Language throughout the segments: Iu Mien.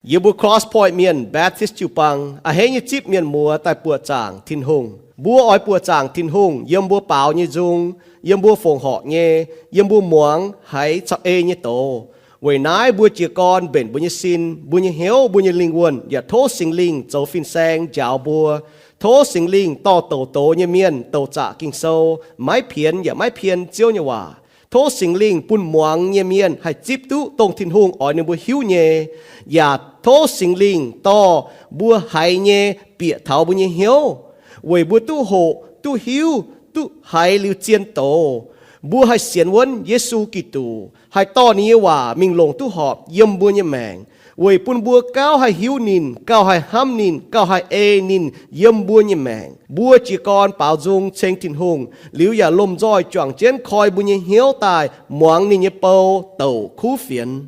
Yie mbuo Cross Point Mienh Baptist jiu-baang a'hneiv nyei zipv mienh muoz daaih buoqc zaangc Tin-Hungh. Mbuo oix buoqc zaangc Tin-Hungh yiem mbuo baaux nyei nzung, yiem mbuo fongc horc nyei, yiem mbuo muangx haiz caux ei nyei doz. Weic naaiv mbuo jiez gorn mbenc mbuo nyei sin, mbuo nyei hnyouv, mbuo nyei lingh wuonh yaac tov Singx Lingh zoux fin-saeng njaaux mbuo. Tov Singx Lingh dorh douc doz nyei mienh douc zaqc Ging-Sou, maiv pienx yaac maiv pien Ziouv nyei waac. Tov Singx Lingh bun muangx nyei mienh haih zipv duqv dongh Tin-Hungh oix ninh mbuo hiuv nyei, yaac tov Singx Lingh dorh mbuo haiz nyei bieqc taux mbuo nyei hnyouv, weic mbuo duqv hoqc, duqv hiuv, duqv haiz liuz zien doz. Mbuo haih sienx wuonv Yesu Giduc, haih dorh ninh nyei waac mingh longc duqv horpc yiem mbuo nyei maengc, weic bun mbuo gauh haih hiuv ninh, gauh haih hnamv ninh, gauh haih ei ninh yiem mbuo nyei maengc. Mbuo jiez gorn baaux nzung ceng Tin-Hungh liuz yaac lomh nzoih juangc jienv koi mbuo nyei hnyouv daaih muangx ninh nyei bou douc kuv fienx.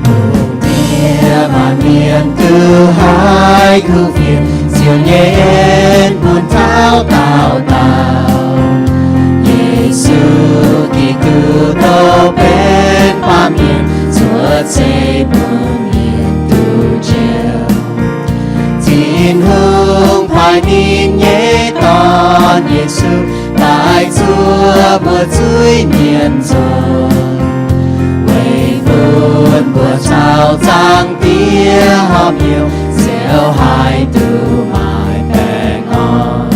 Lungh ndiev maanc mienh duqv haiz kuv fienx, Ziouv nyei en bun taux daauh dauh. Yesu Giduc dongh benx baamh mienh, cuotv seix bun mienh duqv njoux. Tin-Hungh paaiv ninh nyei Dorn, Yesu, daaih zuov mbuo zuiz-mienh nzungh, weic bun mbuo caux Zaangc Diex horpc hnyouv, ziouc haih duqv maaih baengh orn.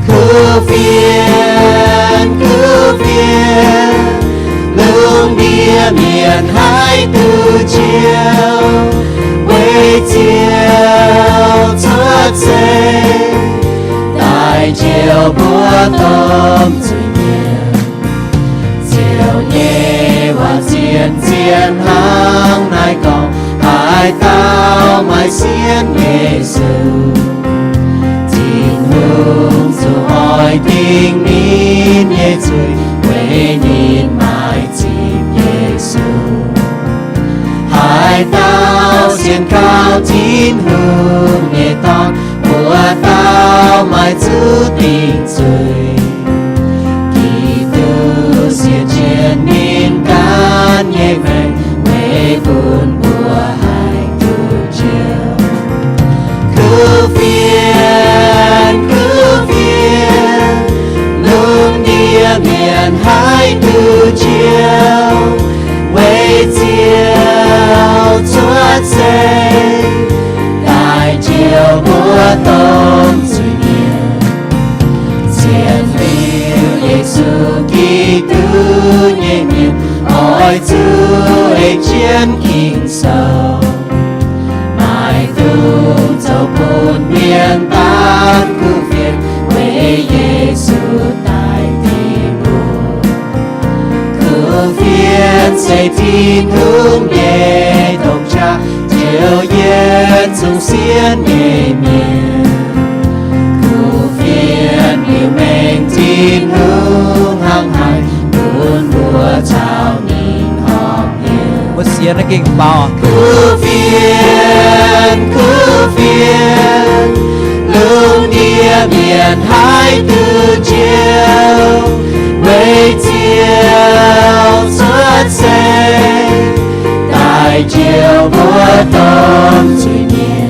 Kuv fienx, kuv fienx, lungh ndiev mienh haih duqv njoux, weic Ziouv cuotv seix daaih njoux mbuo domh zuiz-mienh. Ziouv nyei waac zien-zien hnangv naaiv gorngv, haaix dauh maaih sienx Yesu, Tin-Hungh zuqc oix dingc ninh nyei zuiz, weic ninh maaih zipv Yesu. Haaix dauh sienx kaux Tin-Hungh nyei Dorn, wuov dauh maaih zuqc dingc zuiz. Giduc siev jienv ninh ganh nyei maengc, weic bun mbuo haih duqv njoux. Kuv fienx, kuv fienx, lungh ndiev mienh haih duqv njoux, weic Ziouv cuotv seix daaih njoux mbuo domh zuiz-mienh. Zien liuz Yesu Giduc nyei mienh, oix zuqc ei jienv Ging-Sou. Maaih dungz zoux bun mienh daan kuv fienx, weic Yesu daaih dingc mbuo. Kuv fienx se Tin-Hungh nyei domh qaqv, njoux yietc zungv sienx nyei mienh. Kuv fienx liuz mengh Tin-Hungh hnangv haaix, bun mbuo caux ninh horpc hnyouv. Mbuo sienx naaiv gengh faaux. Kuv fienx, kuv fienx, lungh ndiev mienh haih duqv njoux, weic Ziouv cuotv seix daaih njoux mbuo domh zuiz-mienh.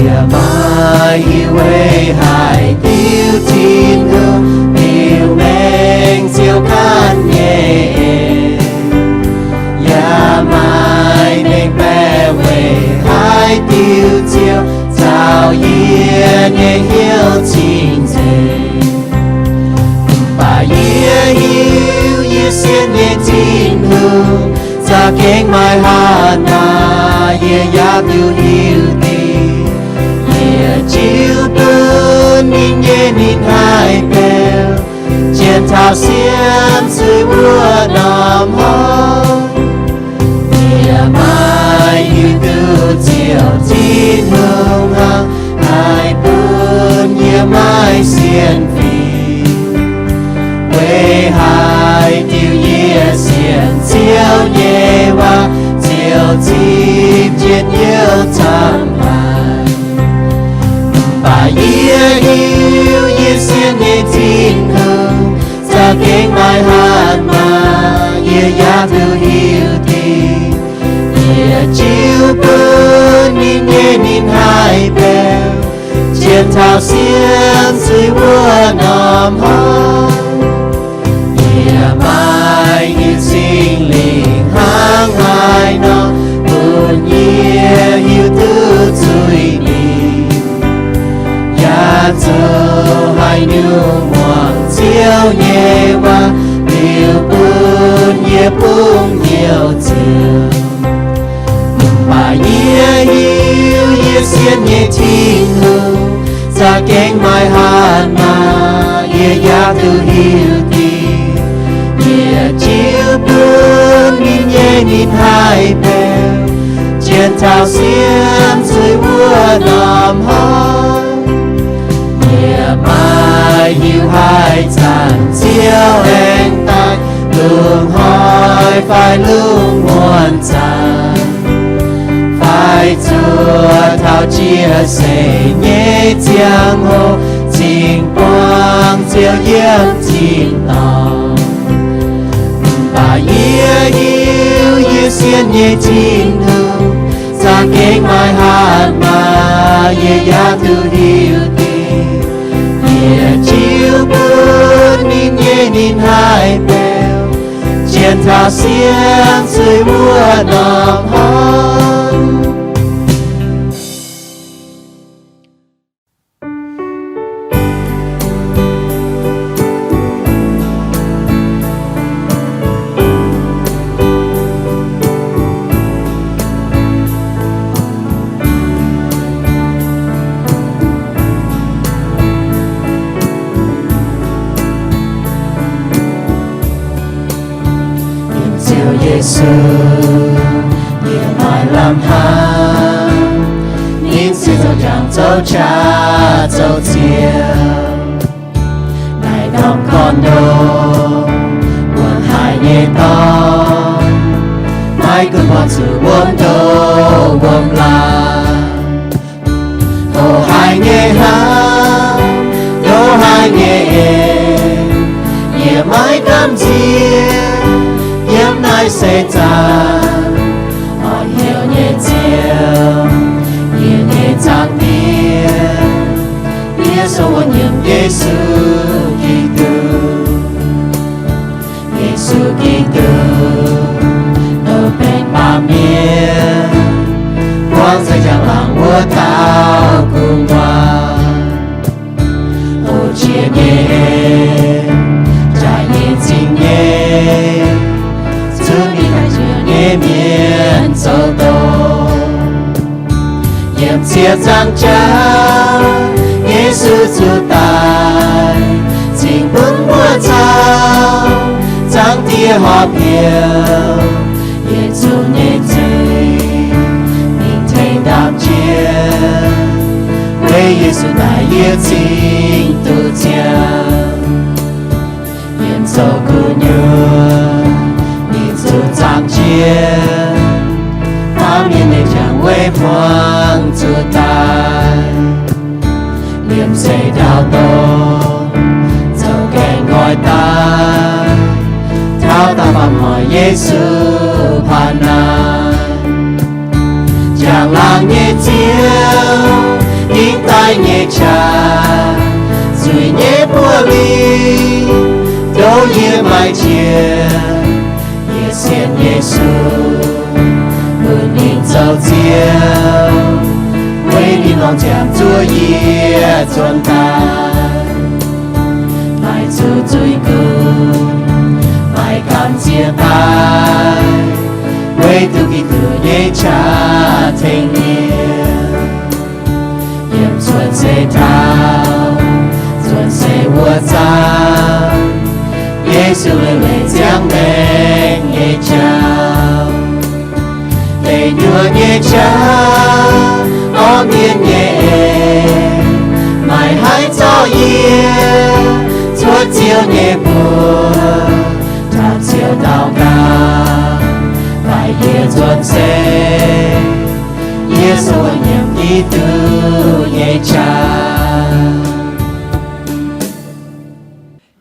Yie maiv hiuv weic haaix diuc Tin-Hungh liuz mengh Ziouv ganh nyei en. Yaac maiv mengh baeqc weic haaix diuc Ziouv caux yie nyei hnyouv cing-nzengc. Mv baac yie hiuv yie sienx nyei Tin-Hungh za'gengh maaih hatc maaz, yie yaac duqv hiuv dingc. Yie taux siemv zuiz wuov norm horngz. Yie maiv hiuv duqv Ziouv Tin-Hungh hnangv haaix bun yie maiv sienx fim. Weic haaix diuc yie sienx Ziouv nyei waac, Ziouv zipv jienv Ziouv camv haic. Mv baac yie hiuv yie sienx nyei Tin-Hungh za'gengh maiv hatc maaz, yie yaac duqv hiuv dingc. Yie jiu bun ninh nyei ninh haih beuv, zien taux siemv zuiz wuov norm horngz. Yie maiv hiuv Singx Lingh hnangv haaix nor bun yie hiuv duqv zuiz-mingh, yaac zoux haaix nyungc muangx Ziouv nyei waac liuz bun yie bungx hnyouv ziouc. Mv baac yie hiuv yie sienx nyei Tin-Hungh za'gengh maiv hatc maaz, yie yaac duqv hiuv dingc. Yie jiu bun ninh nyei ninh haih beuv, zien taux siemv zuiz wuov norm horngz. Yie maiv hiuv haaix zanc Ziouv aengx daaih lungh hnoi fai lungh muonz zanc, fai zuov taux jiex seix nyei ziangh hoc cingx buangh Ziouv yiem tin-dorngh. Mv baac yie hiuv yie sienx nyei Tin-Hungh za'gengh maiv hatc maaz, yie yaac duqv hiuv dingc. Yie jiu bun ninh nyei ninh haih beuv, zien taux siemv zuiz wuov norm horngz. Yiem Ziouv Yesu, yie maaih lamh hnamv, ninh se zoux jangx zoux qaqv zoux ziec. Naaiv norm gorn-ndoqv, wuonx haic nyei dorn, maiv gunv buangh zuqc wuom ndoqv wuom laangz. Hoqc haic nyei hnamv, ndoqv haic nyei eix, yie maiv gamh nziex yiem naaiv seix zaangc. Orn hnyouv nyei Ziouv, yie nyei Zaangc Diex, yie sou wuov nyiemc Yesu Giduc. Yesu Giduc, douc benx baamh mienh, buangv za'gengh laangz wuov dauh gu'nguaaz. Hoqc jiex nyei, jaaix nyei, zingh nyei, zuqc mingh daaih njoux nyei mienh zoux doz. Yiem ziex nzaangc jauv, Yesu zuqc daic, cingx bun mbuo caux Zaangc Diex horpc heuc. Yietc zungv nyei zuiz ninh tengx ndaamv jienv, weic Yesu daic yie cingx duqv ziangh. Yiem zoux gu'nyuoz ninh zuqc zaangc jienv, baamh mienh nyei jangx weic hmuangx zuqc daic. Liemh zeih ndau-ndongh zoux gaengh nqoi daaih, taux daaih faam hoic Yesu paan naaic. Njang-laangc nyei Ziouv, dingc daaih nyei qaqv, zuiz nyei buoz-ling ndoqv yie maaih jiex. Yie sienx Yesu, bun ninh zoux Ziouv, weic ninh longc nziaamv zuov yie zuonx daaih. Maaih zuqc zuiz-gunv, maaih gamh nziex daaih, weic duqv Giduc nyei qaqv tengx yie. Yiem cuotv seix taux cuotv seix wuov zanc, Yesu leiz-leiz ziangh maengc nyei jauv, deic nyuoqc nyei jauv, orv mienh nyei en, maaih haaix zorqv yie cuotv Ziouv nyei mbuox, taux Ziouv daux gaux, faix yie nzuonx seix, yie se nyiemc Giduc nyei jauv.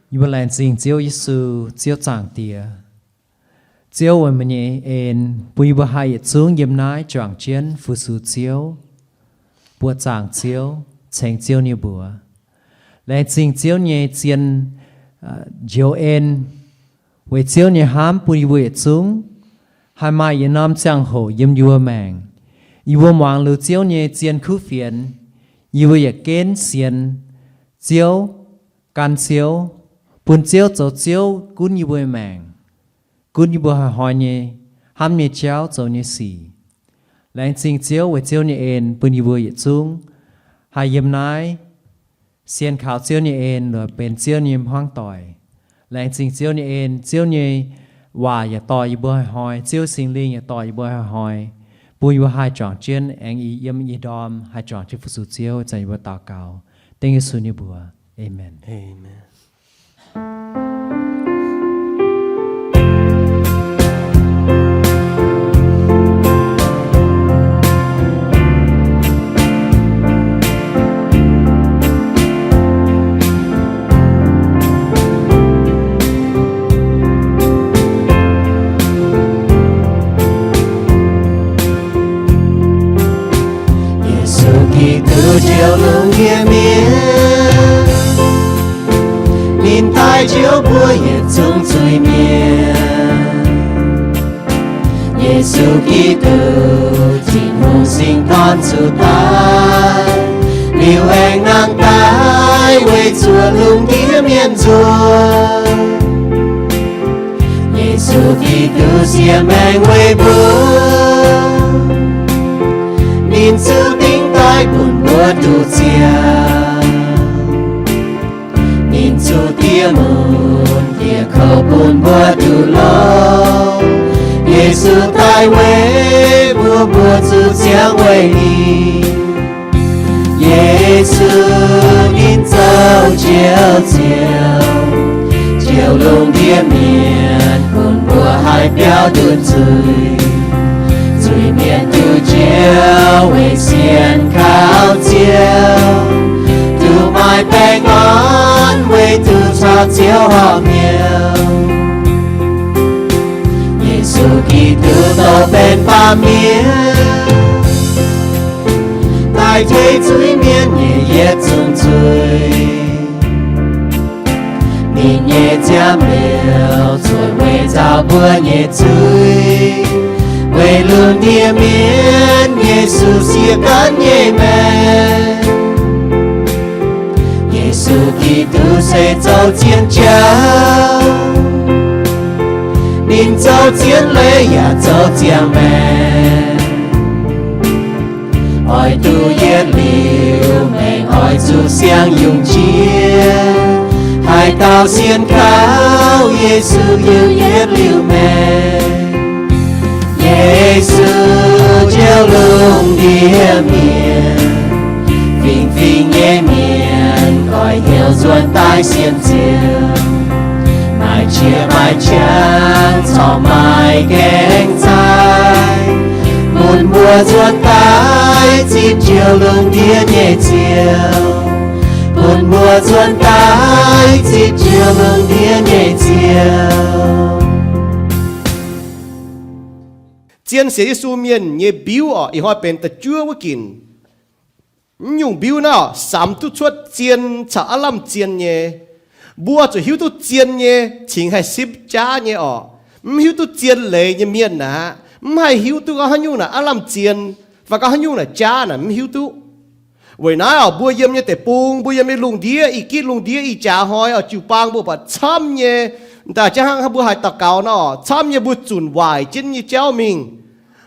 Yie mbuo laengz zingh Ziouv Yesu, Ziouv Zaangc Diex. Ziouv weic meih nyei en bun yie mbuo haih yietc zungv yiem naaiv juangc jienv fu-sux Ziouv, buoqc zaangc Ziouv, cengx Ziouv nyei mbuox. Laengz zingh Ziouv nyei zien njoux en, weic Ziouv nyei hnamv bun yie mbuo yietc zungv haih maaih yietc norm ziangh hoc yiem yie mbuo maengc. Yie mbuo muangx liuz Ziouv nyei zien kuv fienx, yie mbuo yietc genv sienx Ziouv, gan Ziouv, bun Ziouv zoux Ziouv gunv yie mbuo maengc, gunv yie mbuo hnoi-hnoi nyei hnamv nyei jauv, zoux nyei sic. Laengz zingh Ziouv weic Ziouv nyei en bun yie mbuo yietc zungv haih yiem naaiv sienx kaux Ziouv nyei en, benx Ziouv nyei hmuangv doic. Laengz zingh Ziouv nyei en, Ziouv nyei waac yaac dorh yie mbuo hnoi-hnoi, Ziouv Singx Lingh yaac dorh yie mbuo hnoi-hnoi, bun yie mbuo haih juangc jienv aengx yiem ih ndorm haih juangc jienv fu-sux Ziouv. Zanc yie mbuo daux gaux dengv Yesu nyei mbuox. Aamen. Yesu Giduc njoux lungh ndiev mienh, ninh daaih njoux mbuo yietc zungv zuiz-mienh. Yesu Giduc, Tin-Hungh Singx Dorn, zuqc daaih liuz aengx nangh daaih weic zuoqc lungh ndiev mienh nzunc. Yesu Giduc siex maengc weic mbuo, ninh zuqc dingc daaih bun mbuo duqv ziangh. Ninh zuqc diex mun diex kouv bun mbuo duqv longx. Yesu daaih weic mbuo, mbuo zuqc ziangh weic ninh. Yesu ninh zoux Njoux Ziouv, njoux lungh ndiev mienh, bun mbuo haih biaux nduqc zuiz. Zuiz-mienh duqv njoux weic sienx kaux Ziouv, duqv maaih baengh orn weic duqv caux Ziouv horpc hnyouv. Yesu Giduc douc benx baamh mienh, daaih tuix zuiz-mienh nyei yietc zungv zuiz. Ninh nyei nziaamv liouh cuotv weic nzauh mbuo nyei zuiz. Weic lungh ndiev mienh, Yesu siex gaanv nyei maengc. Yesu Giduc se zoux zien jauv. Ninh zoux zien leiz yaac zoux ziangh maengc. Oix duqv yietv liuz maengc, oix zuqc siang yungz jiex. Haaix dauh sienx kaux Yesu, yungz yietv liuz maengc. Yesu njoux lungh ndiev mienh, fingx-fingx nyei mienh oix heuc nzuonx daaih sienx Ziouv. Maaih qiex maaih qangx corc maaih gaengh zaih, bun mbuo nzuonx daaih zipv njoux lungh ndiev nyei Ziouv, bun mbuo nzuonx daaih zipv njoux lungh ndiev nyei Ziouv. Zien sienx Yesu mienh nyei mbiuv oc, ih hnoi benx da'juov wuov ginc. Mv nyungc mbiuv naaiv samx duqv cuotv zien caux aav lamh zien nyei. Mbuo zuqc hiuv duqv zien nyei cingx haih simv jaav nyei oc. Mv hiuv duqv zien leiz nyei mienh aqv, mv haih hiuv duqv gorngv haaix nyungc naaic aav lamh zien, fai gorngv haaix nyungc naaic jaav naaic mv hiuv duqv. Weic naaiv oc, mbuo yiem nyei deic-bung, mbuo yiem nyei lungh ndiev, ih gitv lungh ndiev ih jaax hnoi oc, jiu-baang mbuo buatc camv nyei, daaih jangv hnangv mbuo haih daux gaux nor, camv nyei mbuo zunc waaic jienv nyei jauv mingh.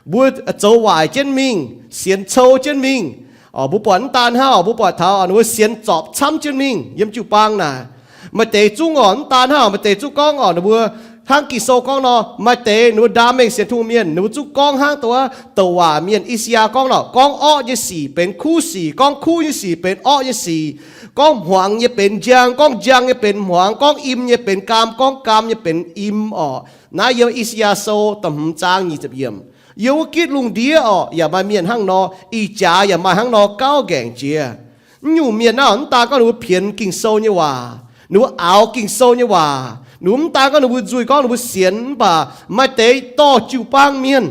Mbuo zoux waaic jienv mingh, sienx cou jienv mingh. Mbuo buatc mv daan hnangv oc, mbuo buatc taux mbuo sienx zorpc camv jienv mingh yiem jiu-baang naaic. Maaih deix zungv oc, mv daan hnangv, maaih deix zungv gorngv oc, ninh mbuo hnangv Ging-Sou gorngv nor, maaih deix ninh mbuo ndaam mengh sienx Tin-Hungh mienh, ninh mbuo zungv gorngv hnangv dongh wuov douc waac mienh I^saa^yaa gorngv nor, gorngv orqv nyei sic benx kuv sic, gorngv kuv nyei sic benx orqv nyei sic, gorngv hmuangx nyei benx njang, gorngv njang nyei benx hmuangx, gorngv im nyei benx gaam, gorngv gaam nyei benx im oc. Naaiv yiem I^saa^yaa Sou da'hmz zaang nyic ziepc yiemc. Yiem wuov gitv lungh ndiev oc, yaac maaih mienh hnangv nor, ih jaax yaac maaih hnangv nor gauh ngaengc jiex. Mv nyungc mienh naaiv, mv daan gorngv ninh mbuo pienx Ging-Sou nyei waac, ninh mbuo aaux Ging-Sou nyei waac, ninh mbuo mv daan gorngv ninh mbuo nzuih gorngv ninh mbuo sienx, mv baac maaih deix dorh jiu-baang mienh.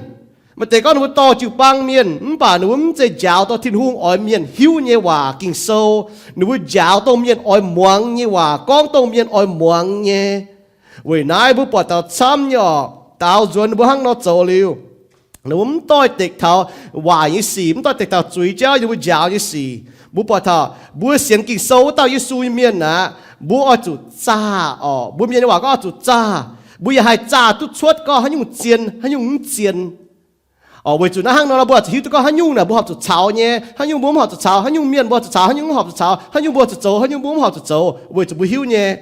Maaih deix gorngv ninh mbuo dorh jiu-baang mienh, mv baac ninh mbuo mv zeiz njaaux dorh Tin-Hungh oix mienh hiuv nyei waac Ging-Sou. Ninh mbuo njaaux dongh mienh oix muangx nyei waac, gorngv dongh mienh oix muangx nyei. Weic naaiv mbuo buatc taux camv nyei oc, daaux nzuonx ninh mbuo hnangv nor zoux liuz, ninh mbuo mv doix dekc taux waaic nyei sic, mv doix dekc taux zuiz jauv yiem mbuo njaaux nyei sic. Mbuo buatc taux mbuo sienx Ging-Sou wuov dauh Yesu nyei mienh aqv, mbuo oix zuqc zaah oc. Mbuo mienh nyei waac gorngv oix zuqc zaah. Mbuo yaac haih zaah duqv cuotv gorngv haaix nyungc zien, haaix nyungc mv zien. Oc, weic zuqc naaiv hnangv nor, mbuo oix zuqc hiuv duqv gorngv haaix nyungc naaic mbuo horpc zuqc caux nyei, haaix nyungc mbuo mv horpc zuqc caux, haaix nyungc mienh mbuo horpc zuqc caux, haaix nyungc mbuo horpc zuqc zoux, haaix nyungc mbuo mv horpc zuqc zoux, weic zuqc mbuo hiuv nyei.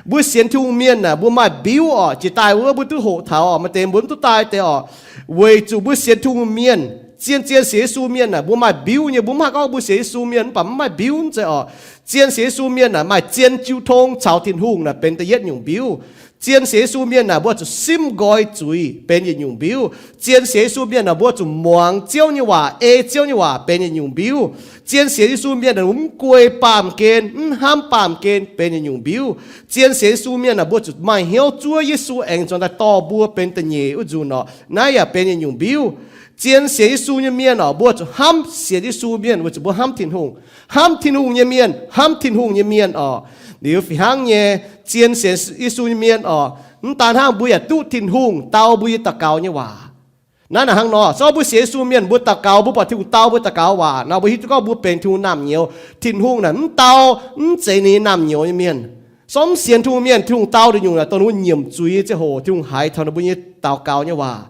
Mbuo sienx Tin-Hungh mienh naaic, mbuo maaih mbiuv oc. Jiex daaih wuov mbuo duqv hoqc taux oc, maaih deix mbuo mv duqv daaih deix oc. Weic zuqc mbuo sienx Tin-Hungh mienh, zien zien sienx Yesu mienh naaic, mbuo maaih mbiuv nyei. Mbuo mv haih gorngv mbuo sienx Yesu mienh mv baac mv maaih mbiuv zeiz oc. Zien sienx Yesu mienh naaic maaih zien jiu tong caux Tin-Hungh naaic benx da'yietv nyungc mbiuv. Zien sienx Yesu mienh naaic, mbuo zuqc simv nqoi zuiz benx yietc nyungc mbiuv. Zien sienx Yesu mienh naaic, mbuo zuqc muangx Ziouv nyei waac, ei Ziouv nyei waac benx yietc nyungc mbiuv. Zien sienx Yesu mienh naaic, mv guei baamh gen, mv hnamv baamh gen benx yietc nyungc mbiuv. Zien sienx Yesu mienh naaic, mbuo zuqc maaih hnyouv zuov Yesu aengx nzuonx daaih dorh mbuo benx da'nyeic wuov nzunc oc, naaiv yaac benx yietc nyungc mbiuv. Zien sienx Yesu nyei mienh oc, mbuo zuqc hnamv sienx Yesu mienh weic zuqc mbuo hnamv Tin-Hungh. Hnamv Tin-Hungh nyei mienh hnamv Tin-Hungh nyei mienh oc. Liuz fih hnangv nyei, zien sienx Yesu nyei mienh oc, mv daan hnangv, mbuo yaac duqv Tin-Hungh dau mbuo nyei daux gaux nyei waac. Naaiv naaic hnangv nor, se gorngv mbuo sienx Yesu mienh, mbuo daux gaux, mbuo buatc Tin-Hungh dau mbuo daux gaux waac nor, mbuo hiuv duqv gorngv mbuo benx Tin-Hungh naamh nyouz. Tin-Hungh naaic mv dau, mv zeiz ninh nyei naamh nyouz nyei mienh. Se gorngv mv sienx Tin-Hungh mienh, Tin-Hungh dau ninh nyungc naaic dongh ninh mbuo nyiemc zuiz nyei ziangh hoc, Tin-Hungh haiz taux ninh mbuo nyei daux gaux nyei waac.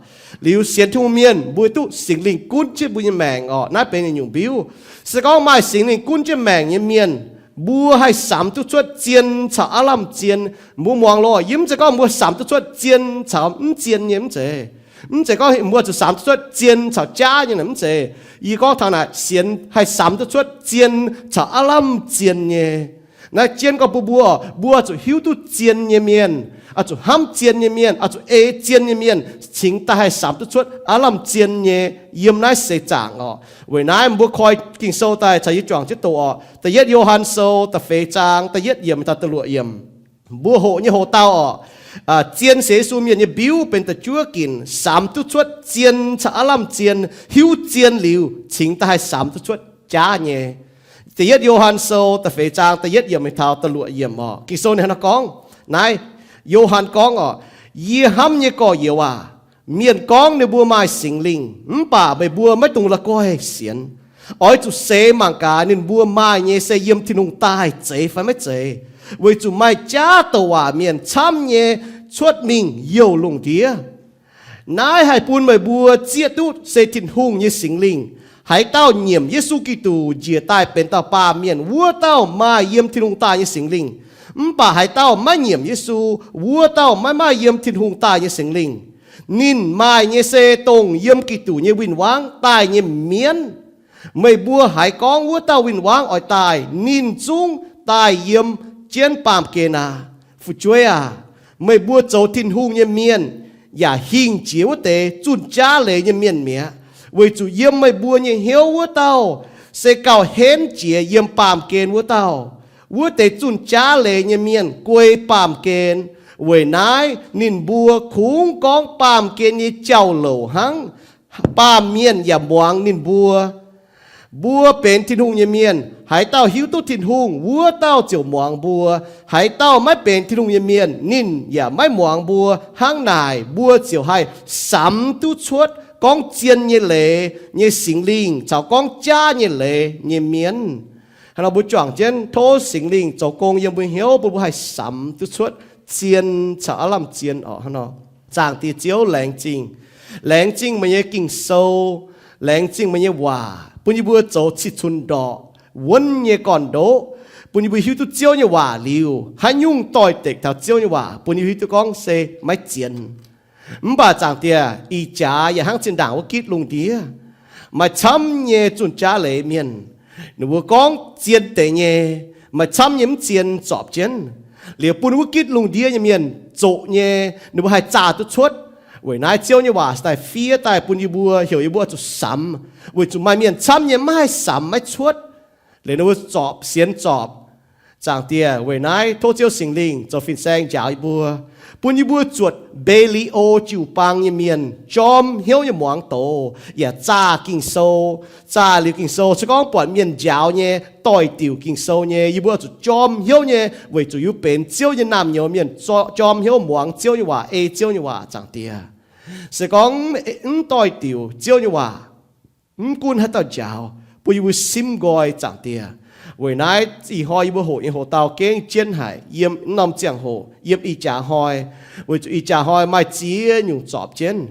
Liuz sienx Tin-Hungh mienh, mbuo duqv Singx Lingh gunv jienv mbuo nyei maengc oc. Naaiv benx yietc nyungc mbiuv. Se gorngv maaih Singx Lingh gunv jienv maengc nyei mienh, mbuo haih samx duqv cuotv zien caux aav lamh zien. Mbuo muangx loh, yie mv zeiz gorngv mbuo samx duqv cuotv zien caux mv zien nyei, mv zeiz. Mv zeiz gorngv mbuo zuqc samx duqv cuotv zien caux jaav nyei naaic, mv zeiz. Yie gorngv taux naaic sienx haih samx duqv cuotv zien caux aav lamh zien nyei. Naaiv jienv gorngv bun mbuo, mbuo zuqc hiuv duqv zien nyei mienh, oix zuqc hnamv zien nyei mienh, oix zuqc ei zien nyei mienh, cingx daaih haih samx duqv cuotv aav lamh zien nyei yiem naaiv seix zaangc oc. Weic naaiv mbuo koi Ging-Sou daaih caux yie juangc jienv doqc oc. Da'yietv Yo^han Sou da'feix zaang da'yietv yiemc taux da'luoqc yiemc. Mbuo hoqc nyei hoc-dauh oc, zien sienx Yesu mienh nyei mbiuv benx da'juov ginc, samx duqv cuotv zien caux aav lamh zien, hiuv zien liuz, cingx daaih haih samx duqv cuotv jaav nyei. Da'yietv Yo^han Sou da'feix zaang da'yietv yiemc taux da'luoqc yiemc oc. Ging-Sou ninh hnangv naaiv gorngv, naaiv, Yo^han gorngv oc, Yie hnamv nyei gorx-youz aac, mienh gorngv ninh mbuo maaih Singx Lingh, mv baac meih mbuo maiv dungx la'guaih sienx. Oix zuqc seix mangc gaax ninh mbuo maaih nyei se yiem Tin-Hungh daaih zeiz fai maiv zeiz, weic zuqc maaih jaav douc waac mienh camv nyei cuotv mingh youh lungh ndiev. Naaiv haih bun meih mbuo zieqv duqv se Tin-Hungh nyei Singx Lingh. Haaix dauh nyiemc Yesu Giduc njiec daaih benx dauh baamh mienh, wuov dauh maaih yiem Tin-Hungh daaih nyei Singx Lingh. Mv baac haaix dauh maiv nyiemc Yesu, wuov dauh maiv maaih yiem Tin-Hungh daaih nyei Singx Lingh. Ninh maaih nyei se dongh yiem Giduc nyei win-wangv daaih nyei mienv. Meih mbuo haiz gorngv wuov dauh win-wangv oix daaih, ninh zungv daaih yiem jienv baamh gen aqv. Fu'jueiv aac, meih mbuo zoux Tin-Hungh nyei mienh yaac hingh jiex wuov deix zunh jaav leiz nyei mienh mi'aqv, weic zuqc yiem meih mbuo nyei hnyouv wuov dauh se gauh henv jiex yiem baamh gen wuov dauh. Wuov deix zunh jaav leiz nyei mienh guei baamh gen. Weic naaiv ninh mbuo kungx gorngv baamh gen nyei jauv-louc hnangv. Baamh mienh yaac muangx ninh mbuo. Mbuo benx Tin-Hungh nyei mienh. Haaix dauh hiuv duqv Tin-Hungh, wuov dauh ziouc muangx mbuo. Haaix dauh maiv benx Tin-Hungh nyei mienh, ninh yaac maiv muangx mbuo. Hnangv naaic mbuo ziouc haih samx duqv cuotv gorngv zien nyei leiz nyei Singx Lingh caux gorngv jaav nyei leiz nyei mienh. Hnangv nor mbuo juangc jienv tov Singx Lingh zoux gong yiem mbuo hnyouv bun mbuo haih samx duqv cuotv zien caux aav lamh zien oc. Hnangv nor, Zaangc Diex Ziouv, laengz zingh. Laengz zingh meih nyei Ging-Sou. Laengz zingh meih nyei waac bun yie mbuo zoux cih cunx ndorqc. wuonv nyei gorn-ndoqv, bun yie mbuo hiuv duqv Ziouv nyei waac liuz, haaix nyungc doix-dekc taux Ziouv nyei waac bun yie hiuv duqv gorngv se maiv zien. Mv baac Zaangc Diex, ih jaax yaac hnangv zinh ndaangc wuov gitv lungh ndiev, maaih camv nyei zunh jaav leiz mienh, ninh mbuo gorngv zien deix nyei, maaih camv nyei mv zien zorpc jienv. Liuz bun wuov gitv lungh ndiev nyei mienh zoqc nyei, ninh mbuo haih zaah duqv cuotv. Weic naaiv Ziouv nyei waac se daaih fiev daaih bun yie mbuo heuc yie mbuo oix zuqc samx, weic zuqc maaih mienh camv nyei maiv haih samx maiv cuotv. Liuz ninh mbuo zorpc sienx zorpc. Zaangc Diex, weic naaiv tov Ziouv Singx Lingh zoux fin-saeng njaaux yie mbuo, bun yie mbuo zuotc Mbe^li^o jiu-baang nyei mienh, jorm hnyouv nyei muangx doz yaac zaah Ging-Sou. Zaah liuz Ging-Sou, se gorngv buatc mienh njaaux nyei, doix-diuc Ging-Sou nyei, yie mbuo oix zuqc jorm hnyouv nyei, weic zuqc yie mbuo benx Ziouv nyei naamh nyouz mienh, jorm hnyouv muangx Ziouv nyei waac, ei Ziouv nyei waac. Zaangc Diex, se gorngv mv doix-diuc Ziouv nyei waac, mv gunv haaix dauh njaaux, bun yie mbuo simv nqoi. Zaangc Diex, weic naaiv ih hnoi yie mbuo hoqc nyei hoc-dauh gengh jienv haic yiem mv norm ziangh hoc, yiem ih jaax hnoi, weic zuqc ih jaax hnoi maaih ziex nyungc zorpc jienv.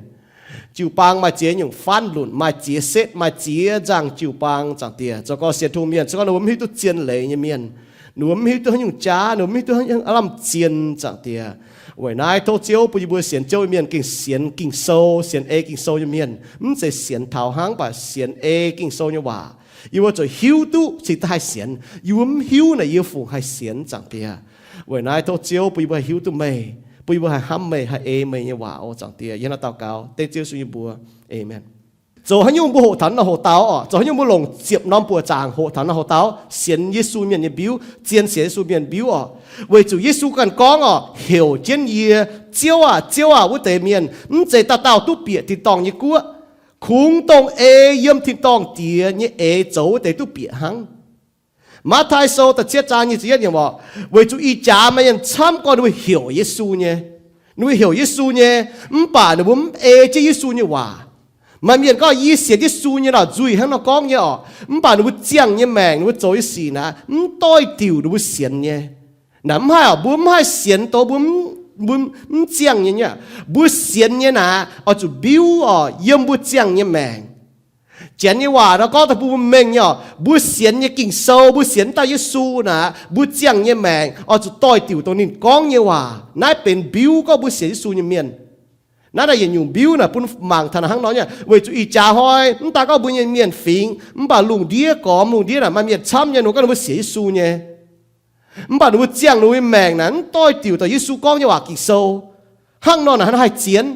Jiu-baang maaih ziex nyungc faanv lunc, maaih ziex setv, maaih ziex nzangh jiu-baang. Zaangc Diex, zoux gorngv sienx Tin-Hungh mienh, se gorngv ninh mbuo mv hiuv duqv zien leiz nyei mienh, ninh mbuo mv hiuv duqv haaix nyungc jaav, ninh mbuo mv hiuv duqv lamh zien. Zaangc Diex, weic naaiv tov Ziouv bun yie mbuo sienx Ziouv nyei mienh gengh sienx Ging-Sou, sienx ei Ging-Sou nyei mienh, mv zeiz sienx taux hnangv, mv baac sienx ei Ging-Sou nyei waac. Yie mbuo zuqc hiuv duqv cingx daaih haih sienx. Yie mbuo mv hiuv naaic yie fungc haih sienx, Zaangc Diex. Weic naaiv tov Ziouv bun yie mbuo haih hiuv duqv meih, bun yie mbuo haih hnamv meih, haih ei meih nyei waac oc, Zaangc Diex. Yie hnangv naaiv daux gaux dengv Ziouv Yesu nyei mbuox. Aamen. Zoux haaix nyungc mbuo hoqc taux naaiv hoc-dauh oc, zoux haaix nyungc mbuo longc ziepc norm buoqc zaangc hoqc taux naaiv hoc-dauh sienx Yesu mienh nyei mbiuv, zien sienx Yesu mienh mbiuv oc. Weic zuqc Yesu ganh gorngv oc, heuc jienv yie, Ziouv aah! Ziouv aah! wuov deix mienh, mv zeiz dauh dauh duqv bieqc tin-dorngh nyei guoqv. Kungx dongh ei yiem tin-dorngh Diex nyei eix zoux wuov deix duqv bieqc hnangv. Matv^taai Sou da'cietv zaang nyic ziepc yietv yiemc oc, weic zuqc ih jaax maaih mienh camv gorngv ninh mbuo heuc Yesu nyei, ninh mbuo heuc Yesu nyei, mv baac ninh mbuo mv ei jienv Yesu nyei waac. Maaih mienh gorngv, Yie sienx Yesu nyei lorqc, nzuih hnangv nor gorngv nyei oc. Mv baac ninh mbuo ziangh nyei maengc, ninh mbuo zoux nyei sic naaic mv doix-diuc ninh mbuo sienx nyei. Naaic mv haih oc, mbuo mv haih sienx dongh mbuo mv ziangh nyei nyei aqv. Mbuo sienx nyei naaic oix zuqc mbiuv oc, yiem mbuo ziangh nyei maengc. Janx nyei waac nor gorngv daaih bun mbuo mengh nyei oc, mbuo sienx nyei Ging-Sou, mbuo sienx dauh Yesu naaic, mbuo ziangh nyei maengc oix zuqc doix-diuc dongh ninh gorngv nyei waac. Naaiv benx mbiuv gorngv mbuo sienx Yesu nyei mienh. Naaiv naaic yietc nyungc mbiuv naaic bun mangc taux naaic hnangv nor nyei, weic zuqc ih jaax hnoi mv daaih gorngv mbuo nyei mienh fingx, mv baac lungh ndiev gormx, lungh ndiev naaic maaih mienh camv nyei, ninh mbuo gorngv ninh mbuo sienx Yesu nyei. Mv baac ninh mbuo ziangh ninh mbuo nyei maengc naaic mv doix-diuc dongh Yesu gorngv nyei waac Ging-Sou. Hnangv nor naaic haih zien.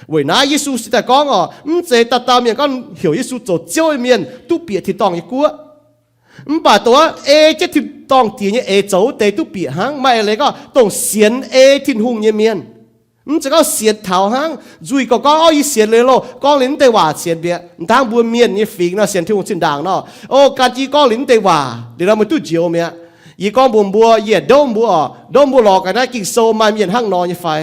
Weic naaiv Yesu se daaih gorngv oc, mv zeiz dauh dauh mienh gorngv heuc Yesu zoux Ziouv nyei mienh duqv bieqc tin-dorngh nyei guoqv. Mv baac dongh ei jienv tin-dorngh Diex nyei eix zoux wuov deix duqv bieqc hnangv. Maaih eix leiz gorngv dongh sienx ei Tin-Hungh nyei mienh. Mv zeiz gorngv sienx taux hnangv, nzuih gorngv gorngv, Ov, yie sienx liuz loh, gorngv liuz mv deix waac sienx bieqc. Hnangv mbuo mienh nyei fingx nor, sienx Tin-Hungh zinh ndaangc nor, Ov, gan jienv gorngv liuz mv deix waac liuz nor meih duqv njoux mi'aqv. Yie gorngv mbuox mbuo, yie ndoqv mbuo oc, ndoqv mbuo lorz gaax naaiv Ging-Sou maaih mienh hnangv nor nyei fai?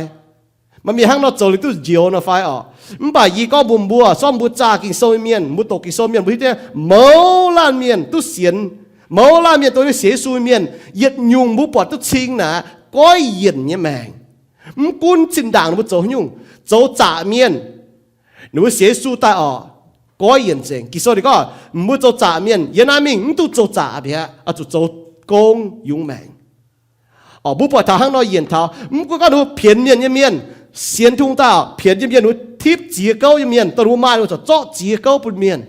Maaih mienh hnangv nor zoux liuz duqv njoux nor fai oc? Mv baac yie gorngv mbuox mbuo, sortv mbuo zaah Ging-Sou nyei mienh, mbuo doqc Ging-Sou mienh, mbuo hiuv duqv mouz laanh mienh duqv sienx. Mouz laanh mienh dongh sienx Yesu nyei mienh, yietc nyungc mbuo buatc duqv cing naaic goiv yienc nyei maengc. Mv gunv zinh ndaangc ninh mbuo zoux haaix nyungc, zoux zaqc mienh, ninh mbuo sienx Yesu daaih oc, goiv yienc nzengc. Ging-Sou ninh gorngv mbuo zoux zaqc mienh yiem naaiv mingh mv duqv zoux zaqc mi'aqv, oix zuqc zoux gong yungz maengc. Oc, mbuo buatc taux hnangv nor yienc taux. Mv gunv gorngv ninh mbuo pienx mienh nyei mienh, sienx Tin-Hungh daaih oc, pienx nyei mienh, ninh mbuo tipv ziex gouv nyei mienh, dongh ninh mbuo maaih ninh mbuo corc zorqv ziex gouv bun mienh.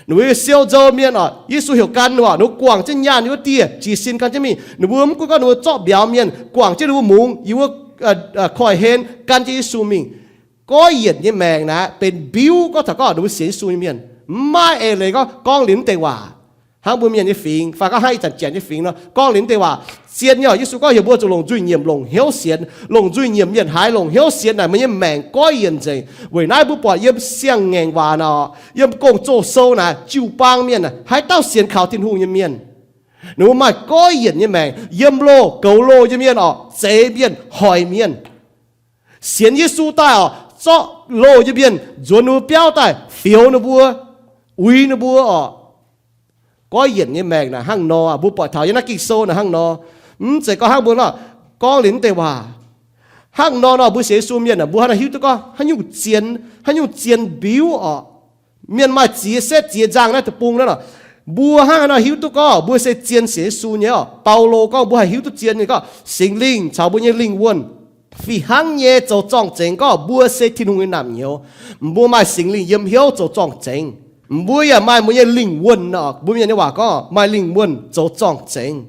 Ninh mbuo siou nzou mienh oc, Yesu heuc gan ninh mbuo, ninh mbuo guangc jienv nyaanh yiem wuov dieh, jiez sin gan jienv mingh. Ninh mbuo mv gunv gorngv ninh mbuo zorqv mbiauz mienh, guangc jienv ninh mbuo mungz yiem wuov koiv-hlen gan jienv Yesu mingh. Goiv yienc nyei maengc naaic benx mbiuv gorngv taux gorngv ninh mbuo sienx Yesu nyei mienh. Mv maaih eix leiz gorngv gorngv liuz mv deix waac, hnangv mbuo mienh nyei fingx fai gorngv hnangv ih zanc janx nyei fingx nor, gorngv liuz mv deix waac. Zien nyei oc, Yesu gorngv heuc mbuo zuqc longc nzuih nyiemc longc hnyouv sienx. Longc nzuih nyiemc mienh haiz longc hnyouv sienx naaic, meih nyei maengc goiv yienc nzengc. Weic naaiv mbuo buatc yiem Siang-Ngaengc Waac nor, yiem Gong-Zoh Sou naaic, jiu-baang mienh haaix dauh sienx kaux Tin-Hungh nyei mienh, ninh mbuo maaih goiv yienc nyei maengc. Yiem loh goux loh nyei mienh oc, zeix mienh, hoic mienh. Sienx Yesu daaih oc, zorqv loh nyei mienh nzuonx ninh mbuo biauv daaih, fioux ninh mbuo, uix ninh mbuo oc. Goiv yienc nyei maengc naaic hnangv nor, mbuo buatc taux yiem naaiv Ging-Sou naaic hnangv nor. Mv zeiz gorngv hnangv mbuo nor, gorngv liuz mv deix waac. Hnangv nor nor, mbuo sienx Yesu mienh aah, mbuo hnangv naaic hiuv duqv gorngv haaix nyungc zien, haaix nyungc zien mbiuv oc. Mienh maaih ziex setv ziex nzangh naaiv deic-bung naaiv nor, Mbuo hnangv haaix nor hiuv duqv gorngv mbuo se zien sienx Yesu nyei orqc? Baulo gorngv mbuo haih hiuv duqv zien nyei gorngv Singx Lingh caux mbuo nyei lingh wuonh fih hnangv nyei zoux zorng-zengx gorngv mbuo se Tin-Hungh nyei naamh nyouz. Mbuo maaih Singx Lingh yiem hnyouv zoux zorng-zengx. Mbuo yaac maaih mbuo nyei lingh wuonh orqc. Mbuo Mienh nyei waac gorngv maaih lingh wuonh zoux zorng-zengx.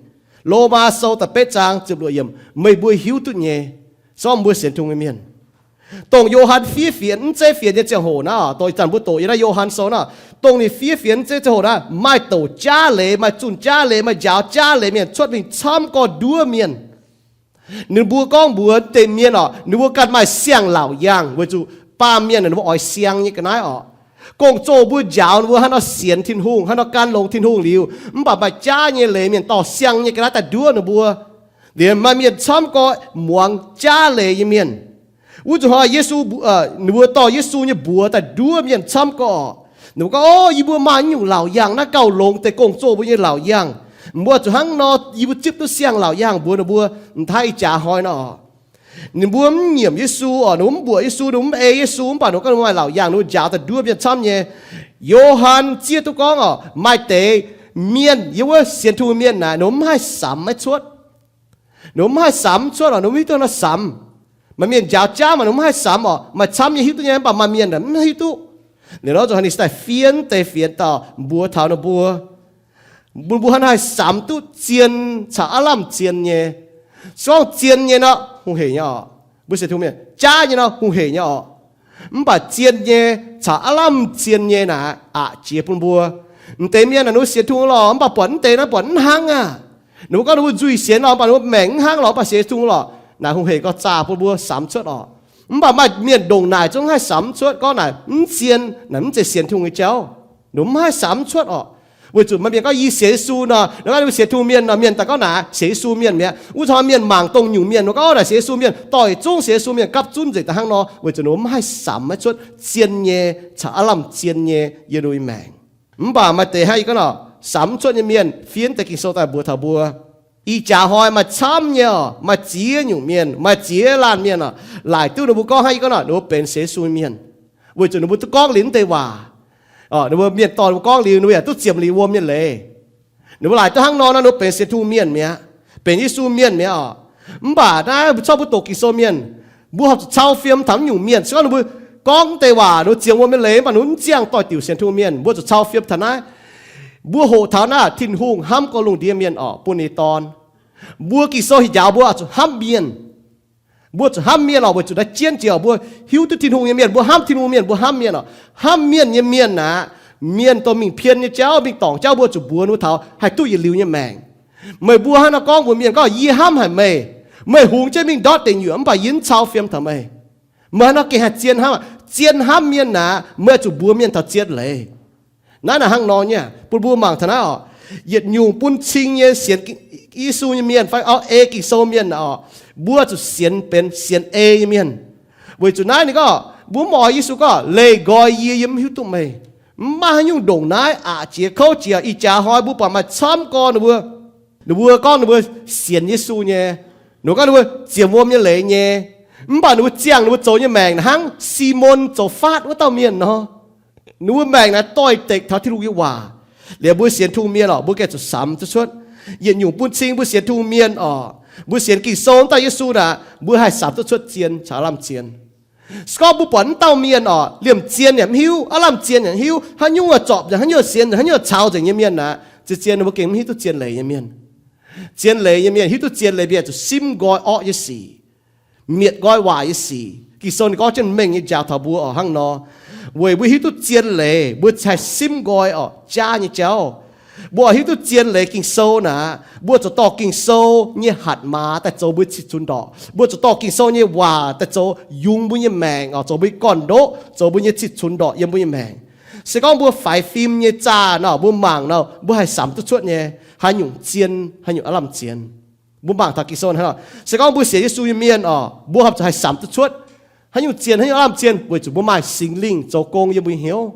Lomaa Sou da'betv zaang ziepc luoqc yiemc, meih mbuo hiuv duqv nyei, se gorngv mbuo sienx Tin-Hungh nyei mienh. Dongh Yo^han fiev fienx mv zeiv fienx nyei ziangh hoc naaiv, dongh ih zanc mbuo doqc yiem naaiv Yo^han Sou naaiv, dongh ninh fiev fienx mv zeiv ziangh hoc naaiv, maaih douc jaav leiz, maaih zunh jaav leiz, maaih njaaux jaav leiz mienh cuotv mingh camv gorx nduov mienh. Ninh mbuo gorngv mbuox deix mienh orqc, ninh mbuo ganh maaih siang-laauc yaangh, weic zuqc baamh mienh ninh mbuo oix siang nyei ga'naaiv orqc. Gong-zoh mbuo njaaux ninh mbuo hnangv nor sienx Tin-Hungh, hnangv nor gan longx Tin-Hungh liuz, mv baac maaih jaav nyei leiz mienh dorh siang nyei ga'naaiv daaih nduov ninh mbuo. Liemh maaih mienh camv gorx muangx jaav leiz nyei mienh. Wuov zuqc hnoi Yesu, ninh mbuo dorh Yesu nyei mbuox daaih nduov mienh camv gorx. Ninh mbuo gorngv, O, yie mbuo maaih nyungc laauc yaangh naaiv gauh longx deix gong-zoh mbuo nyei laauc yaangh. Mbuo zuqc hnangv nor yie mbuo zipv duqv siang-laauc yaangh mbuox ninh mbuo, m'daaih ih jaax hnoi nor. Ninh mbuo mv nyiemc Yesu orqc, ninh mbuo mv mbuoqc Yesu, ninh mbuo mv ei Yesu, mv baac ninh mbuo gorngv ninh mbuo maaih laauc yaangh, ninh mbuo njaaux daaih nduov mienh camv nyei. Yo^han zieqv duqv gorngv orqc, maaih deix mienh yiem wuov sienx Tin-Hungh mienh naaic, ninh mbuo mv haih samx maiv cuotv. Ninh mbuo mv haih samx cuotv orqc, ninh mbuo mv hiuv duqv nor samx. Maaih mienh njaaux jaav maaih ninh mbuo mv haih samx orqc, maaih camv nyei hiuv duqv nyei, mv baac maaih mienh mv hiuv duqv. Liuz nor zuqc hnoi ninh daaih fiev deix fienx daaih mbuox taux ninh mbuo, mbuo, mbuo hnangv haih samx duqv zien caux aav lamh zien nyei. Se gorngv zien nyei nor hungh heic nyei orqc, mbuo sienx Tin-Hungh mienh, jaav nyei nor hungh heic nyei orqc. Mv baac zien nyei caux aav lamh zien nyei naaic aqc jiex bun mbuo. M'deix mienh naaic ninh mbuo sienx Tin-Hungh lorqc, mv baac buatc mv deix naaiv buatc mv hnangv aqv. Ninh mbuo gorngv ninh mbuo nzuih sienx lorqc, mv baac ninh mbuo maengc mv hnangv lorqc, mv baac sienx Tin-Hungh lorqc, naaic hungh heic gauh zaah bun mbuo samx cuotv orqc. Mv baac maaih mienh ndongc naaic zungv haih samx cuotv gorngv naaic mv zien, naaic mv zeiz sienx Tin-Hungh nyei jauv. Ninh mbuo mv haih samx cuotv orqc. Weic zuqc maaih mienh gorngv yie sienx Yesu nor, ninh gorngv ninh mbuo sienx Tin-Hungh mienh nor, mienh daaih gorngv naaic sienx Yesu mienh mi'aqv. Wuov zanc mienh mangc dongh nyungc mienh nor gorngv naaic sienx Yesu mienh, dorh yietc zungv sienx Yesu mienh gapv zunv nzengc daaih hnangv nor, weic zuqc ninh mbuo mv haih samx maiv cuotv zien nyei caux aav lamh zien nyei yiem ninh mbuo nyei maengc. Mv baac maaih deix hnangv yie gorngv nor, samx mv cuotv nyei mienh, fiev deix Ging-Sou daaih mbuox taux mbuo, ih jaax hnoi maaih camv nyei orqc, maaih ziex nyungc mienh, maaih ziex laanh mienh orqc, laaic duqv ninh mbuo gorngv hnangv yie gorngv nor, ninh mbuo benx sienx Yesu mienh, weic zuqc ninh mbuo duqv gorngv liuz mv deix waac. Ninh mbuo mienh dorh ninh mbuo gorngv liuz, ninh mbuo yaac duqv ziemx liuz wuom nyei leiz. Ninh mbuo laaic duqv hnangv nor nor, ninh mbuo benx sienx Tin-Hungh mienh mi'aqv, benx Yesu mienh mi'aqv orqc. Mv baac naaiv mbuo corc mbuo doqc Ging-Sou mienh, mbuo horpc zuqc cau fiem taux mv nyungc mienh. Se gorngv ninh mbuo gorngv mv deix waac, ninh mbuo ziemx wuom nyei leiz, mv baac ninh mbuo mv ziangh doix-diuc sienx Tin-Hungh mienh, mbuo zuqc cau fiem taux naaiv. Mbuo hoqc taux naaiv Tin-Hungh hnamv gorx lungh ndiev mienh orqc, bun ninh nyei Dorn. Mbuo Ging-Sou hieh njaaux mbuo zuqc hnamv mienh. Mbuo zuqc hnamv mienh orqc, weic zuqc naaiv jienv jiex orqc, mbuo hiuv duqv Tin-Hungh nyei mienh, mbuo hnamv Tin-Hungh mienh, mbuo hnamv mienh orqc. Hnamv mienh nyei mienh aeqv, mienh dorh mingh pien nyei jauv, mingh dorngc jauv, mbuo zuqc mbuox ninh mbuo taux haih duqv yietc liuz nyei maengc. Meih mbuo hnangv nor gorngv mbuox mienh gorngv, Yie hnamv haic meih. Meih hungx jienv mingh ndortv deic nyuoqc, mv baac yie mv cau fiem taux meih. Meih hnangv nor gengh haih zien hnamv aqv. Zien hnamv mienh aeqv, meih zuqc mbuox mienh taux zien leiz. Naaiv naaic hnangv nor nyei, bun mbuo mangc taux naaiv orqc. Yietc nyungc bun cing nyei sienx Yesu nyei mienh fai ei Ging-Sou mienh orqc, mbuo zuqc sienx benx sienx ei nyei mienh. Weic zuqc naaiv ninh gorngv, mbuo mv oix Yesu gorngv, Leih nqoi yie, yie mv hiuv duqv meih. Mv maaih haaix nyungc ndongc naaiv aqc jiex kouv jiex. Ih jaax hnoi mbuo buatc maaih camv gorx ninh mbuo, ninh mbuo gorngv ninh mbuo sienx Yesu nyei, ninh mbuo gorngv ninh mbuo ziemx wuom nyei leiz nyei, mv baac ninh mbuo ziangh ninh mbuo zoux nyei maengc hnangv Simon zoux faatv wuov dauh mienh nor. Ninh mbuo maengc naaiv doix-dekc taux Tin-Hungh nyei waac. Liuz mbuo sienx Tin-Hungh mienh orqc, mbuo gengh zuqc samx duqv cuotv. Yietc nyungc bun cing mbuo sienx Tin-Hungh mienh orqc, mbuo sienx Ging-Sou daaih Yesu naaic, mbuo haih samx duqv cuotv zien caux aav lamh zien. Se gorngv mbuo buatc wuov dauh mienh orqc, liemh zien yaac mv hiuv, aav lamh zien yaac mv hiuv, haaix nyungc zorpc nzengc, haaix nyungc sienx nzengc, haaix nyungc caux nzengc nyei mienh aeqv, zien zien ninh mbuo gengh mv hiuv duqv zien leiz nyei mienh. Zien leiz nyei mienh hiuv duqv zien leiz mienh zuqc simv nqoi orqv nyei sic, mietc nqoi waaic nyei sic. Ging-Sou ninh gorngv jienv mengh nyei njaaux taux mbuo orqc hnangv nor. Weic mbuo hiuv duqv zien leiz, mbuo haih simv nqoi orqc jaav nyei jauv. Mbuo hiuv duqv zien leiz Ging-Sou naaic, mbuo zuqc dorh Ging-Sou nyei hatc maaz daaih zoux mbuo nyei cih cunx ndorqc. Mbuo zuqc dorh Ging-Sou nyei waac daaih zoux yungz mbuo nyei maengc orqc, zoux mbuo nyei gorn-ndoqv, zoux mbuo nyei cih cunx ndorqc yiem mbuo nyei maengc. Se gorngv mbuo faix fim nyei zaah nor, mbuo mangc nor, mbuo haih samx duqv cuotv nyei haaix nyungc zien, haaix nyungc aav lamh zien. Mbuo mangc taux Ging-Sou hnangv nor, se gorngv mbuo sienx Yesu nyei mienh orqc, mbuo horpc zuqc haih samx duqv cuotv haaix nyungc zien, haaix nyungc aav lamh zien, weic zuqc mbuo maaih Singx Lingh zoux gong yiem mbuo nyei hnyouv.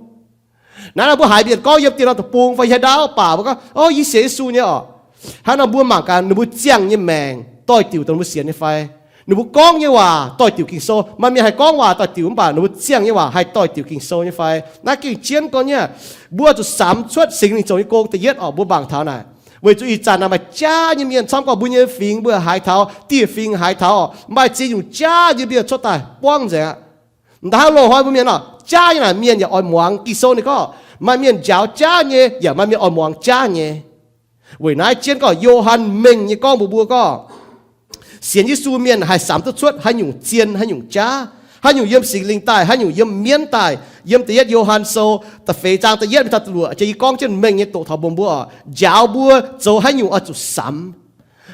Naaiv nor mbuo haiz mienh gorngv yiem dieh nor deic-bung fai hieh ndaauv baac mbuo gorngv, O, yie sienx Yesu nyei orqc. Hnangv nor mbuo mangc gaax ninh mbuo ziangh nyei maengc doix-diuc dongh mbuo sienx nyei fai. Ninh mbuo gorngv nyei waac doix-diuc Ging-Sou. Maaih mienh haih gorngv waac doix-diuc mv baac ninh mbuo ziangh nyei waac haih doix-diuc Ging-Sou nyei fai? Naaiv gengh jienv gorngv nyei. Mbuo zuqc samx cuotv Singx Lingh zoux nyei gong da'yietv orqc, mbuo mangc taux naaic. Weic zuqc ih zanc naaic maaih jaav nyei mienh camv gorngv mbuo nyei fingx mbuo haaix taux, dieh fingx haaix taux orqc, maaih ziex nyungc jaav nyei mienh cuotv daaih buangv nzengc aqv. M'daaih hnangv loz-hnoi mbuo mienh orqc, jaav nyei naaic mienh yaac oix muangx Ging-Sou ninh gorngv. Maaih mienh njaaux jaav nyei, yaac maaih mienh oix muangx jaav nyei. Weic naaiv jienv gorngv Yo^han mengh nyei gorngv mbuox mbuo gorngv, sienx Yesu mienh haih samx duqv cuotv haaix nyungc zien, haaix nyungc jaav, haaix nyungc yiem Singx Lingh daaih, haaix nyungc yiem mienv daaih. Yiem da'yietv Yo^han Sou da'feix zaang da'yietv mingh taux da'luoqc, jiex yie gorngv jienv mengh nyei doqc taux mbuox mbuo orqc, njaaux mbuo zoux haaix nyungc oix zuqc samx.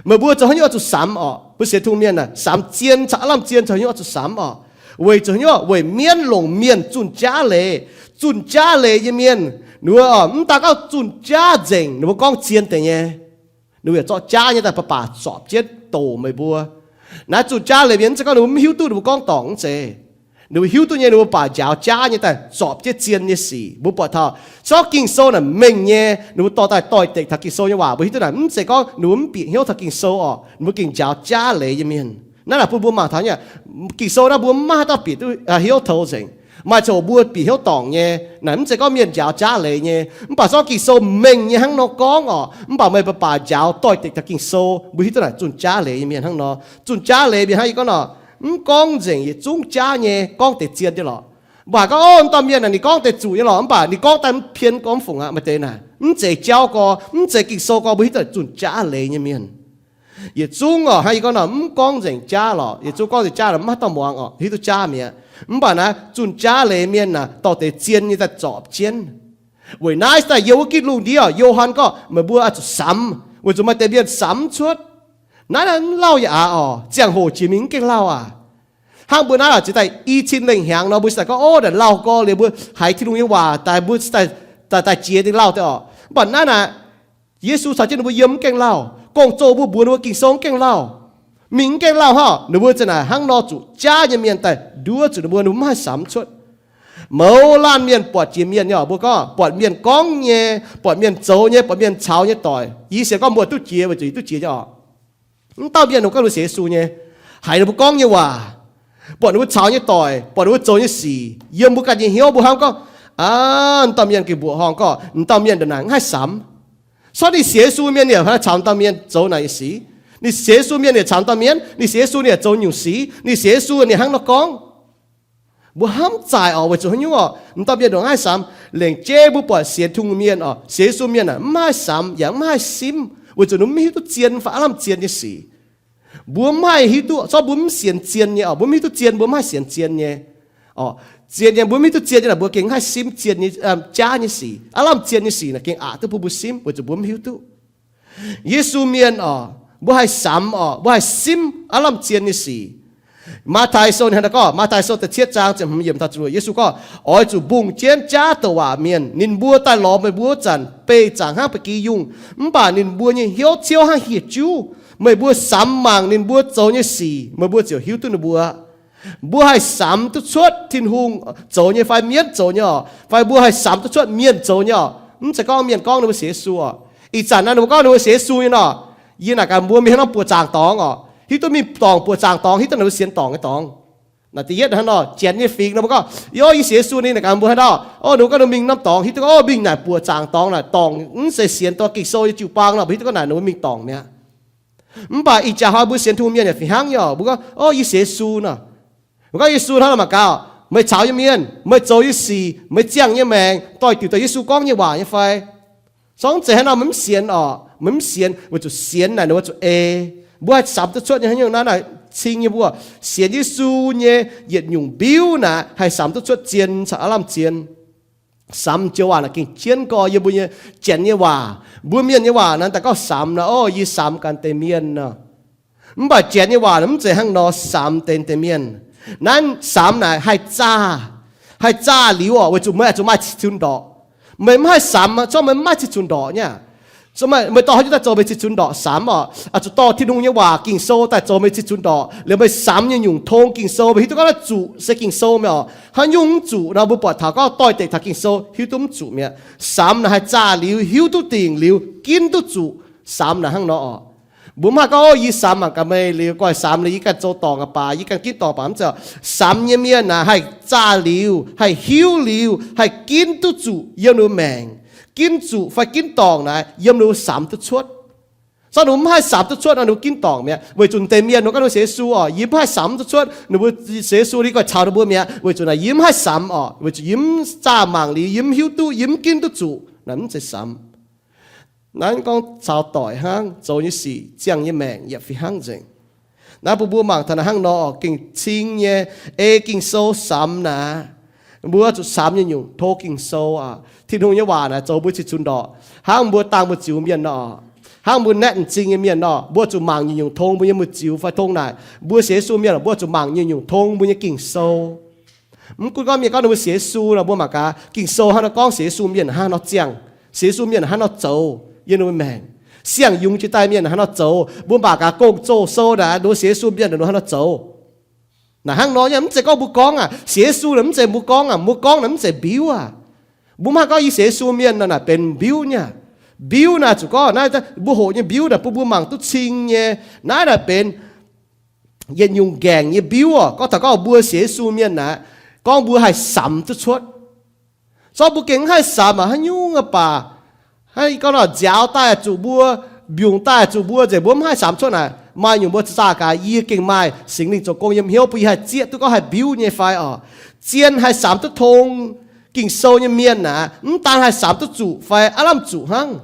Meih mbuo zoux haaix nyungc oix zuqc samx orqc? Mbuo sienx Tin-Hungh mienh aah, samx zien caux aav lamh zien zoux haaix nyungc oix zuqc samx orqc? Weic zuqc haaix nyungc? Weic mienv longc mienh zunh jaav leiz. Zunh jaav leiz nyei mienh, ninh mbuo mv daan gorngv zunh jaav nzengc, ninh mbuo gorngv zien deix nyei, ninh mbuo yaac zorqv jaav nyei daaih baac baac zorpc jienv doqc meih mbuo. Naaiv zunh jaav leiz mienh mv zeiz gorngv ninh mbuo mv hiuv duqv ninh mbuo gorngv dorngc, mv zeiz. Ninh mbuo hiuv duqv nyei, ninh mbuo baac njaaux jaav nyei daaih zorpc jienv zien nyei sic. Mbuo buatc taux se gorngv Ging-Sou naaic mengh nyei, ninh mbuo dorh daaih doix-dekc taux Ging-Sou nyei waac. Mbuo hiuv duqv naaic mv zeiz gorngv ninh mbuo mv bieqc hnyouv taux Ging-Sou orqc, ninh mbuo gengh njaaux jaav leiz nyei mienh. Naaiv naaic bun mbuo mangc taux nyei, Ging-Sou naaiv mbuo mv maaih haaix dauh bieqc duqv hnyouv tout nzengc. Maaih ziangh hoc mbuo bieqc hnyouv dorngc nyei. Naaic mv zeiz gorngv mienh njaaux jaav leiz nyei, mv baac se gorngv Ging-Sou mengh nyei hnangv nor gorngv orqc, mv baac meih baac njaaux doix-dekc taux Ging-Sou, mbuo hiuv duqv naaic zunh jaav leiz nyei mienh hnangv nor. Zunh jaav leiz mienh hnangv yie gorngv nor, mv gorngv nzengc yietc zungv jaav nyei, gorngv deix zien nyei lorqc. Mv baac gorngv, o, wuov dauh mienh naaic ninh gorngv deix zuqc nyei lorqc, mv baac ninh gorngv daaih mv pien gorngv mv fungc aqv. Maaih deix naaic mv zeiz jauv gorx, mv zeiz Ging-Sou gorx, mbuo hiuv duqv zunh jaav leiz nyei mienh. Yietc zungv orqc, hnangv yie gorngv nor, mv gorngv nzengc jaav lorqc. Yietc zungv gorngv nzengc jaav lorqc, mv maaih dauh muangx orqc, hiuv duqv jaav mi'aqv. Mv baac naaiv zunh jaav leiz mienh naaic dorh deix zien nyei daaih zorpc jienv. Weic naaiv se daaih yiem wuov gitv lungh ndiev orqc, Yo^han gorngv meih mbuo oix zuqc samx, weic zuqc maaih deix mienh samx mv cuotv. Naaiv naaiv mv lauh yaac aqc orqc, ziangh hoc jiex mingh mv gaengh lauh aqc. Hnangv mbuo naaiv oc, ziex daaih i cin lengh hnyangx nor, mbuo se daaih gorngv, o, naaic lauh gorx liuz mbuo haiz Tin-Hungh nyei waac daaih, mbuo daaih jiex dingh lauh deix orqc. Mv baac naaiv naaic, Yesu caux jienv ninh mbuo yiem mv gaengh lauh, gong-zoh mbuo mbuox ninh mbuo Ging-Sou mv gaengh lauh, mingh mv gaengh lauh hnangv. Ninh mbuo za'naaic hnangv nor zuqc jaav nyei mienh daaih nduov zuqc ninh mbuo, ninh mbuo mv haih samx cuotv. Mouz laanh mienh buatc jiex mienh nyei orqc, mbuo gorngv buatc mienh gorngv nyei, buatc mienh zoux nyei, buatc mienh caux nyei doic, yie sienx gorngv mbuo duqv jiex weic zuqc yie duqv jiex nyei orqc. Mv dauh mienh ninh mbuo gorngv ninh mbuo sienx Yesu nyei, haiz ninh mbuo gorngv nyei waac, buatc ninh mbuo caux nyei doic, buatc ninh mbuo zoux nyei sic, yiem mbuo ganh nyei hnyouv mbuo hnamv gorngv, aav, m'dauh mienh gengh mbuoqc horngh gorngv m'dauh mienh ndongc naaic mv haih samx. Corc ninh sienx Yesu mienh ninh yaac caux m'dauh mienh zoux naaic nyei sic. Ninh sienx Yesu mienh ninh yaac caux m'dauh mienh, ninh sienx Yesu ninh yaac zoux nyungc sic, ninh sienx Yesu ninh hnangv nor gorngv. Mbuo hnamv zaaic orqc, weic zuqc haaix nyungc orqc? M'dauh mienh ndongc mv haih samx. Lengc jeiv mbuo buatc sienx Tin-Hungh mienh orqc, sienx Yesu mienh aah, mv haih samx yaac mv haih simv, weic zuqc ninh mv hiuv duqv zien fai aav lamh zien nyei sic. Mbuo mv haih hiuv duqv, corc mbuo mv sienx zien nyei orqc, mbuo mv hiuv duqv zien, mbuo mv haih sienx zien nyei. Orqc, zien nyei, mbuo mv hiuv duqv zien nyei naaic, mbuo gengh mv haih simv zien nyei, jaav nyei sic, aav lamh zien nyei sic naaic gengh aqc duqv bun mbuo simv, weic zuqc mbuo mv hiuv duqv. Yesu mienh orqc, mbuo haih samx orqc, mbuo haih simv aav lamh zien nyei sic. Matv^taai Sou ninh hnangv naaiv gorngv, Matv^taai Sou da'cietv zaang ziepc hmz yiemc taux ziepc luoqc, Yesu gorngv, oix zuqc mbungh jienv jaav douc waac mienh. Ninh mbuo daaih lorz meih mbuo wuov zanc, beih zaangc hnangv ba'gi yungh, mv baac ninh mbuo nyei hnyouv ciouv hnangv hieh juv. Meih mbuo samx mangc ninh mbuo zoux nyei sic, meih mbuo ziouc hiuv duqv ninh mbuo. Mbuo haih samx duqv cuotv Tin-Hungh zoux nyei fai mienv zoux nyei orqc, fai mbuo haih samx duqv cuotv mienh zoux nyei orqc. Mv zeiz gorngv mienh gorngv ninh mbuo sienx Yesu orqc. Ih zanc naaiv ninh mbuo gorngv ninh mbuo sienx Yesu nyei nor, yie naaic gaax mbuo mingh haaix norm buoqc zaangc dorngx orqc, hiuv duqv mingh dorngc buoqc zaangc dorngx, hiuv duqv ninh mbuo sienx dorngc nyei dorngx. Naaic da'yietv hnangv nor, Janx nyei fingx nor, mbuo gorngv, o, yie sienx Yesu nyei, naaic gaax mbuo haaix dauh, o, ninh mbuo gorngv ninh mbuo mingh norm dorngx, hiuv duqv gorngv, o, mingh naaic buoqc zaangc dorngx naaic, dorngc mv zeiz sienx dorh Ging-Sou nyei jiu-baang nor, mbuo hiuv duqv gorngv naaic ninh mbuo mingh dorngc mi'aqv. Mv baac ih jaax hnoi mbuo sienx Tin-Hungh mienh yaac fih hnangv nyei orqc. Mbuo gorngv, o, yie sienx Yesu nor. Mbuo gorngv Yesu hnangv nor mangc gaax, meih caux nyei mienh, meih zoux nyei sic, meih ziangh nyei maengc, doix-diuc doix Yesu gorngv nyei waac nyei fai? Zorngv zeiz hnangv nor meih mv sienx orqc, meih mv sienx, weic zuqc sienx naaic ninh mbuo zuqc ei. Mbuo haih samx duqv cuotv nyei hnangv nyungc naaiv naaic cing nyei mbuo sienx Yesu nyei yietc nyungc mbiuv naaic haih samx duqv cuotv zien caux aav lamh zien. Samx joux waac naaic gengh jienv gorx yiem mbuo nyei Janx nyei waac. Mbuo mienh nyei waac naaic daaih gorngv samx nor, o, yie samx ganh deix mienh nor. Mv baac Janx nyei waac naaic mv zeiz hnangv nor samx deix deix mienh. Naaiv samx naaic haih zaah, haih zaah liuz orqc, weic zuqc meih oix zuqc maaih cih cunx ndorqc. Meih mv haih samx, zorqv meih mv maaih cih cunx ndorqc nyei. Meih dorh haaix nyungc daaih zoux meih cih cunx ndorqc samx orqc? Oix zuqc dorh Tin-Hungh nyei waac Ging-Sou daaih zoux meih cih cunx ndorqc. Liuz meih samx nyei nyungc tong Ging-Sou, meih hiuv duqv gorngv naaiv zuqc se Ging-Sou mi'aqv orqc. Haaix nyungc mv zuqc nor, mbuo buatc taux gorngv doix-dekc taux Ging-Sou hiuv duqv mv zuqc mi'aqv. Samx naaic haih zaah liuz, hiuv duqv dingc liuz, ginv duqv zuqc. Samx naaic hnangv nor orqc. Mbuo mv haih gorngv, Ov, yie samx mangc gaax meih liuz, goiv samx liuz yie ganh zoux dorngc aqv baac, yie ganh ginv dorngc baac. Mv zeiz. Samx nyei mienh naaic haih zaah liuz, haih hiuv liuz, haih ginv duqv zuqc yiem ninh mbuo maengc. Ginv zuqc fai ginv dorngc naaic yiem ninh mbuo samx duqv cuotv. Zorqv ninh mbuo mv haih samx duqv cuotv nor, ninh mbuo ginv dorngc mi'aqv. Weic zuqc deix mienh nor gorngv ninh mbuo sienx Yesu oc, yie mv haih samx duqv cuotv ninh mbuo sienx Yesu, yie goiv caux ninh mbuo mi'aqv. Weic zuqc naaic yie mv haih samx oc, weic zuqc yie mv zaah mangc liuz, yie mv hiuv duqv, yie mv ginv duqv zuqc. Naaic mv zeiz samx. Naaiv gorngv caux doic hnangv, zoux nyei sic, ziangh nyei maengc yaac fih hnangv nzengc. Naaiv bun mbuo mangc taux naaiv hnangv nor, gengh cing nyei, ei Ging-Sou samx naaic, mbuo zuqc samx nyungc-nyungc tov Ging-Sou aqv. Tin-Hungh nyei waac naaic zoux mbuo cih cunx ndorqc. Hnangv mbuo dangh mbu'ziex mienh nor, hnangv mbuo naetv m'zing nyei mienh nor, mbuo zuqc mangc nyungc-nyungc tong mbuo nyei mbu'ziex fai tong naaic. Mbuo sienx Yesu mienh, mbuo zuqc mangc nyungc-nyungc tong mbuo nyei Ging-Sou. Mv gunv gorngv mienh gorngv ninh mbuo sienx Yesu nor, mbuo mangc gaax Ging-Sou hnangv nor gorngv sienx Yesu mienh hnangv nor ziangh, sienx Yesu mienh hnangv nor zoux yiem ninh mbuo maengc. Siang-yungz jiex daaih mienh hnangv nor zoux, mbuo mangc gaax Gong-Zoh sou naaic, ninh mbuo sienx Yesu mienh ninh mbuo hnangv nor zoux. Naaic hnangv nor nyei, mv zeiz gorngv mbuo gorngv aqv, sienx Yesu naaic mv zeiz mbuo gorngv aqv, mbuo gorngv naaic mv zeiz mbiuv aqv. Mbuo mv haih gorngv yie sienx Yesu mienh nor naaic benx mbiuv nyei. Mbiuv naaic zuqc gorngv naaiv, mbuo hoqc nyei mbiuv naaic bun mbuo mangc duqv cing nyei. Naaiv naaic benx yietc nyungc nqaengc nyei mbiuv oc. Gorngv taux gorngv mbuo sienx Yesu mienh naaic, gorngv mbuo haih samx duqv cuotv. Zorqv mbuo gengh mv haih samx aqv, haaix nyungc aqv baac, hnangv gorngv nor nziaaux daaih zuqc mbuo, mbiungc daaih zuqc mbuo nzengc, mbuo mv haih samx cuotv naaic. Maaih nyungc mbuo zaah gaax, yie gengh maaih Singx Lingh zoux gong yiem hnyouv bun yie haih zieqv duqv gorngv haih mbiuv nyei fai oc. Zien haih samx duqv tong Ging-Sou nyei mienh naaic, mv daan haih samx duqv zuqc fai aav lamh zuqc hnangv.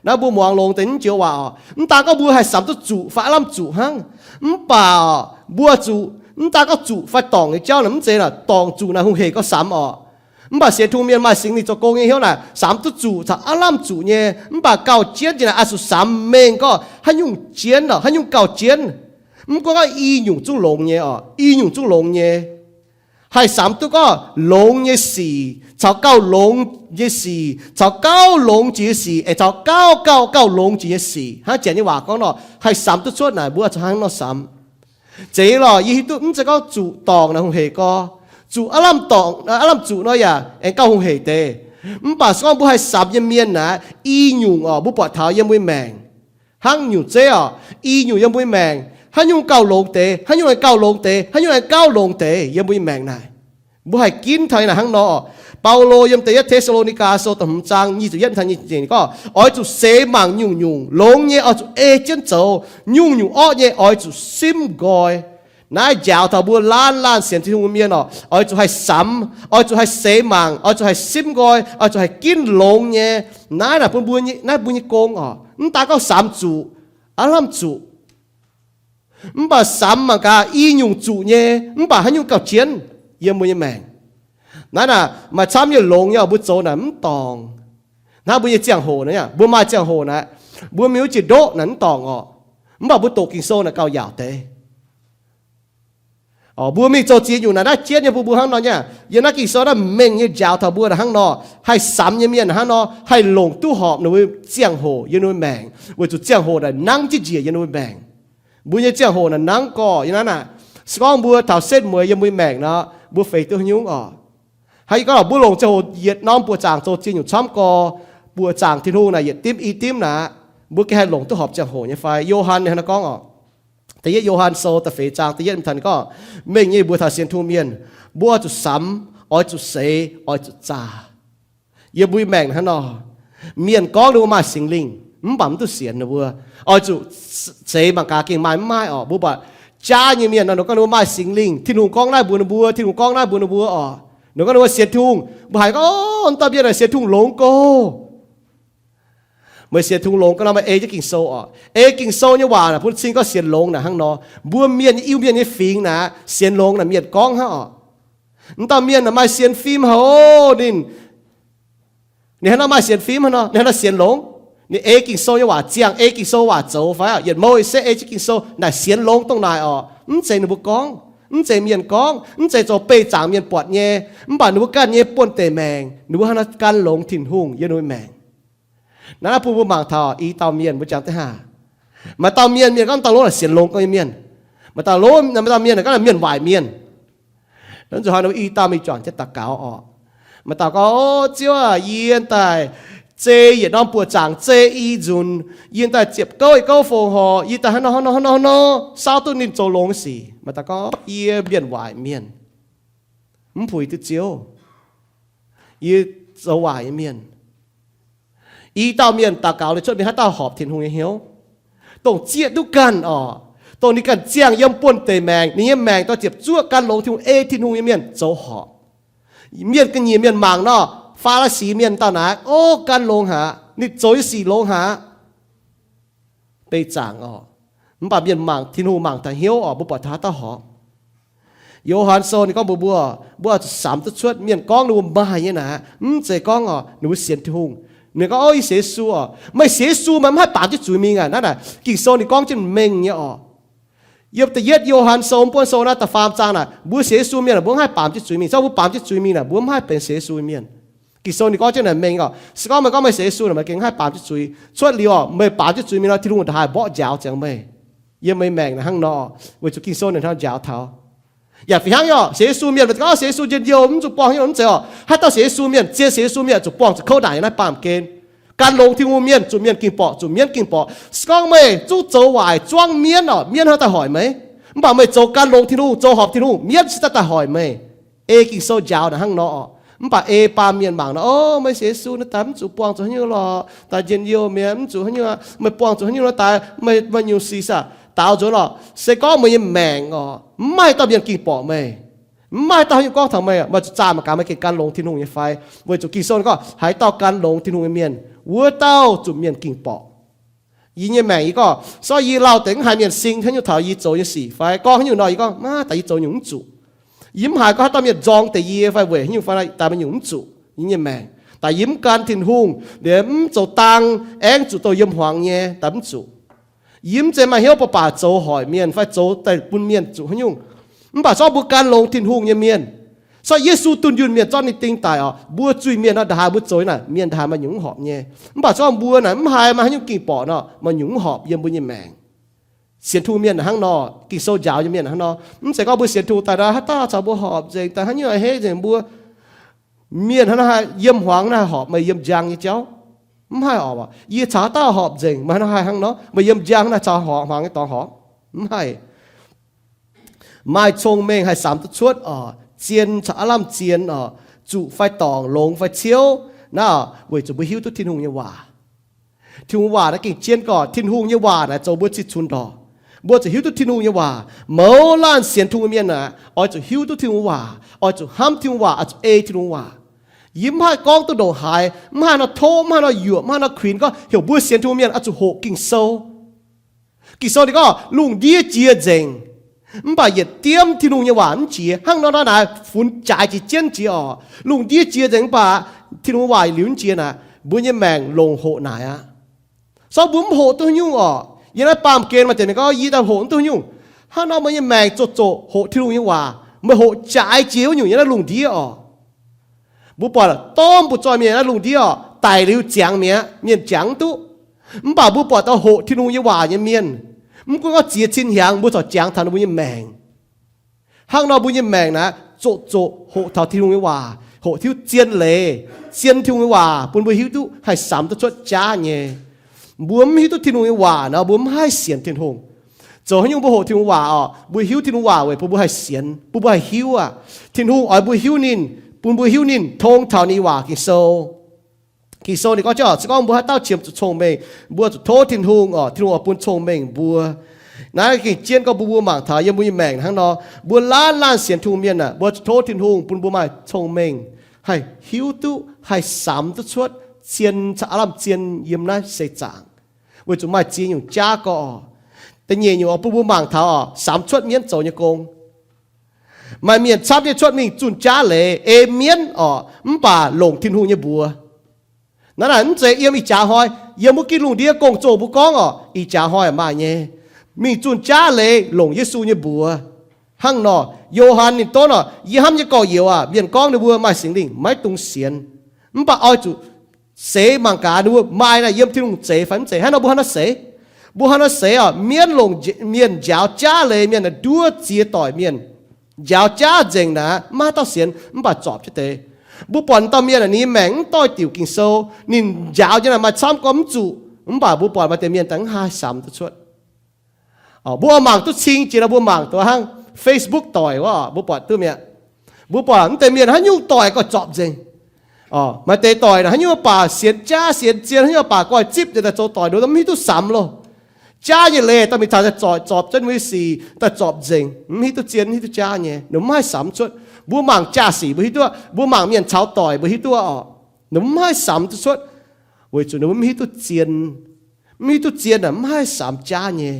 Naaiv mbuo muangx longx deix naaiv joux waac oc. Mv daan gorngv mbuo haih samx duqv zuqc fai aav lamh zuqc hnangv, mv baac mbuo zuqc, mv daan gorngv zuqc fai dorngc nyei jauv naaic mv zeiz naaic, dorngc zuqc naaic hungh heic gorngv samx oc. Mv baac sienx Tin-Hungh mienh maaih Singx Lingh zoux gong nyei hnyouv naaic, samx duqv zuqc caux aav lamh zuqc nyei. Mv baac gauh jienv jiex naaic oix zuqc samx mengh gorngv haaix nyungc jienv oc, haaix nyungc gauh jienv. Mv gunv gorngv i nyungc zungv longx nyei oc, i nyungc zungv longx nyei. Haih samx duqv gorngv longx nyei sic caux gauh longx nyei sic, caux gauh longx jiex nyei sic, aengx caux gauh gauh gauh longx jiex nyei sic. Hnangv janx nyei waac gorngv nor, haih samx duqv cuotv naaic, mbuo zuqc hnangv nor samx. Zeiz lorqc, yie hiuv duqv mv zeiz gorngv zuqc dorngc naaic hungh heic gorx. Zuqc aav lamh dorngc, aav lamh zuqc nor yaac aengx gauh hungh heic deix. Mv baac se gorngv mbuo haih samx nyei mienh naaic, i nyungc oc, mbuo buatc taux yiem mbuo nyei maengc. Hnangv nyungc zeiv oc, i nyungc yiem mbuo nyei maengc, haaix nyungc gauh longx deix, haaix nyungc aengx gauh longx deix, haaix nyungc aengx gauh longx deix yiem mbuo nyei maengc naaic. Mbuo haih ginv taux naaic hnangv nor oc. Baulo yiem Da'yietv Te^saa^lo^ni^gaa Sou da'hmz zaang nyic ziepc yietv taux nyic ziepc nyeic gorngv, oix zuqc seix mangc nyungc-nyungc, longx nyei oix zuqc ei jienv zoux, nyungc-nyungc orqv nyei oix zuqc simv nqoi. Naaiv njaaux taux mbuo laanh laanh sienx Tin-Hungh nyei mienh oc, oix zuqc haih samx, oix zuqc haih seix mangc, oix zuqc haih simv nqoi, oix zuqc haih ginv longx nyei. Naaiv naaic bun mbuo, naaiv mbuo nyei gong oc. Mv daan gorngv samx zuqc, aav lamh zuqc. Mv baac samx mangc gaax, i nyungc zuqc nyei, mv baac haaix nyungc gauh jienv yiem mbuo nyei maengc. Naaiv naaic maaih camv nyei longx nyei oc, mbuo zoux naaic mv dorngc. Hnangv mbuo nyei ziangh hoc naaic, mbuo maaih ziangh hoc naaic, mbuo mingh wuov jiex ndoqv naaic mv dorngc oc. Mv baac mbuo doqc Ging-Sou naaic gauh yaauc deix. Mbuo mingh zoux ziex nyungc naaic, naaiv jienv nyei bun mbuo hnangv nor nyei. Yiem naaiv Ging-Sou naaiv mengh nyei njaaux taux mbuo naaic hnangv nor, haih samx nyei mienh naaic hnangv nor, haih longc duqv horpc ninh mbuo ziangh hoc yiem ninh mbuo maengc, weic zuqc ziangh hoc naaic nangv jienv njiec yiem ninh mbuo maengc. Mbuo nyei ziangh hoc naaic nangv gorx yiem naaiv naaic. Se gorngv mbuo taux setv mueiz yiem mbuo nyei maengc nor, mbuo feix duqv haaix nyungc oc? Hnangv yie gorngv, mbuo longc ziangh hoc yietc norm buoqc zaangc zoux ziex nyungc camv gorx, buoqc zaangc Tin-Hungh naaic yietc dimv i dimv naaic, mbuo gengh haih longc duqv horpc ziangh hoc nyei fai? Yo^han ninh hnangv naaiv gorngv oc. Da'yietv Yo^han Sou da'feix zaang da'yietv taux ninh gorngv, mengh nyei mbuox taux sienx Tin-Hungh mienh, mbuo oix zuqc samx, oix zuqc seix, oix zuqc zaah. Yiem mbuo nyei maengc hnangv nor, mienh gorngv ninh mbuo maaih Singx Lingh, mv baac mv duqv sienx ninh mbuo. Oix zuqc seix mangc gaax gengh maaih mv maaih oc. Mbuo buatc jaav nyei mienh nor, ninh gorngv ninh mbuo maaih Singx Lingh, Tin-Hungh gorngv naaiv mbuox ninh mbuo, Tin-Hungh gorngv naaiv mbuox ninh mbuo oc. Ninh gorngv ninh mbuo sienx Tin-Hungh, mbuo haiz gorngv, Ov, wuov dauh mienh naaic sienx Tin-Hungh longx gorx. Meih sienx Tin-Hungh longx gorngv nor, meih ei jienv Ging-Sou oc. Ei Ging-Sou nyei waac naaic bun cing gorngv sienx longx naaic hnangv nor. Mbuo mienh nyei Iu-Mienh nyei fingx naaic, sienx longx naaic mienh gorngv hnangv oc. Wuov dauh mienh naaic maaih sienx fim haic oc. Ninh, ninh hnangv nor maaih sienx fim hnangv nor, ninh hnangv nor sienx longx. Ninh ei Ging-Sou nyei waac ziangh, ei Ging-Sou waac zoux fai, yietc mouh se ei jienv Ging-Sou naaic sienx longx dongh naaic oc. Mv zeiz ninh mbuo gorngv, mv zeiz mienh gorngv, mv zeiz zoux beih zaangc mienh buatc nyei, mv baac ninh mbuo ganh nyei buonv-deic maengc, ninh mbuo hnangv nor gan longx Tin-Hungh yiem ninh mbuo maengc. Naaiv bun mbuo mangc taux i dauh mienh, mbuo jangx deix haac. Maaih dauh mienh, mienh gorngv dauh lov naaic sienx longx gorngv nyei mienh. Maaih dauh lov, maaih dauh mienh gorngv mienh waaic mienh. Nzuqc hnoi i dauh mingh juangc jienv daux gaux oc. Maaih dauh gorngv, Ov, Ziouv aac, yie daaih zei yietc norm buoqc zaangc zei i nzunc, yie daaih ziepc gouv i gouv fongc horc, yie daaih hnangv nor hnangv nor hnangv nor, saauv duqv ninh zoux longx sic. Maaih dauh gorngv, yie mienh waaic mienh, mv puix duqv Ziouv. Yie zoux waaic nyei mienh. I dauh mienh daux gaux liuz cuotv mingh haaix dauh horpc Tin-Hungh nyei hnyouv, dongh zieqv duqv ganh oc, dongh ninh ganh ziangh yiem buonv-deic maengc, ninh nyei maengc dorh ziepc zuoqv gan longx Tin-Hungh, ei Tin-Hungh nyei mienh zoux horpc. Mienh ga'nyiec mienh mangc nor, Faa^li^si mienh dauh naaic, o, gan longx haic, ninh zoux nyei sic longx haic, beiv zaangc oc. Mv baac mienh mangc, Tin-Hungh mangc taux hnyouv oc, mbuo buatc taux haaix dauh horpc. Yo^han Sou ninh gorngv mbuox mbuo, mbuo oix zuqc samx duqv cuotv mienh gorngv ninh mbuo maaih nyei naaic, mv zeiz gorngv oc ninh mbuo sienx Tin-Hungh. Ninh gorngv, o, yie sienx Yesu oc. Meih sienx Yesu meih mv haih baamz jienv zuiz mingh aac. Naaiv naaic Ging-Sou ninh gorngv jienv mengh nyei oc. Yiem da'yietv Yo^han Sou, buonv sou naaiv da'faam zaang naaic, mbuo sienx Yesu mienh aah, mbuo mv haih baamz jienv zuiz mingh. Se gorngv mbuo baamz jienv zuiz mingh naaic, mbuo mv haih benx sienx Yesu nyei mienh. Ging-Sou ninh gorngv jienv naaic mengh oc. Se gorngv meih gorngv meih sienx Yesu naaic, meih gengh mv haih baamz jienv zuiz. Cuotv liuz oc, meih baamz jienv zuiz mingh nor, Tin-Hungh ndaaih haih mborqv njaaux ziangx meih. Yiem meih maengc naaic hnangv nor, weic zuqc Ging-Sou ninh hnangv njaaux taux. Yaac fih hnangv nyei oc, sienx Yesu mienh, meih gorngv sienx Yesu njien-youh mv zuqc buangh hnyouv, mv zeiz oc. Haaix dauh sienx Yesu mienh, zien sienx Yesu mienh zuqc buangh zuqc kouv naaic yiem naaiv baamh gen. Gan longx Tin-Hungh mienh zuqc mienh ging borqc, zuqc mienv ging borqc. Se gorngv meih zungv zoux waaic zuangv mienv oc, mienv hnangv daaih hoic meih. Mv baac meih zoux gan longx Tin-Hungh, zoux horpc Tin-Hungh, mienv cingx daaih daaih hoic meih. Ei Ging-Sou njaaux naaic hnangv nor oc. Mv baac ei baamh mienh mangc nor, o, meih sienx Yesu naaiv daaih mv zuqc buangh zuqc haaix nyungc lorqc, daaih njien-youh mi'aqv, mv zuqc haaix nyungc aqv, meih buangh zuqc haaix nyungc nor daaih, meih, meih nyungc sic aac, daaux nzuonx lorqc. Se gorngv meih nyei maengc oc, mv maaih dauh mienh ging borqc meih, mv maaih dauh haaix nyungc gorngv taux meih, meih zuqc zaah mangc gaax meih gengh gan longx Tin-Hungh nyei fai. Weic zuqc Ging-Sou ninh gorngv haaix dauh gan longx Tin-Hungh nyei mienh, wuov dauh zuqc mienh ging borqc. Yie nyei maengc yie gorngv, se gorngv yie lauh deix mv haiz mienh sing haaix nyungc taux yie zoux nyei sic fai gorngv haaix nyungc nor, yie gorngv, aav, daaih yie zoux nyungc mv zuqc. Yie mv haiz gorngv haaix dauh mienh nzorng deix yie fai weic haaix nyungc fai daaih meih nyungc mv zuqc. Yie nyei maengc daaih yie mv gan Tin-Hungh, liemh mv zoux dang, aengv zuqc douh yiem hmuangx nyei, daaih mv zuqc. Yie mv zeiz maaih hnyouv baac baac zoux hoic mienh fai zoux daaih bun mienh zuqc haaix nyungc. Mv baac se gorngv mbuo gan longx Tin-Hungh nyei mienh, se gorngv Yesu dunh yunh mienh zorqv ninh ding daic oc, mbuo zuiz-mienh nor, ndaaih haaix mbuo zoux naaic mienh ndaaih haaix maaih nyungc mv horpc nyei. Mv baac se gorngv mbuo naaic mv haiz maaih haaix nyungc ging borqc nor, maaih nyungc mv horpc yiem mbuo nyei maengc. Sienx Tin-Hungh mienh hnangv nor, Ging-Sou njaaux nyei mienh hnangv nor, mv zeiz gorngv mbuo sienx Tin-Hungh daaih nor, haaix dauh caux mbuo horpc nzengc, daaih haaix nyungc haiz hei nzengc mbuo. Mienh hnangv naaiv haih yiem hmuangx naaiv haih horpc meih yiem njang nyei jauv? Mv haih oc. Yie caux haaix dauh horpc nzengc, meih hnangv naaiv haih hnangv nor, meih yiem njang naaiv caux horpc hmuangx nyei dorngx horpc? Mv haih. Maaih cong-mengh haih samx duqv cuotv oc, zien caux aav lamh zien oc, zuqc fai dorngc, longx fai ciouv, naaiv weic zuqc mbuo hiuv duqv Tin-Hungh nyei waac. Tin-Hungh waac naaiv gengh zien gorqv. Tin-Hungh nyei waac naaic zoux mbuo cih cunx ndorqc. Mbuo zuqc hiuv duqv Tin-Hungh nyei waac. Mouz laanh sienx Tin-Hungh mienh aeqv, oix zuqc hiuv duqv Tin-Hungh waac, oix zuqc hnamv Tin-Hungh waac, oix zuqc ei Tin-Hungh waac. Yie mv haih gorngv duqv ndongc haaix, mv haih nor tov, mv haih nor yuoqc, mv haih nor kuinx gorngv heuc mbuo sienx Tin-Hungh mienh oix zuqc hoqc Ging-Sou. Ging-Sou ninh gorngv lungh ndiev jiex nzengc, mv baac yietc diemv Tin-Hungh nyei waac mv jiex. Hnangv nor naaiv naaic funx jaaix jiex jienv jiex oc. Lungh ndiev jiex nzengc mv baac Tin-Hungh waac liuz mv jiex naaic, mbuo nyei maengc longc hoqc naaic aqv. Se gorngv mbuo mv hoqc duqv haaix nyungc oc, yiem naaiv baamh gen maaih deix mienh gorngv yie daaih hoqc mv duqv haaix nyungc. Hnangv nor meih nyei maengc zoqc zoqc hoqc Tin-Hungh nyei waac, meih hoqc jaaix jiex wuov nyungc yiem naaiv lungh ndiev oc. Mbuo buatc domh mbu'zoi mienh naaiv lungh ndiev oc, daic liuz ziangx mi'aqv, mienh jangx mv duqv. Mv baac mbuo buatc dauh hoqc Tin-Hungh nyei waac nyei mienh, mv gunv gorngv ziex cin hnyangx mbuo corc jangx taux ninh mbuo nyei maengc. Hnangv nor mbuo nyei maengc naaic zoqc zoqc hoqc taux Tin-Hungh nyei waac, hoqc hiuv zien leiz, zien Tin-Hungh nyei waac bun mbuo hiuv duqv haih samx duqv cuotv jaav nyei. Mbuo mv hiuv duqv Tin-Hungh nyei waac nor, mbuo mv haih sienx Tin-Hungh. Zoux haaix nyungc mbuo hoqc Tin-Hungh waac oc, mbuo hiuv Tin-Hungh waac weic bun mbuo haih sienx, bun mbuo haih hiuv aqv. Tin-Hungh oix mbuo hiuv ninh, bun mbuo hiuv ninh tong taux ninh waac Ging-Sou. Ging-Sou ninh gorngv jienv oc, se gorngv mbuo haaix dauh qiemx zuqc cong-mengh, mbuo zuqc tov Tin-Hungh oc, Tin-Hungh oix bun cong-mengh mbuo. Naaiv gengh jienv gorngv mbuo mbuo mangc taux yiem mbuo nyei maengc hnangv nor, mbuo laanh laanh sienx Tin-Hungh mienh aah, mbuo zuqc tov Tin-Hungh bun mbuo maaih cong-mengh, haih hiuv duqv, haih samx duqv cuotv zien caux aav lamh zien yiem naaiv seix zaangc. Weic zuqc maaih ziex nyungc jaav gorqv. Da'nyeic nyungc oix bun mbuo mangc taux oc, samx cuotv mienv zoux nyei gong. Maaih mienh camv nyei cuotv mingh zunh jaav leiz, ei mienv oc, mv baac longc Tin-Hungh nyei mbuox. Naaiv naaic mv zeiz yiem ih jaax hnoi, yiem wuov gitv lungh ndiev gong-zoh mbuo gorngv oc, ih jaax hnoi maaih nyei. Mingh zunh jaav leiz longc Yesu nyei mbuox. Hnangv nor, Yo^han ninh donv oc, yie hnamv nyei gorx-youz aah, mienh gorngv ninh mbuo maaih Singx Lingh maiv dungx sienx. Mv baac oix zuqc seix mangc gaax ninh mbuo maaih naaic yiem Tin-Hungh zeiz fai mv zeiz. Hnangv nor mbuo hnangv nor seix, mbuo hnangv nor seix oc, mienv longc nj-, mienh njaaux jaav leiz, mienh naaic nduov ziex doic mienh, njaaux jaav nzengc naaic, maiv haaix dauh sienx, mv baac zorpc jienv deix. Mbuo buatc dauh mienh ninh maengc mv doix-diuc Ging-Sou, ninh njaaux nyei naaic maaih camv gorngv mv zuqc, mv baac mbuo buatc maaih deix mienh daaih mv haih samx duqv cuotv. Mbuo oix mangc duqv cing jiex nor, mbuo mangc duqv hnangv Facebook doic wuov, mbuo buatc duqv mi'aqv. Mbuo buatc mv deix mienh haaix nyungc doic gorx-zorpc nzengc. Maaih deix doic naaic haaix nyungc baac sienx jaav sienx zien, haaix nyungc baac goiv zipv nyei daaih zoux doic, ninh mv hiuv duqv samx loh. Jaav nyei leiz daaih mingh taux daaih zorpc, zorpc jienv mbuo nyei sic daaih zorpc nzengc, mv hiuv duqv zien, mv hiuv duqv jaav nyei, ninh mv haih samx cuotv. Mbuo mangc jaa-sic mbuo hiuv duqv, mbuo mangc mienh caux doic mbuo hiuv duqv oc, ninh mv haih samx duqv cuotv, weic zuqc ninh mbuo mv hiuv duqv zien. Mv hiuv duqv zien naaic mv haih samx jaav nyei.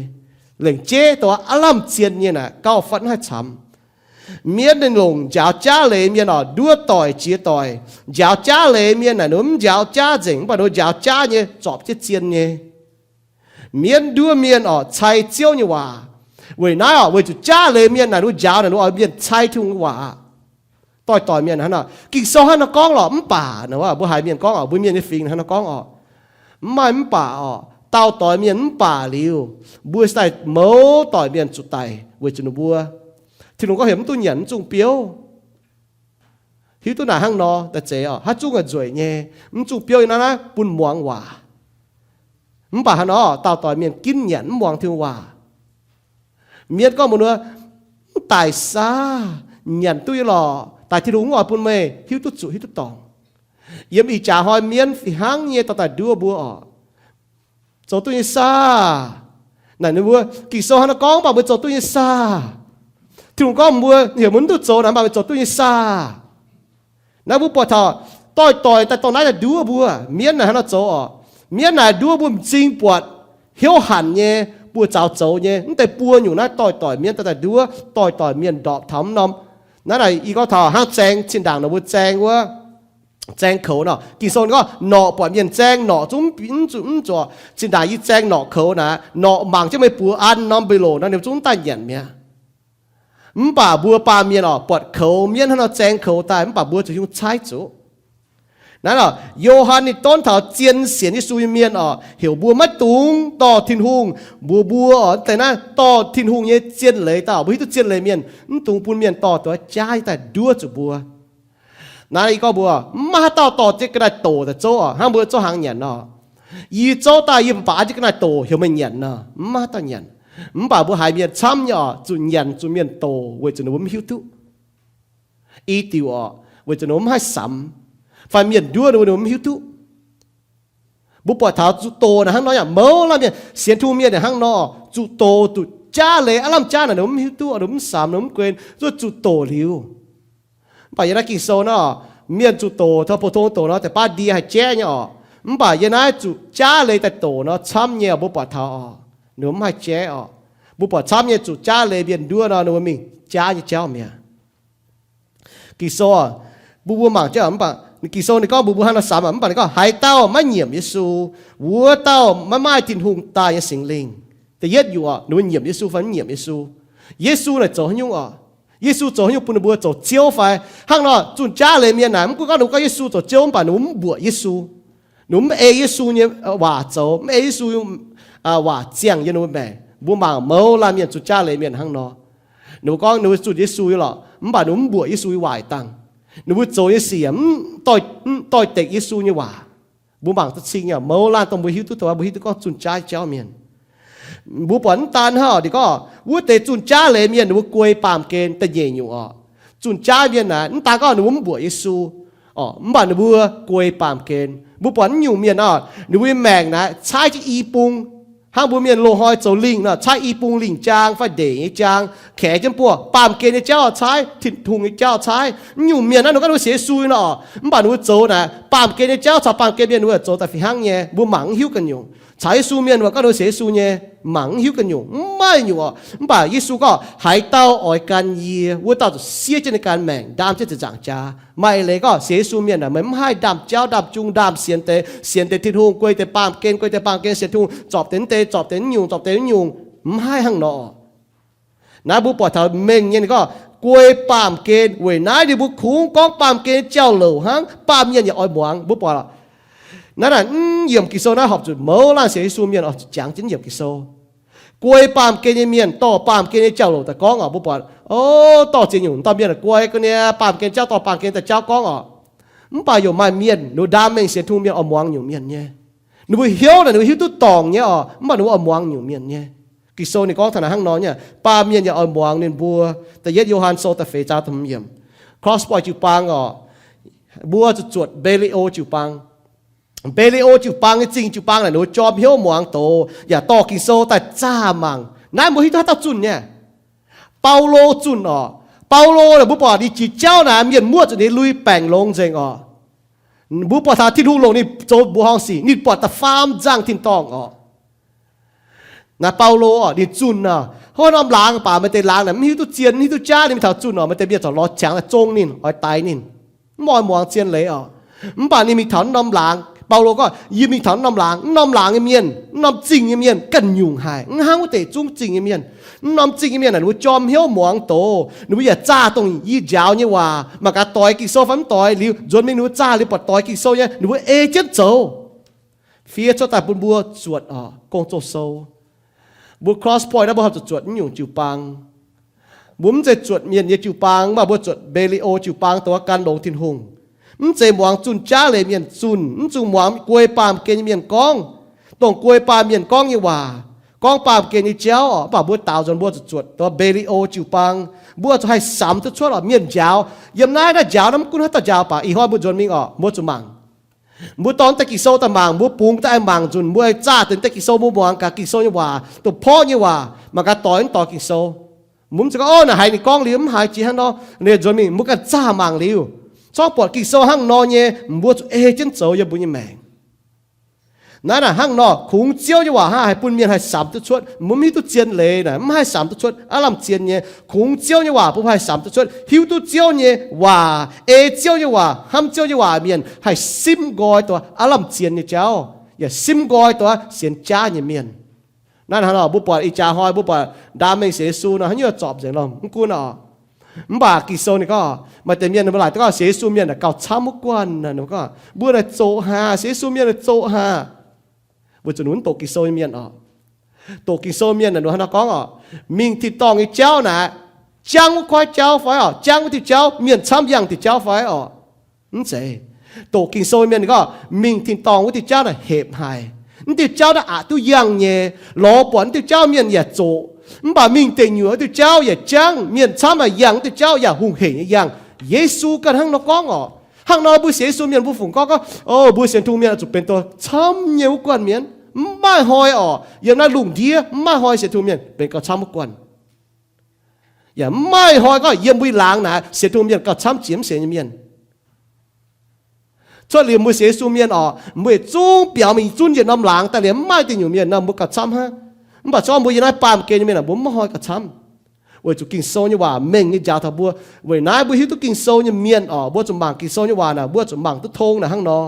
Lengc jeiv dongh aav lamh zien nyei naaic gauh fatv mv haih camx. Mienv ninh longc njaaux jaav leiz mienh oc, nduov doic jiex doic. Njaaux jaav leiz mienh naaic ninh mv njaaux jaav nzengc, mv baac ninh njaaux jaav nyei zorpc jienv zien nyei. Mienv nduov mienh oc cai Ziouv nyei waac. Weic naaiv oc, weic zuqc jaav leiz mienh naaic ninh njaaux naaic ninh oix mienh cai Tin-Hungh nyei waac. Doix-doix mienh hnangv nor, Ging-Sou hnangv nor gorngv lorqc, mv baac, mbuo haiz mienh gorngv oc, mbuo mienh nyei fingx hnangv nor gorngv oc, mv maaih mv baac oc, daauh doix mienh mv baac liuz, mbuo daaih mouz doic mienh zuqc daic weic zuqc ninh mbuo, Tin-Hungh gorngv heuc mv duqv nyanc mv zungh biouv. Hiuv duqv naaic hnangv nor daaih zeiz oc, haaix zungv aqc nzueic nyei, mv zungh biouv yiem naaiv naaiv bun muangx waac. Mv baac hnangv nor daauh doix mienh ginv nyanc mv muangx Tin-Hungh waac. Mienv gorngv mbuox ninh, mv daic saah, nyanc duqv nyei lorqc, daic Tin-Hungh mv oix bun meih hiuv duqv zuqc hiuv duqv dorngc. Yiem ih jaax hnoi mienv fih hnangv nyei dorh daaih nduov mbuo oc. Zoux duqv nyei saah? Naaic ninh mbuo, Ging-Sou hnangv nor gorngv mv baac mbuo zoux duqv nyei saah? Tin-Hungh gorngv mbuo heuc mbuo mv duqv zoux naaic mv baac mbuo zoux duqv nyei saah? Naaiv mbuo buatc taux doix-doix daaih dorh naaiv daaih nduov mbuo. Mienv naaic hnangv nor zoux oc. Mienv naaic nduov mbuo m'zing buatc, hnyouv hanc nyei, buoz-zaux zoux nyei. Mv deix buo nyungc naaiv doix-doix mienv daaih daaih nduov doix-doix mienh ndorpc taux mv norm. Naaiv naaic yie gorngv taux hnangv zaeng zinh ndaangc nor mbuo zaeng wuov, zaeng koux nor, Ging-Sou gorngv norqc buatc mienh zaeng norqc zungv mv zuqc, mv zuqc. Zinh ndaangc yie zaeng norqc koux naaic, norqc mangc jienv meih buoz an norm mbiloc nor ninh zungv mv daaih nyanc mi'aqv. Mv baac mbuo baamh mienh oc, buatc koux mienv hnangv nor zaeng koux daaih mv baac mbuo zuqc hiuv caiv zuqc. Naaiv oc, Yo^han ninh donv taux zien sienx Yesu nyei mienh oc, heuc mbuo maiv dungx dorh Tin-Hungh, mbuox mbuo oc, deix naaiv dorh Tin-Hungh nyei zien leiz daaih, mbuo hiuv duqv zien leiz mienh mv dungx bun mienh dorh duqv jaav daaih nduov zuqc mbuo. Naaiv yie gorngv mbuo, mv maaih haaix dauh dorh jienv ga'naaiv-doqc daaih zouv oc, hnangv mbuo zouv hnaangx nyanc nor. Yie zouv daaih yie mv baac jienv ga'naaiv-doqc heuc meih nyanc nor, mv maaih haaix dauh nyanc. Mv baac mbuo haiz mienh camv nyei oc, zuqc nyanc zuqc mienh doqc weic zuqc ninh mbuo mv hiuv duqv. I diuc oc, weic zuqc ninh mbuo mv haih samx, fai mienh nduov ninh mbuo, ninh mbuo mv hiuv duqv. Mbuo buatc taux zuqc doqc naaic hnangv nor yaac mouz laanh mienh, sienx Tin-Hungh mienh yaac hnangv nor, zuqc doqc zuqc jaav leiz, aav lamh jaav naaic ninh mv hiuv duqv, ninh mv samx, ninh mv guen, zuqc doqc liuz. Mv baac yiem naaiv Ging-Sou nor, mienh zuqc doqc taux pou-tong doqc nor, deix baav ndie haih jaiv nyei oc. Mv baac yiem naaiv zuqc jaav leiz daaih doqc nor camv nyei oc, mbuo buatc taux oc, ninh mv haih jaiv oc. Mbuo buatc camv nyei zuqc jaav leiz mienh nduov nor, ninh mbuo mingh jaav nyei jauv mi'aqv. Ging-Sou, mbuo mbuo mangc jienv, Ging-Sou ninh gorngv mbuox mbuo hnangv nor samx, mv baac ninh gorngv, haaix dauh maiv nyiemc Yesu, wuov dauh maiv maaih Tin-Hungh daaih nyei Singx Lingh. Da'yietv yuqc oc, ninh mbuo nyiemc Yesu fai mv nyiemc Yesu. Yesu naaic zoux haaix nyungc oc? Yesu zoux haaix nyungc bun ninh mbuo zoux Ziouv fai? Hnangv nor, zunh jaav leiz mienh naaic, mv gunv gorngv ninh mbuo gorngv Yesu zoux Ziouv, mv baac ninh mbuo mv mbuoqc Yesu. Ninh mbuo mv ei Yesu nyei waac zoux, mv ei Yesu waac ziangh yiem ninh mbuo maengc. Mbuo mangc mouz laanh mienh zunh jaav leiz mienh hnangv nor. Ninh mbuo gorngv ninh mbuo zunh Yesu nyei lorqc, mv baac ninh mbuo mv mbuoqc Yesu nyei waac dangh. Ninh mbuo zoux nyei sic mv doix-dekc Yesu nyei waac. Mbuo mangc duqv cing nyei, mouz laanh dongh mbuo hiuv duqv dongh mbuo hiuv duqv gorngv zunh jaav jauv mienh. Mbuo buatc mv daan hnangv, ninh gorngv wuov deix zunh jaav leiz mienh ninh mbuo guei baamh gen. Da'nyeic nyungc oc, zunh jaav mienh naaic mv daan gorngv ninh mbuo mv mbuoqc Yesu oc, mv baac ninh mbuo guei baamh gen. Mbuo buatc mv nyungc mienh oc, ninh mbuo nyei maengc naaic caaiv jienv i bung. Hnangv mbuo mienh loz-hnoi zoux lingh nor, caaiv i bung lingh jaang fai ndeic nyei jaang, kaex jienv buov baamh gen nyei jauv caaiv, Tin-Hungh nyei jauv caaiv. Mv nyungc mienh naaiv ninh gorngv ninh mbuo sienx Yesu nyei nor, mv baac ninh mbuo zoux naaic baamh gen nyei jauv caux baamh gen mienh ninh mbuo zoux daaih fih hnangv nyei. Mbuo mangc mv hiuv ganh nyungc. Caux Yesu mienh ninh mbuo gorngv ninh mbuo sienx Yesu nyei, mangc mv hiuv ganh nyungc, mv maaih nyungc oc. Mv baac Yesu gorngv, haaix dauh oix gan yie, wuov dauh zuqc siev jienv ninh ganh maengc ndaam jienv ziepc nzaangc jaax. Maaih leiz gorngv sienx Yesu mienh aah, meih mv haih ndaam jauv ndaam jung, ndaam sienx deix, sienx deix Tin-Hungh, guei deix baamh gen, guei deix baamh gen sienx Tin-Hungh, zorpc deix mv deix, zorpc deix mv nyungc, zorpc deix mv nyungc, mv haih hnangv nor. Naaiv mbuo buatc taux mengh nyei ninh gorngv guei baamh gen. Weic naaiv ninh mbuo kungx gorngv baamh gen nyei jauv-louc hnangv, baamh mienh yaac oix muangx. Mbuo buatc naaiv, naaiv mv yiemc Ging-Sou naaiv horpc zuqc mouz laanh sienx Yesu mienh oix zuqc jangx jienv yiemc Ging-Sou. Guei baamh gen nyei mienh dorh baamh gen nyei jauv-louc daaih gorngv oc. Mbuo buatc, o, dorh ziex nyungc dauh mienh guei ga'naaiv baamh gen jauv, dorh baamh gen daaih jauv gorngv oc. Mv baac yaac maaih mienh ninh mbuo ndaam mengh sienx Tin-Hungh mienh oix muangx nyungc mienh nyei. Ninh mbuo hnyouv naaic ninh mbuo hiuv duqv dorngc nyei oc, mv baac ninh mbuo oix muangx nyungc mienh nyei. Ging-Sou ninh gorngv taux naaic hnangv nor nyei, baamh mienh yaac oix muangx ninh mbuo. Da'yietv Yo^han Sou da'feix zaang da'hmz yiemc. Cross Point jiu-baang oc, mbuo zuqc zuotc Mbe^li^o jiu-baang. Mbe^li^o jiu-baang nyei zingh jiu-baang naaic ninh mbuo jorm hnyouv muangx doz yaac dorh Ging-Sou daaih zaah mangc. Naaiv mbuo hiuv duqv haaix dauh zunh nyei? Baulo zunh oc. Baulo naaic mbuo buatc ninh jiex jauv naaic mienh muoqv zuqc ninh lui baengc longx nzengc oc. Mbuo buatc taux Tin-Hungh longc ninh zoux mbuoqc horngh sic, ninh buatc da'faam nzangh tin-dorngh oc. Naaiv Baulo oc, ninh zunh oc. Hov norm laangz baac maaih deix laangz naaic mv hiuv duqv zien, mv hiuv duqv jaav, ninh mingh taux zunh oc, maaih deix mienh corc lorz qangx daaih zong ninh, oix daix ninh, mv oix muangx zien leiz oc. Mv baac ninh mingh taux norm laangz, Baulo gorngv, yie mingh taux norm laangz, norm laangz nyei mienh, norm zingh nyei mienh ganh nyungc haic, mv hnangv wuov deix zungv zingh nyei mienh. Norm zingh nyei mienh naaic ninh mbuo jorm hnyouv muangx doz, ninh mbuo yaac zaah dongh yie njaaux nyei waac, mangc gaax doix Ging-Sou fai mv doix. Liuz nzuonx mingh ninh mbuo zaah liuz buatc doix Ging-Sou nyei, ninh mbuo ei jienv zoux. Fiev cuotv daaih bun mbuo zuotc oc, Gong-Zoh Sou. Mbuo Cross Point naaiv mbuo horpc zuqc zuotc naaiv nyungc jiu-baang. Mbuo mv zeiz zuotc mienh nyei jiu-baang, mv baac mbuo zuotc Mbe^li^o jiu-baang, dongh wuov gan longx Tin-Hungh. Mv zeiz muangx zunh jaav leiz mienh zunh, mv zuqc muangx guei baamh gen nyei mienh gorngv. Dongh guei baamh mienh gorngv nyei waac, gorngv baamh gen nyei jauv oc, mv baac mbuo daaux nzuonx mbuo zuqc zuotc dongh Mbe^li^o jiu-baang. Mbuo zuqc haih samx duqv cuotv oc, mienh njaaux. Yiem naaiv, naaiv njaaux naaiv mv gunv haaix dauh njaaux baac ih hnoi mbuo nzuonx mingh oc, mbuo zuqc mangc. Mbuo dorh deix Ging-Sou daaih mangc, mbuo bungx daaih aengx mangc nzunc, mbuo aengx zaah deix Ging-Sou, mbuo muangx gaax Ging-Sou nyei waac, dongh porv nyei waac, mangc gaax doix mv doix Ging-Sou. Mbuo mv zeiz gorngv, Orv, naaic haiz ninh gorngv liuz mv haiz jiex hnangv nor, ninh nzuonx mingh, mbuo ganh zaah mangc liuz, corc buatc Ging-Sou hnangv nor nyei, mbuo zuqc ei jienv zoux yiem mbuo nyei maengc. Naaiv naaic hnangv nor, kungx Ziouv nyei waac hnangv haih bun mienh haih samx duqv cuotv. Mbuo mv hiuv duqv zien leiz naaic mv haih samx duqv cuotv. Aav lamh zien nyei, kungx Ziouv nyei waac bun mbuo haih samx duqv cuotv, hiuv duqv Ziouv nyei waac, ei Ziouv nyei waac, hnamv Ziouv nyei waac mienh haih simv nqoi dongh aav lamh zien nyei jauv, yaac simv nqoi dongh sienx jaav nyei mienh. Naaiv hnangv nor mbuo buatc ih jaax hnoi mbuo buatc ndaam mengh sienx Yesu nor haaix nyungc zorpc nzengc lorqc, mv gunv oc. Mv baac Ging-Sou ninh gorngv, maaih deix mienh ninh mbuo laaic duqv gorngv sienx Yesu mienh naaic gauh camv wuov guanh, ninh mbuo gorngv, mbuo naaic zoqc haac, sienx Yesu mienh naaic zoqc haac. Weic zuqc ninh mv doqc Ging-Sou nyei mienh oc. Doqc Ging-Sou mienh naaic ninh mbuo hnangv nor gorngv oc, mingh tin-dorngh nyei jauv naaic, jangv wuov koiv jauv fai oc, jangv wuov diuh jauv, mienh camv yangh diuh jauv fai oc. Mv zeiz. Doqc Ging-Sou mienh ninh gorngv mingh tin-dorngh wuov diuh jauv naaic hepc haic. Mv diuh jauv naaiv aqc duqv yangh nyei, lorz buatc mv diuh jauv mienh yaac zoqc. Mv baac mingh deic nyuoqc wuov diuh jauv yaac jangv, mienh camv yaac yangh, mv diuh jauv yaac hungh hec nyei yangh. Yesu ganh hnangv nor gorngv oc. Hnangv nor mbuo sienx Yesu mienh mbuo fungc gorngv gorngv, o, mbuo sienx Tin-Hungh mienh oix zuqc benx dongh camv nyei wuov guanh mienh, mv maaih hnoi oc, yiem naaiv lungh ndiev mv maaih hnoi sienx Tin-Hungh mienh benx gauh camv wuov guanh. Yaac mv maaih hnoi gorngv yiem mbuo laangz naaic sienx Tin-Hungh mienh gauh camv jiex mv sienx nyei mienh. Cuotv liuz mbuo sienx Yesu mienh oc, mbuo yietc zungv biaux mingh zunv yietc norm laangz daaih liuz mv maaih deic nyuoqc mienh nor mbuo gauh camv hnangv. Mv baac se gorngv mbuo yiem naaiv baamh gen nyei mienh aah, mbuo mv maaih hnoi gauh camv. Weic zuqc Ging-Sou nyei waac mengh nyei njaaux taux mbuo. Weic naaiv mbuo hiuv duqv Ging-Sou nyei mienh oc, mbuo zuqc mangc Ging-Sou nyei waac naaic, mbuo zuqc mangc duqv tong naaic hnangv nor.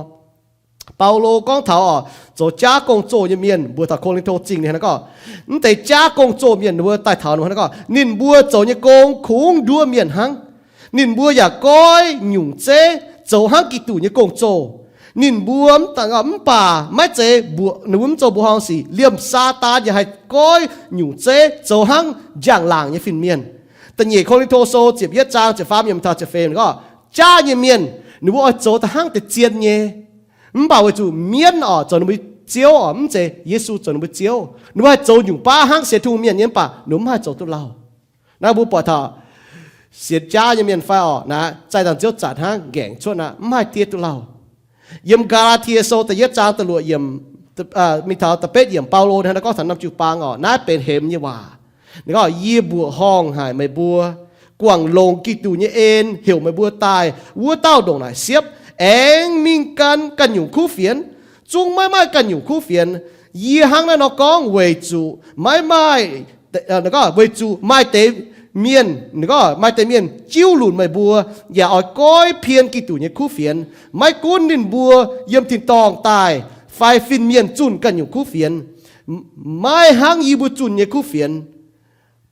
Baulo gorngv taux oc, zoux jaav gong-zoh nyei mienh mbuox taux Ko^lin^to Zingh ninh hnangv gorngv, mv deix jaav gong-zoh mienh ninh mbuo daaih taux ninh hnangv gorngv, ninh mbuo zoux nyei gong kungx nduov mienh hnangv. Ninh mbuo yaac goiv nyungc zeiv zoux hnangv Giduc nyei gong-zoh. Ninh mbuo mv baac maiv zeiz mbuoqc, ninh mbuo mv zoux mbuoqc horngh sic, liemh Saadaan yaac haih goiv nyungc zeiv zoux hnangv njang-laangc nyei fin-mienh. Da'nyeic Ko^lin^to Sou ziepc yietv zaang ziepc faam yiemc taux ziepc feix gorngv, jaav nyei mienh ninh mbuo oix zoux da'hnangv deix zien nyei. Mv baac weic zuqc mienv oc zoux ninh mbuo nyei ziouv oc, mv zeiz Yesu zoux ninh mbuo ziouv. Ninh mbuo haih zoux nyungc baav hnangv sienx Tin-Hungh mienh nyei, mv baac ninh mbuo mv haih zoux duqv lauh. Naaiv mbuo buatc taux sienx jaav nyei mienh fai oc, naaiv zaih dangh ziouv zanc hnangv ngaengc cuotv aqv, mv haih diev duqv lauh. Yiem Gaa^laa^tie Sou da'yietv zaang da'luoqc yiemc mingh taux da'betv yiemc, Baulo ninh hnangv naaiv gorngv taux norm jiu-baang oc, naaiv benx hemx nyei waac. Ninh gorngv, yie mbuoqc horngh haic meih mbuo, guangc longc Giduc nyei en heuc meih mbuo daaih, wuov dauh ndongc naaic siepv, aengx mingh gan ganh nyungc kuv fienx, zungv maiv maaih ganh nyungc kuv fienx. Yie hnangv naaiv nor gorngv weic zuqc maiv maaih, weic zuqc maaih deix mienh, maaih deix mienh jiuv lunc meih mbuo, yaac oix goiv pien Giduc nyei kuv fienx. Maiv gunv ninh mbuo yiem tin-dorngh daaih fai fin-mienh zunh ganh nyungc kuv fienx, maiv hnangv yie mbuo zunh nyei kuv fienx,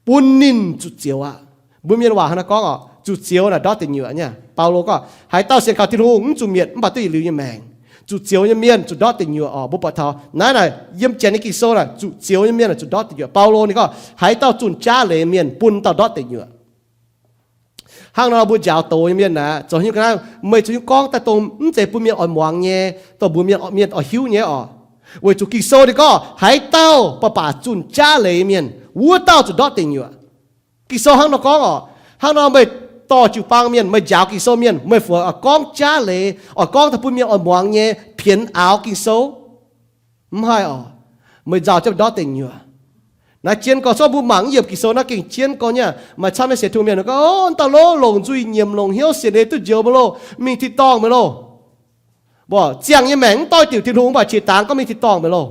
bun ninh zuqc zioux aqv. Mbuo mienh waac hnangv naaiv gorngv oc, zuqc zioux naaic ndortv deic nyuoqc nyei. Baulo gorngv, haaix dauh sienx kaux Tin-Hungh mv zuqc mietc mv baac duqv yietc liuz nyei maengc. Zuqc zioux nyei mienh zuqc ndortv deic nyuoqc oc. Mbuo buatc taux naaiv naaic yiem Janx nyei Ging-Sou naaic zuqc zioux nyei mienh zuqc ndortv deic nyuoqc. Baulo ninh gorngv haaix dauh zunh jaav leiz mienh bun dauh ndortv deic nyuoqc. Hnangv nor mbuo njaaux doz nyei mienh aeqv, zoux nyungc ga'naaiv meih zuqc nyungc gorngv daaih dongh mv zeiz bun mienh oix muangx nyei, dongh mbuox mienh, mienh oix hiuv nyei orqc. Weic zuqc Ging-Sou ninh gorngv haaix dauh baac baac zunh jaav leiz mienh, wuov dauh zuqc ndortv deic nyuoqc. Ging-Sou hnangv nor gorngv orqc. Hnangv nor meih dorh jiu-baang mienh, meih njaaux Ging-Sou mienh, meih fungc oix gorngv jaav leiz, oix gorngv daaih bun mienh oix muangx nyei pienx aaux Ging-Sou? Mv haih orqc. Meih nzauh jienv ndortv deic nyuoqc. Naaiv jienv gorx, corc mbuo mangc mv yiemc Ging-Sou naaiv gengh jienv gorx nyei. Maaih camv nyei sienx Tin-Hungh mienh gorngv, Ov, daaih loh, longc nzuih nyiemc, longc hnyouv sienx leiz duqv njoux meih loh, mingh tin-dorngh meih loh. Mbuo ziangh nyei maengc mv doix diuc Tin-Hungh, mv baac qiex dangx gorngv mingh tin-dorngh meih loh.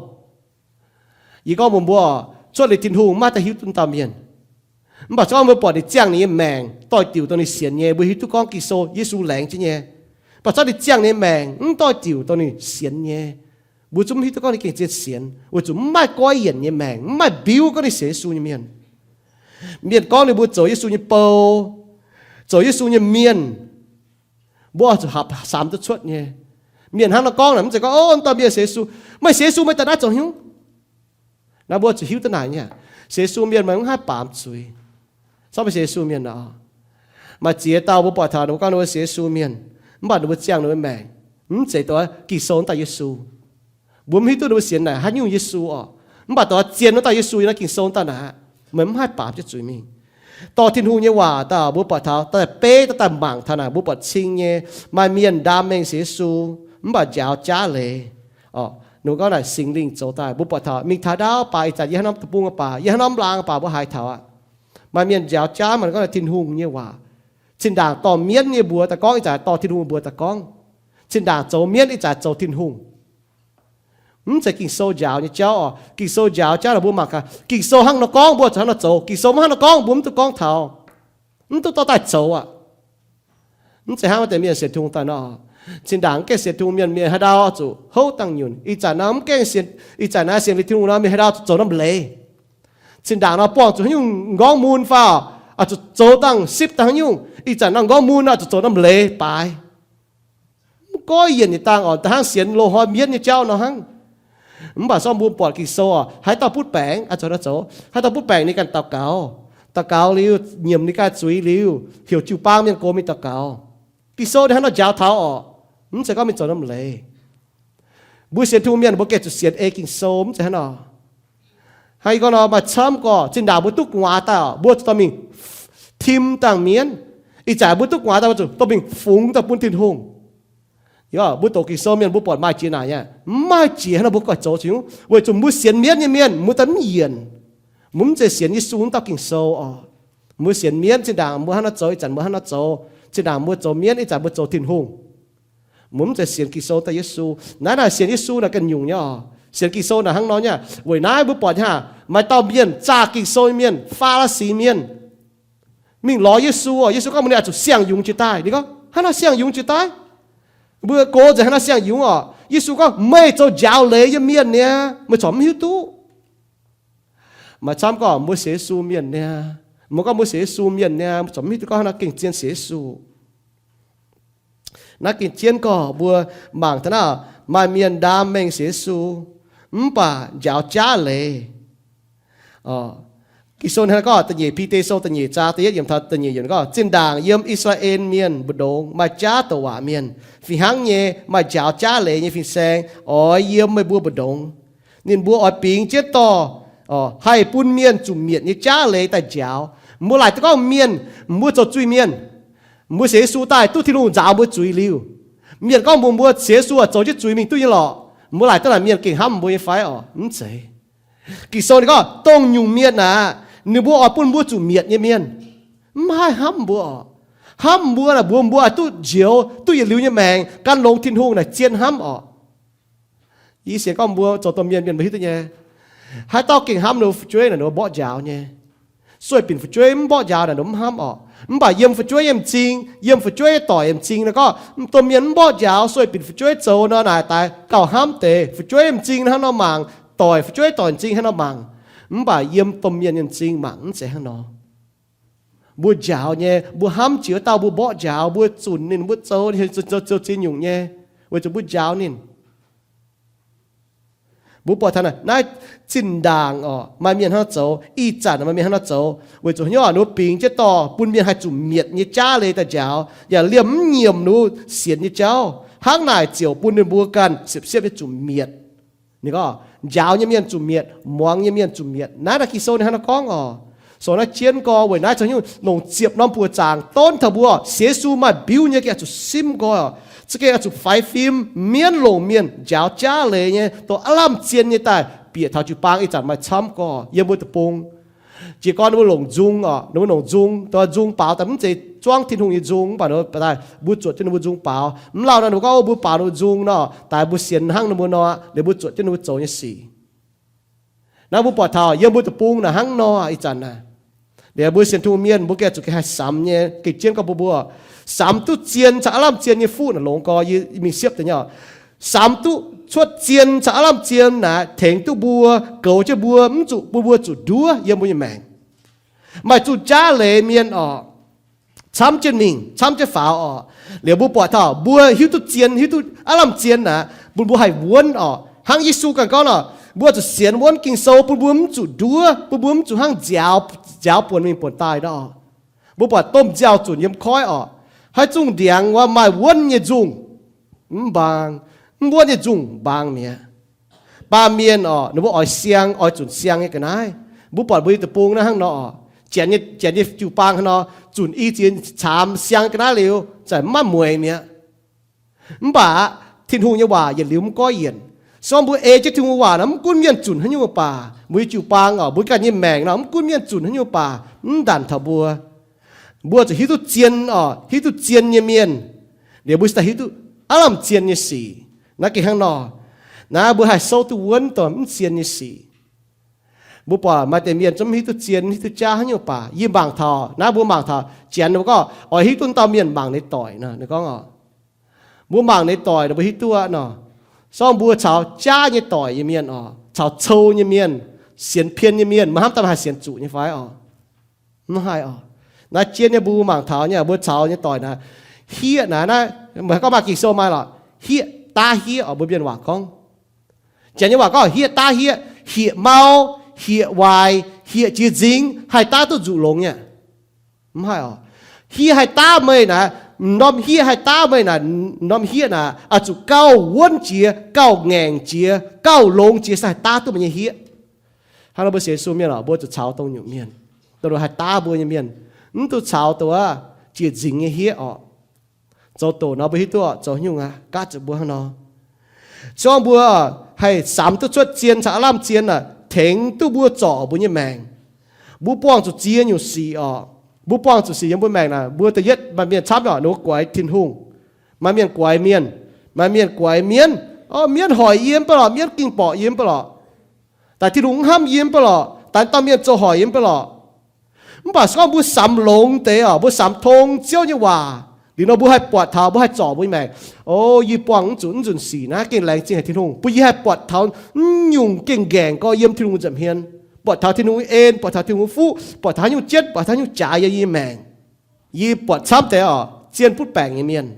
Yie gorngv mbuox mbuo, cuotv liuz Tin-Hungh maiv daaih hiuv duqv dauh mienh. Mv baac corc mbuo buatc ninh ziangh ninh nyei maengc doix diuc dongh ninh sienx nyei, mbuo hiuv duqv gorngv Ging-Sou Yesu laengz jienv nyei. Mv baac corc ninh ziangh ninh nyei maengc mv doix diuc dongh ninh sienx nyei, mbuo zungv mv hiuv duqv gorngv ninh gengh zien sienx, weic zuqc mv maaih goiv yienc nyei maengc, mv maaih mbiuv gorngv ninh sienx Yesu nyei mienh. Mienh gorngv ninh mbuo zoux Yesu nyei bou, zoux Yesu nyei mienh, mbuo oix zuqc hapv samx duqv cuotv nyei. Mienh hnangv nor gorngv naaic, mv zeiz gorngv, Ov, dauh mienh sienx Yesu, meih sienx Yesu meih daaih naaiv zoux hnyouv? Naaiv mbuo zuqc hiuv duqv naaic nyei aqv. Sienx Yesu mienh meih mv haih baamz zuiz. Corc mbuo sienx Yesu mienh nor, maaih ziex dauh mbuo buatc taux ninh mbuo gorngv ninh mbuo sienx Yesu mienh, mv baac ninh mbuo ziangh ninh mbuo maengc mv zeiz dongh Ging-Sou wuov dauh Yesu. Mbuo mv hiuv duqv ninh mbuo sienx naaic haaix nyungc Yesu orqc. Mv baac dongh zien wuov dauh Yesu yiem naaiv Ging-Sou wuov dauh naaic, meih mv haih baamz jienv zuiz mingh. Dorh Tin-Hungh nyei waac daaih mbuo buatc taux daaih beiv daaih mangc taux naaic, mbuo buatc cing nyei maaih mienh ndaam mengh sienx Yesu, mv baac njaaux jaav leiz. Orqc, ninh mbuo gorngv naaic Singx Lingh zoux daaih, mbuo buatc taux mingh taux ndaauv baac ih zanc yie haaix norm deic-bung baac, yie haaix norm laang baac mbuo haiz taux aqv. Maaih mienh njaaux jaav, maaih gorngv naaic Tin-Hungh nyei waac. Zinh ndaangc dorh mienv nyei mbuox daaih gorngv, ih zanc dorh Tin-Hungh mbuox daaih gorngv. Zinh ndaangc zoux mienv, ih zanc zoux Tin-Hungh. Mv zeiz Ging-Sou njaaux nyei jauv orqc. Ging-Sou njaaux jauv naaic mbuo mangc gaax, Ging-Sou hnangv nor gorngv mbuo zuqc hnangv nor zoux. Ging-Sou mv hnangv nor gorngv mbuo mv duqv gorngv taux, mv duqv dorh daaih zoux aqv. Mv zeiz hnangv wuov deix mienh sienx Tin-Hungh daaih nor. Zinh ndaangc mv gaengh sienx Tin-Hungh mienh, mienh haaix ndau zuqc houv dangh nyunc. Ih zanc nor mv gaengh sienx, ih zanc naaiv sienx liuz Tin-Hungh nor, mienh haaix ndau zuqc zoux norm leiz. Zinh ndaangc nor buangh zuqc haaix nyungc m'nqorngv mun fai, oix zuqc zoux dangh sipv dangh haaix nyungc. Ih zanc nor m'nqorngv mun oix zuqc zoux norm leiz baaix. Mv goiv yienc nyei dangh orqc, da'hnangv sienx loz-hnoi mienv nyei jauv nor hnangv. Mv baac sorng mbuo buatc Ging-Sou orqc, haaix dauh butv baengc, aa, zoux naaiv zoux, haaix dauh butv baengc ninh ganh daux gaux. Daux gaux liuz, nyiemc ninh ganh zuiz liuz, heuc jiu-baang mienh gox mingh daux gaux. Ging-Sou ninh hnangv nor njaaux taux orqc, mv zeiz gorngv mingh zoux norm leiz. Mbuo sienx Tin-Hungh mienh mbuo gengh zuqc sienx ei Ging-Sou, mv zeiz hnangv nor. Hnangv yie gorngv nor, maaih camv gorqv zinh ndaangc mbuo duqv gu'nguaaz daaih orqc, mbuo zuqc dorh mingh tim dangh mienv. Ih zanc mbuo duqv gu'nguaaz daaih, mbuo zuqc dorh mingh fungx daaih bun Tin-Hungh. Mbuo doqc Ging-Sou mienh mbuo buatc maaih jiex naaic nyei, mv maaih jiex hnangv nor mbuo goiv zoux zuqc nyungc, weic zuqc mbuo sienx mienv nyei mienh mbuo daaih mv yienc. Mbuo mv zeiz sienx Yesu wuov dauh Ging-Sou orqc. Mbuo sienx mienv zinh ndaangc mbuo hnangv nor zoux, ih zanc mbuo hnangv nor zoux, zinh ndaangc mbuo zoux mienv, ih zanc mbuo zoux Tin-Hungh. Mbuo mv zeiz sienx Ging-Sou daaih Yesu. Naaiv naaic sienx Yesu naaic ganh nyungc nyei orqc. Sienx Ging-Sou naaic hnangv nor nyei. Weic naaiv mbuo buatc nyei hnangv, maaih dauh mienh zaah Ging-Sou nyei mienh, Faa^li^si mienh, mingh lorz Yesu orqc. Yesu gorngv mbuox ninh, oix zuqc siang-yungz jiex daaih. Ninh gorngv, hnangv naaiv siang-yungz jiex daaih? Mbuo gox nzengc hnangv naaiv siang-yungz orqc. Yesu gorngv, meih zoux njaaux leiz nyei mienh niaa, meih corc mv hiuv duqv. Maaih camv gorngv mbuo sienx Yesu mienh niaa, mbuo gorngv mbuo sienx Yesu mienh niaa, meih corc mv hiuv duqv gorngv hnangv naaiv gengh zien sienx Yesu. Naaiv gengh jienv gorqv mbuo mangc taux naaiv, maaih mienh ndaam mengh sienx Yesu, mv baac njaaux jaav leiz. Ging-Sou hnangv gorngv da'nyeic Bide Sou da'nyeic zaang da'yietv yiemc taux da'nyeic yiemc gorngv, zinh ndaangc yiem I^saa^laa^en Mienh mbu'ndongx maaih jaav douc waac mienh, fih hnangv nyei maaih njaaux jaav leiz nyei fin-saeng oix yiem meih mbuo mbu'ndongx. Ninh mbuo oix bingx jienv dorh haih bun mienh zuqc mietc nyei jaav leiz daaih njaaux. Mbuo laaic duqv gorngv mienh, mbuo zoux zuiz mienh, mbuo sienx Yesu daaih duqv Tin-Hungh nzaaux mbuo zuiz liuz, mienh gorngv mbuox mbuo sienx Yesu zoux jienv zuiz mingh duqv nyei lorqc. Mbuo laaic duqv naaic mienh gengh hnamv mbuo nyei fai orqc? Mv zeiz. Ging-Sou ninh gorngv dongh nyungc mienh aeqv, ninh mbuo oix bun mbuo zuqc mietc nyei mienh, mv haih hnamv mbuo orqc. Hnamv mbuo naaic mbuox mbuo oix duqv njoux, duqv yietc liuz nyei maengc, gan longx Tin-Hungh naaic zien hnamv orqc. Yie sienx gorngv mbuo zoux domh mienh, mienh mbuo hiuv duqv nyei. Haaix dauh gengh hnamv ninh mbuo fu'jueiv naaic, ninh mbuo mborqv njaaux nyei. Sueih binc fu'jueiv mv mborqv njaaux naaic, ninh mbuo mv hnamv orqc. Mv baac yiem fu'jueiv nyei m'zing, yiem fu'jueiv doic nyei m'zing nor gorngv, domh mienh mv mborqv njaaux, sueih binc fu'jueiv zoux nor naaic daaih gauh hnamv deix. Fu'jueiv m'zing hnangv nor mangc, doic fu'jueiv doic m'zing hnangv nor mangc. Mv baac yiem domh mienh nyei m'zing mangc mv zeiz hnangv nor. Mbuo njaaux nyei, mbuo hnamv jiex wuov dauh mbuo mborqv njaaux, mbuo zunc ninh, mbuo zoux ninh zoux ziex nyungc nyei, weic zuqc mbuo njaaux ninh. Mbuo buatc taux naaiv zinh ndaangc oc, maaih mienh hnangv nor zoux, ih zanc maaih mienh hnangv nor zoux, weic zuqc haaix nyungc, ninh mbuo bingx jienv dorh bun mienh haih zuqc mietc nyei jaav leiz daaih njaaux, yaac liemh mv nyiemc ninh mbuo sienx nyei jauv. Hnangv naaic ziouc bun ninh mbuo ganh siepv-siepv nyei zuqc mietc. Ninh gorngv, njaaux nyei mienh zuqc mietc, muangx nyei mienh zuqc mietc. Naaiv daaih Ging-Sou ninh hnangv nor gorngv oc. Sou naaiv jienv gorx weic naaiv zoux nyungc longc ziepc norm buoz zaangc donv taux mbuo, sienx Yesu maaih mbiuv nyei gengh oix zuqc simv nqoi oc. Za'gengh oix zuqc faix fim, mienv longc mienh njaaux jaav leiz nyei, dongh aav lamh zien nyei daaih bieqc taux jiu-baang ih zanc maaih camv gorx yiem mbuo deic-bung. Jiez gorn ninh mbuo longc nzung oc, ninh mbuo longc nzung, dongh nzung baaux daaih mv zeiz zuangv Tin-Hungh nyei nzung, mv baac ninh mbuo daaih mbuo zuotc jienv ninh mbuo nzung baaux. Mv lauh nor ninh mbuo gorngv, o, mbuo baaux ninh mbuo nzung nor, daaih mbuo sienx hnangv ninh mbuo nor, liuz mbuo zuotc jienv ninh mbuo zoux nyei sic. Naaiv mbuo buatc taux yiem mbuo deic-bung naaic hnangv nor ih zanc naaic. Liuz mbuo sienx Tin-Hungh mienh mbuo gengh zuqc gengh haih samx nyei, gengh jienv gorngv mbuo mbuo samx duqv zien caux aav lamh zien nyei fuqv naaic longx gorx, yie mingh siepv deix nyei oc. Samx duqv cuotv zien caux aav lamh zien naaic tengx duqv mbuo, goux jienv mbuo, mv zuqc bun mbuo zuqc nduov yiem mbuo nyei maengc. Maaih zuqc jaav leiz mienh oc, camv jienv mingh, camv jienv faaux oc. Liuz mbuo buatc taux mbuo hiuv duqv zien, hiuv duqv aav lamh zien naaic, bun mbuo haih wuonv oc. Hnangv Yesu ganh gorngv nor, mbuo zuqc sienx wuonv Ging-Sou bun mbuo mv zuqc nduov, bun mbuo mv zuqc hnangv nziaaux, nziaaux buonc mingh buonc daaih nor. Mbuo buatc domh nziaaux zunc yiem koiv oc. Haaix zungh ndiangx wuov maaih wuonv nyei nzungh mv mbaang, mv wuonv nyei nzungh mbaang mi'aqv. Baamh mienh oc, ninh mbuo oix siang, oix zunc siang nyei ga'naaiv. Mbuo buatc mbuo nyei deic-bung naaiv hnangv nor oc. Janx nyei, janx nyei jiu-baang hnangv nor, zunc i ziex caamx siang ga'naaiv liuz, za'gengh maiv mueiz mi'aqv. Mv baac Tin-Hungh nyei waac yietc liuz mv goiv yienc. Se gorngv mbuo ei jienv Tin-Hungh waac nor, mv gunv mienh zunc haaix nyungc baac, mbuo nyei jiu-baang oc, mbuo ganh nyei maengc nor, mv gunv mienh zunc haaix nyungc baac, mv ndanc taux mbuo. Mbuo zuqc hiuv duqv zien oc, hiuv duqv zien nyei mienh, liuz mbuo cingx daaih hiuv duqv aav lamh zien nyei sic. Naaiv gengh hnangv nor, naaiv mbuo haih souv duqv wuonv dongh mv zien nyei sic. Mbuo buatc maaih deix mienh zungv mv hiuv duqv zien, mv hiuv duqv jaav haaix nyungc baac, yie mangc taux, naaiv mbuo mangc taux, janx ninh mbuo gorngv oix hiuv duqv dauh mienh mangc ninh doic nor, ninh gorngv oc, mbuo mangc ninh doic ninh mbuo hiuv duqv aqv nor. Se gorngv mbuo caux jaav nyei doic nyei mienh oc, caux cou nyei mienh, sienx pien nyei mienh, maiv hnamv daaih haih sienx zuqc nyei fai oc? Mv haih oc. Naaiv jien nyei mbuo mangc taux nyei, mbuo caux nyei doic naaiv, hieqv naaiv, naaiv, meih gorngv maaih Ging-Sou maaih lorqc, hieqv daav hieqv oc, mbuo mienh waac gorngv. Janx nyei waac gorngv hieqv daav hieqv, hieqv mau, hieqv waaic, hieqv jiex nzingx, haih daav duqv nzuqc longx nyei. Mv haih oc. Hieqv haih daav meih naaic, norm hieqv haih daav meih naaic, norm hieqv naaic oix zuqc gauh wuonv jiex, gauh ngaengc jiex, gauh longx jiex se haih daav duqv meih nyei hieqv. Hnangv nor mbuo sienx Yesu mienh oc, mbuo zuqc caux dongh nyungc mienh, dongh haih daav mbuo nyei mienh, mv duqv caux dongh jiex nzingx nyei hieqv oc. Zoux doqc nor mbuo hiuv duqv oc, zoux nyungc aqv, gaatv zuqc mbuo hnangv nor. Se gorngv mbuo haih samx duqv cuotv zien caux aav lamh zien naaic, tengx duqv mbuo zorc mbuo nyei maengc, mbuo buangh zuqc ziex nyungc sic oc. Mbuo buangh zuqc sic yiem mbuo maengc naaic, mbuo da'yietv maaih mienh camv oc, ninh mbuo guaix Tin-Hungh. Maaih mienh guaix mienh, maaih mienh guaix mienv. O, mienv hoic yie mv baac lorqc, mienv ging borqc yie mv baac lorqc, daaih Tin-Hungh mv hnamv yie mv baac lorqc, daaih dauh mienh zoux hoic yie mv baac lorqc. Mv baac se gorngv mbuo samx longx deix oc, mbuo samx tong Ziouv nyei waac, liuz nor mbuo haih buatc taux, mbuo haih zorc mbuo nyei maengc. O, yie buangh mv zuqc naaiv nzunc sic naaiv gengh laengz zingh haic Tin-Hungh, bun yie haih buatc taux mv nyungc gengh ngaengc gorx yiem Tin-Hungh nza'hmien, buatc taux Tin-Hungh en, buatc taux Tin-Hungh fuqv, buatc taux haaix nyungc jienv, buatc taux haaix nyungc jaaix yiem yie maengc. Yie buatc camv deix oc, zien butv baengc nyei mienh,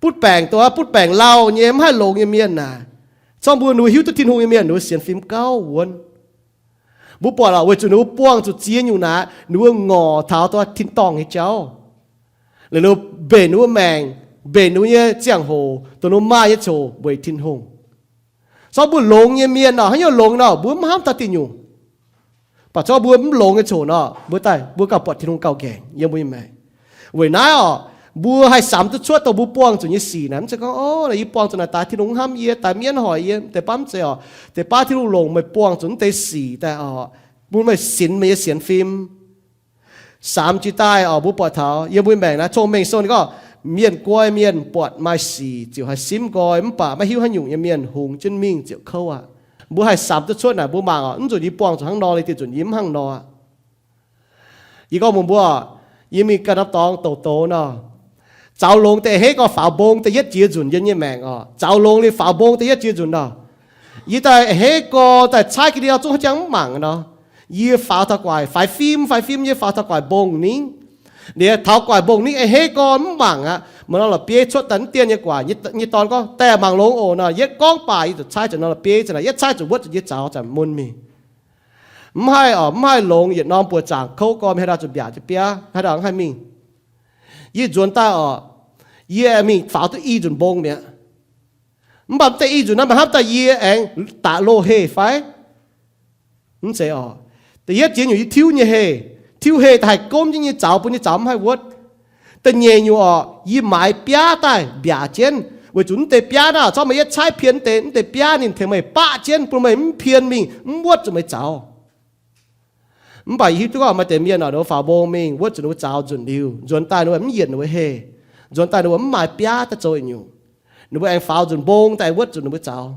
butv baengc dongh butv baengc lauh nyei, mv haih longx nyei mienh naaic, se gorngv mbuo ninh mbuo hiuv duqv Tin-Hungh nyei mienh, ninh mbuo sienx fim gauh wuonv. Mbuo buatc oc, weic zuqc ninh mbuo buangh zuqc ziex nyungc naaic, ninh mbuo ngorc taux dongh tin-dorngh nyei jauv. Liuz ninh mbuo mbenc ninh mbuo maengc, mbenc ninh mbuo nyei ziangh hoc, dongh ninh mbuo maaih nyei coc weic Tin-Hungh. Se gorngv mbuo longx nyei mienh oc, haaix nyungc longx nor, mbuo mv hnamv taux diuh nyungc. Baac se gorngv mbuo mv longx nyei coc nor, mbuo daaih mbuo gauh buatc Tin-Hungh gauh ngaengc yiem mbuo nyei maengc. Weic naaiv oc, mbuo haih samx duqv cuotv dongh mbuo buangh zuqc nyei sic naaic, mv zeiz gorngv, o, yie buangh zuqc naaic daaih Tin-Hungh mv hnamv yie, daaih mienv hoic yie, deix baav mv zeiz oc. Deix baav Tin-Hungh longc meih buangh zuqc naaiv deix sic daaih oc, bun meih sinx meih nyei sienx fim. Samx jiex daaih oc, mbuo buatc taux yiem mbuo maengc naaiv, Cong-Mengh Sou ninh gorngv, mienh guai mienh buatc maaih sic ziouc haih simv nqoi, mv baac maiv hiuv haaix nyungc nyei mienh hungx jienv mingh ziouc kouv aqv. Mbuo haih samx duqv cuotv naaic, mbuo mangc oc, mv nzunc yie buangh zuqc hnangv nor, liuz dieh nzunc yie mv hnangv nor. Yie gorngv mbuox mbuo, yie mingh ganh norm dorngx douc doz nor, zaux longx deix a'hneiv gorx faaux mbong da'yietv jiex nzunc yiem yie nyei maengc oc. Zaux longx liuz faaux mbong da'yietv jiex nzunc nor, yie daaih a'hneiv gorx daaih caaiv ga'ndiev zungv haaix jangx mv mangc nor. Yie faaux taux guaic, faix fim, faix fim, yie faaux taux guaic mbong ningv. Liuz taux guaic mbong ningv a'hneiv gorx mv mangc aqv. Maaih norm la'bieiv cuotv daaih mv dien nyei guaax, nyei dorn gorngv, Daaih mangc longx oc. Nor yie gorngv baac yie zuqc caaiv zuqc norm la'bieiv, yie caaiv zuqc wuotv zuqc yie zaux, zaux mun mingh. Mv haih oc, mv haih longx yietc norm buoqc zaangc kouv gorn, haaix dauh zuqc mbiaauc jienv biaav, haaix dauh mv haih mingh. Yie nzuonx daaih oc, yie aengx mingh faaux duqv i nzunc mbong mi'aqv. Mv baac mv deix i nzunc naaiv maiv hnamv daaih yie aengx daaih loz-heh fai? Mv zeiz oc. Da'yietv jiex nyungc yie tiuv nyei heh, tiuv heh daaih haih gomv jienv nyei zaux, bun nyei zaux mv haih wuotv. Da'nyeic nyungc oc, yie maaiz biaav daaih mbiaauc jienv, weic zuqc mv deix biaav naaiv corc maaih yietv caaiv pien deix, mv deix biaav ninh tengx meih baqv jienv, bun meih mv pien mingh, mv wuotv zuqc meih zaux. Mv baac yie hiuv duqv gorngv maaih deix mienh oc, ninh mbuo faaux mbong mingh wuotv zuqc ninh mbuo zaux nzunc liuz, nzuonx daaih ninh mbuo mv yienc ninh mbuo heh. Nzuonx daaih ninh mbuo mv maaiz biaav daaih zoux yietc nyungc. Ninh mbuo aengx faaux nzunc mbong daaih wuotv zuqc ninh mbuo zaux.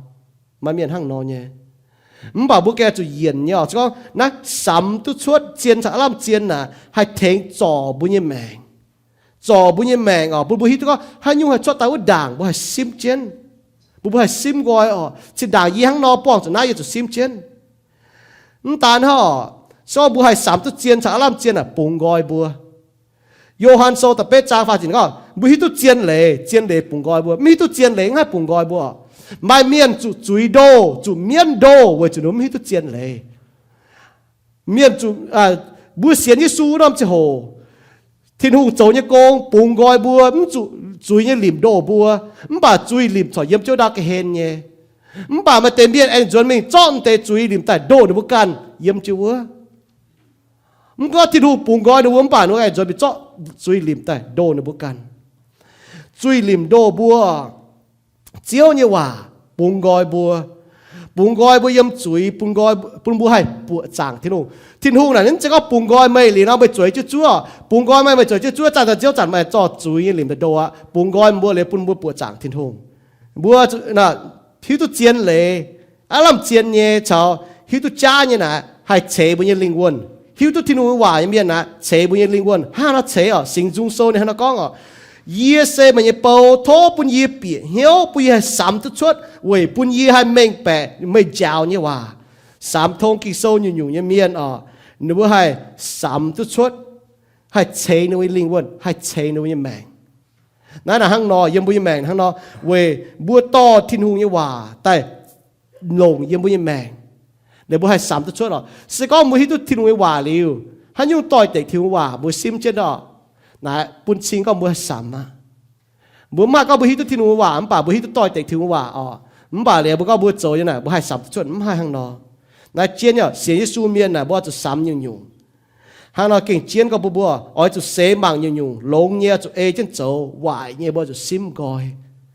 Maaih mienh hnangv nor nyei. Mv baac mbuo gengh zuqc yienc nyei oc. Se gorngv naaiv samx duqv cuotv zien caux aav lamh zien naaic haih tengx zorc mbuo nyei maengc. Zorc mbuo nyei maengc oc, bun mbuo hiuv duqv gorngv haaix nyungc haih cuotv daaih wuov ndaangc mbuo haih simv jienv. Mbuo, mbuo haih simv nqoi oc. Zinh ndaangc yie hnangv nor buangh zuqc naaiv yie zuqc simv jienv. Mv daan hnangv oc, se gorngv mbuo haih samx duqv zien caux aav lamh zien naaic bungx nqoi mbuo. Yo^han Sou da'betv zaang faah ziepc gorngv, mbuo hiuv duqv zien leiz, zien leiz bungx nqoi mbuo. Mv hiuv duqv zien leiz mv haih bungx nqoi mbuo. Maaih mienh zuqc zuiz ndoh, zuqc mienv ndoh weic zuqc ninh mv hiuv duqv zien leiz. Mienh zuqc, mbuo sienx Yesu norm ziangh hoc, Tin-Hungh zoux nyei gong bungx nqoi mbuo mv zuqc zuiz nyei limc ndoh mbuo. Mv baac zuiz limc corc yiem jienv ndau ga'hlen nyei. Mv baac maaih deix mienh aengx nzuonx mingh zorqv deix zuiz limc daaih ndoh ninh mbuo ganh yiem jienv wuov. Mv gorngv Tin-Hungh bungx nqoi ninh mbuo mv baac ninh mbuo aengx nzuonx mingh zorqv zuiz limc daaih ndoh ninh mbuo ganh. Zuiz limc ndoh mbuo, Ziouv nyei waac bungx nqoi mbuo. Bungx nqoi mbuo yiem zuiz, bun mbuo haih buoqc zaangc Tin-Hungh. Tin-Hungh naaic mv zeiz gorngv bungx nqoi meih liuz nor meih zueiz jienv zuov. Bungx nqoi meih, meih zueiz jienv zuov, zanc-zanc Ziouv zanc meih zorqv zuiz nyei limc daaih ndoh aqv. Bungx nqoi mbuo liuz bun mbuo buoqc zaangc Tin-Hungh. Mbuo hiuv duqv zien leiz, aav lamh zien nyei caux hiuv duqv jaav nyei naaic haih ceix mbuo nyei lingh wuonh. Hiuv duqv Tin-Hungh nyei waac nyei mienh naaic ceix mbuo nyei lingh wuonh. Hnangv nor ceix oc, Singx Nzung Sou ninh hnangv nor gorngv oc, Yie se meih nyei bou, tov bun yie bieqc hnyouv, bun yie haih samx duqv cuotv, weic bun yie haih mengh baeqc meih njaaux nyei waac. Samx tong Ging-Sou nyungc-nyungc nyei mienh oc, ninh mbuo haih samx duqv cuotv, haih ceix ninh mbuo nyei lingh wuonh, haih ceix ninh mbuo nyei maengc. Naaiv naaic hnangv nor, yiem mbuo nyei maengc hnangv nor, weic mbuo dorh Tin-Hungh nyei waac daaih longc yiem mbuo nyei maengc, ninh mbuo haih samx duqv cuotv oc. Se gorngv mbuo hiuv duqv Tin-Hungh nyei waac liuz, haaix nyungc doix-dekc Tin-Hungh nyei waac mbuo simv jienv oc, naaic bun cing gorngv mbuo haih samx aqv. Mbuo mv haih gorngv mbuo hiuv duqv Tin-Hungh nyei waac mv baac mbuo hiuv duqv doix-dekc Tin-Hungh nyei waac oc, mv baac liuz mbuo gorngv mbuo zoux nyei naaic mbuo haih samx duqv cuotv, mv haih hnangv nor. Naaiv jien yaac sienx Yesu mienh naaic mbuo oix zuqc samx nyungc-nyungc. Hnangv nor gengh jien gorngv bun mbuo oix zuqc seix mangc nyungc-nyungc, longx nyei oix zuqc ei jienv zoux, waaic nyei mbuo oix zuqc simv nqoi.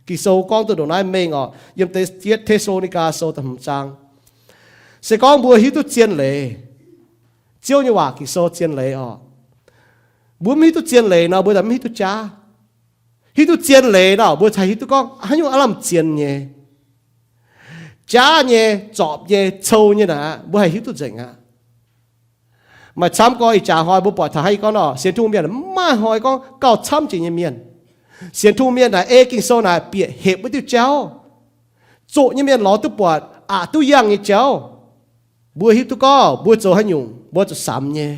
Ging-Sou gorngv duqv ndongc naaiv mengh oc, yiem Te^, Te^lo^ni^gaa Sou da'hmz zaang. Se gorngv mbuo hiuv duqv zien leiz, Ziouv nyei waac Ging-Sou zien leiz oc, mbuo mv hiuv duqv zien leiz nor mbuo mv hiuv duqv jaav. Hiuv duqv zien leiz nor mbuo cingx hiuv duqv gorngv haaix nyungc aav lamh zien nyei. Jaav nyei, zorpc nyei, cou nyei naaic mbuo haih hiuv duqv nzengc aqv. Maaih camv gorx ih jaax hnoi mbuo buatc taux haaix gorngv nor, sienx Tin-Hungh mienh maiv maaih hnoi gorngv gauh camv jiex nyei mienh. Sienx Tin-Hungh mienh naaic ei Ging-Sou naaic bieqc hepc wuov diuh jauv. Zoqc nyei mienh lorz duqv buatc aqc duqv yangh nyei jauv. Mbuo hiuv duqv gorngv mbuo zoux haaix nyungc mbuo zuqc samx nyei,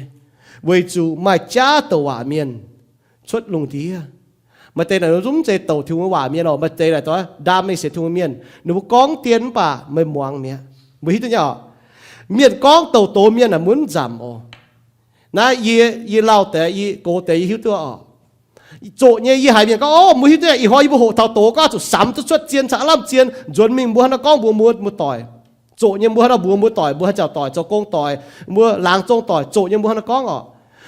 weic zuqc maaih jaav douc waac mienh cuotv lungh ndiev. Maaih deix naaic zungv mv zeiz douc Tin-Hungh waac mienh oc. Maaih deix naaic ndaam mingh sienx Tin-Hungh mienh, ninh mbuo gorngv dien mv baac meih muangx mi'aqv. Mbuo hiuv duqv nyei oc. Mienh gorngv douc doz mienh naaic mbuo mv nzamc oc. Naaiv yie, yie lauh deix, yie gox deix yie hiuv duqv oc. Zoqc nyei yie haiz mienh gorngv, Ov, mbuo hiuv duqv ih hnoi yie mbuo hoqc taux doz gorngv zuqc samx duqv cuotv zien caux aav lamh zien, nzuonx mingh mbuo hnangv naaiv gorngv mbuox mbuo doic. Zoqc nyei mbuo hnangv naaiv mbuox mbuo doic, mbuo haih nziaauc doic zoux gong doic, mbuo laangz zong doic, zoqc nyei mbuo hnangv naaiv gorngv oc.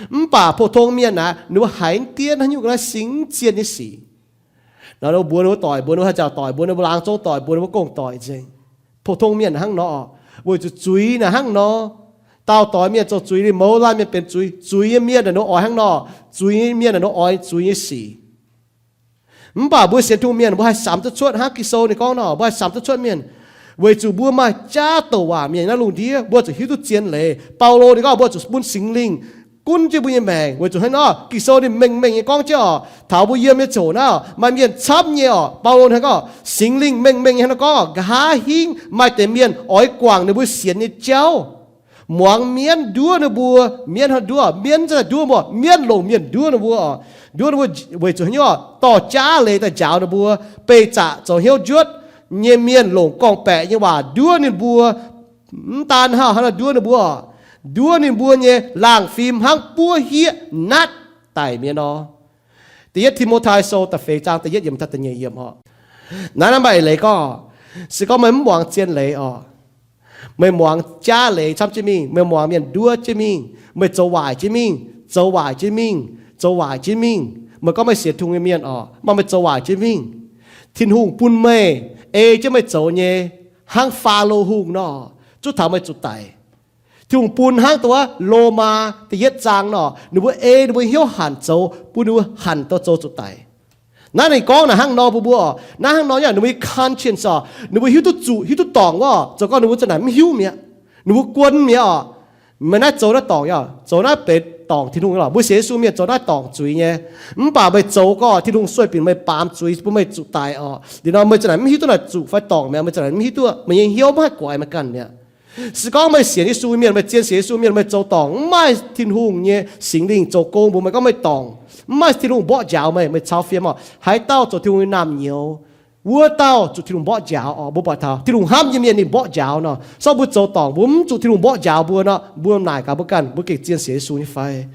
Mv baac pou-tong mienh naaic ninh mbuo haiz dien haaix nyungc ga'naaiv singx mv zien nyei sic. Naaiv ninh mbuo mbuox ninh mbuo doic, mbuox ninh mbuo haih nziaauc doic, mbuox ninh mbuo laangz zong doic, mbuox ninh mbuo gong doic nzengc. Pou-tong mienh hnangv nor, weic zuqc zuiz naaic hnangv nor. Daauh doix mienh zoux zuiz, mouz laanh mienh benx zuiz. Zuiz nyei mienh naaic ninh mbuo oix hnangv nor. Zuiz nyei mienh naaic ninh mbuo oix zuiz nyei sic. Mv baac mbuo sienx Tin-Hungh mienh mbuo haih samx duqv cuotv hnangv Ging-Sou ninh gorngv nor, mbuo haih samx duqv cuotv mienh, weic zuqc mbuo maaih jaav douc waac mienh naaiv lungh ndiev, mbuo zuqc hiuv duqv zien leiz. Baulo ninh gorngv mbuo zuqc bun Singx Lingh gunv jienv mbuo nyei maengc. Weic zuqc hnangv nor Ging-Sou ninh mengh mengh nyei gorngv jienv oc, taux mbuo yiem nyei ziangh hoc naaiv maaih mienh camv nyei oc. Baulo ninh gorngv Singx Lingh mengh mengh nyei hnangv nor gorngv, nqa'haav hingv maaih deix mienh oix guangc ninh mbuo sienx nyei jauv. muangx mienv nduov ninh mbuo. Mienv hnangv nduov, mienv za'gengh nduov mbuo, mienv longc mienh nduov ninh mbuo oc. Nduov ninh mbuo weic zuqc haaix nyungc? Dorh jaav leiz daaih njaaux ninh mbuo, beih zaqc zoux hnyouv njuotv nyei mienh longc gorngv-baeqc nyei waac nduov ninh mbuo. Mv daan hnangv nor, nduov ninh mbuo, nduov ninh mbuo nyei laangh fim hnangv buov hieqv natv daic mienh nor. Da'yietv Ti^mo^tai Sou da'feix zaang da'yietv yiemc taux da'nyeic yiemc oc. Naaiv naaiv maaih eix leiz gorngv, se gorngv meih mv muangx zien leiz oc, meih muangx jaav leiz camv jienv mingh, meih muangx mienh nduov jienv mingh, meih zoux waaic jienv mingh, zoux waaic jienv mingh, zoux waaic jienv mingh, meih gorngv meih sienx Tin-Hungh nyei mienh oc, maaih meih zoux waaic jienv mingh, Tin-Hungh bun meih, ei jienv meih zoux nyei, hnangv Faalo Hungh nor, zuov taux meih zuqc daic. Tin-Hungh bun hnangv dongh wuov Lomaa da'yietv zaang nor, ninh mbuo ei ninh mbuo hnyouv hanc zoux, bun ninh mbuo hanc daaih zoux zuqc daic. Naaiv ninh gorngv naaic hnangv nor bun mbuo oc. Naaiv hnangv nor nyei, ninh mbuo nyei conscience oc, ninh mbuo hiuv duqv zuqc, hiuv duqv dorngc wuov, zoux gau ninh mbuo za'naaic mv hiuv mi'aqv. Ninh mbuo guon mi'aqv oc. Meih naaiv zoux naaiv dorngc nyei, zoux naaiv benx dorngc Tin-Hungh nyei lorqc. Mbuo sienx Yesu mienh zoux naaiv dorngc zuiz nyei. Mv baac meih zoux gorngv Tin-Hungh sueih binc meih baamz zuiz bun meih zuqc daic oc. Liuz nor meih za'naaic mv hiuv duqv naaic zuqc fai dorngc mi'aqv, meih za'naaic mv hiuv duqv, meih nyei hnyouv mv haih guaix meih ganh mi'aqv. Se gorngv meih sienx Yesu mienh, meih zien sienx Yesu mienh, meih zoux dorngc, mv maaih Tin-Hungh nyei Singx Lingh zoux gong mbuox meih gorngv meih dorngc, mv maaih Tin-Hungh mborqv njaaux meih, meih cau fiem oc. Haaix dauh zoux Tin-Hungh nyei naamh nyouz, wuov dauh zuqc Tin-Hungh mborqv njaaux oc. Mbuo buatc taux Tin-Hungh hnamv nyei mienh ninh mborqv njaaux nor. Sorng mbuo zoux dorngc, mbuo mv zuqc Tin-Hungh mborqv njaaux mbuo nor, mbuo naaic gaax mbuo ganh, mbuo gengh zien sienx Yesu nyei fai?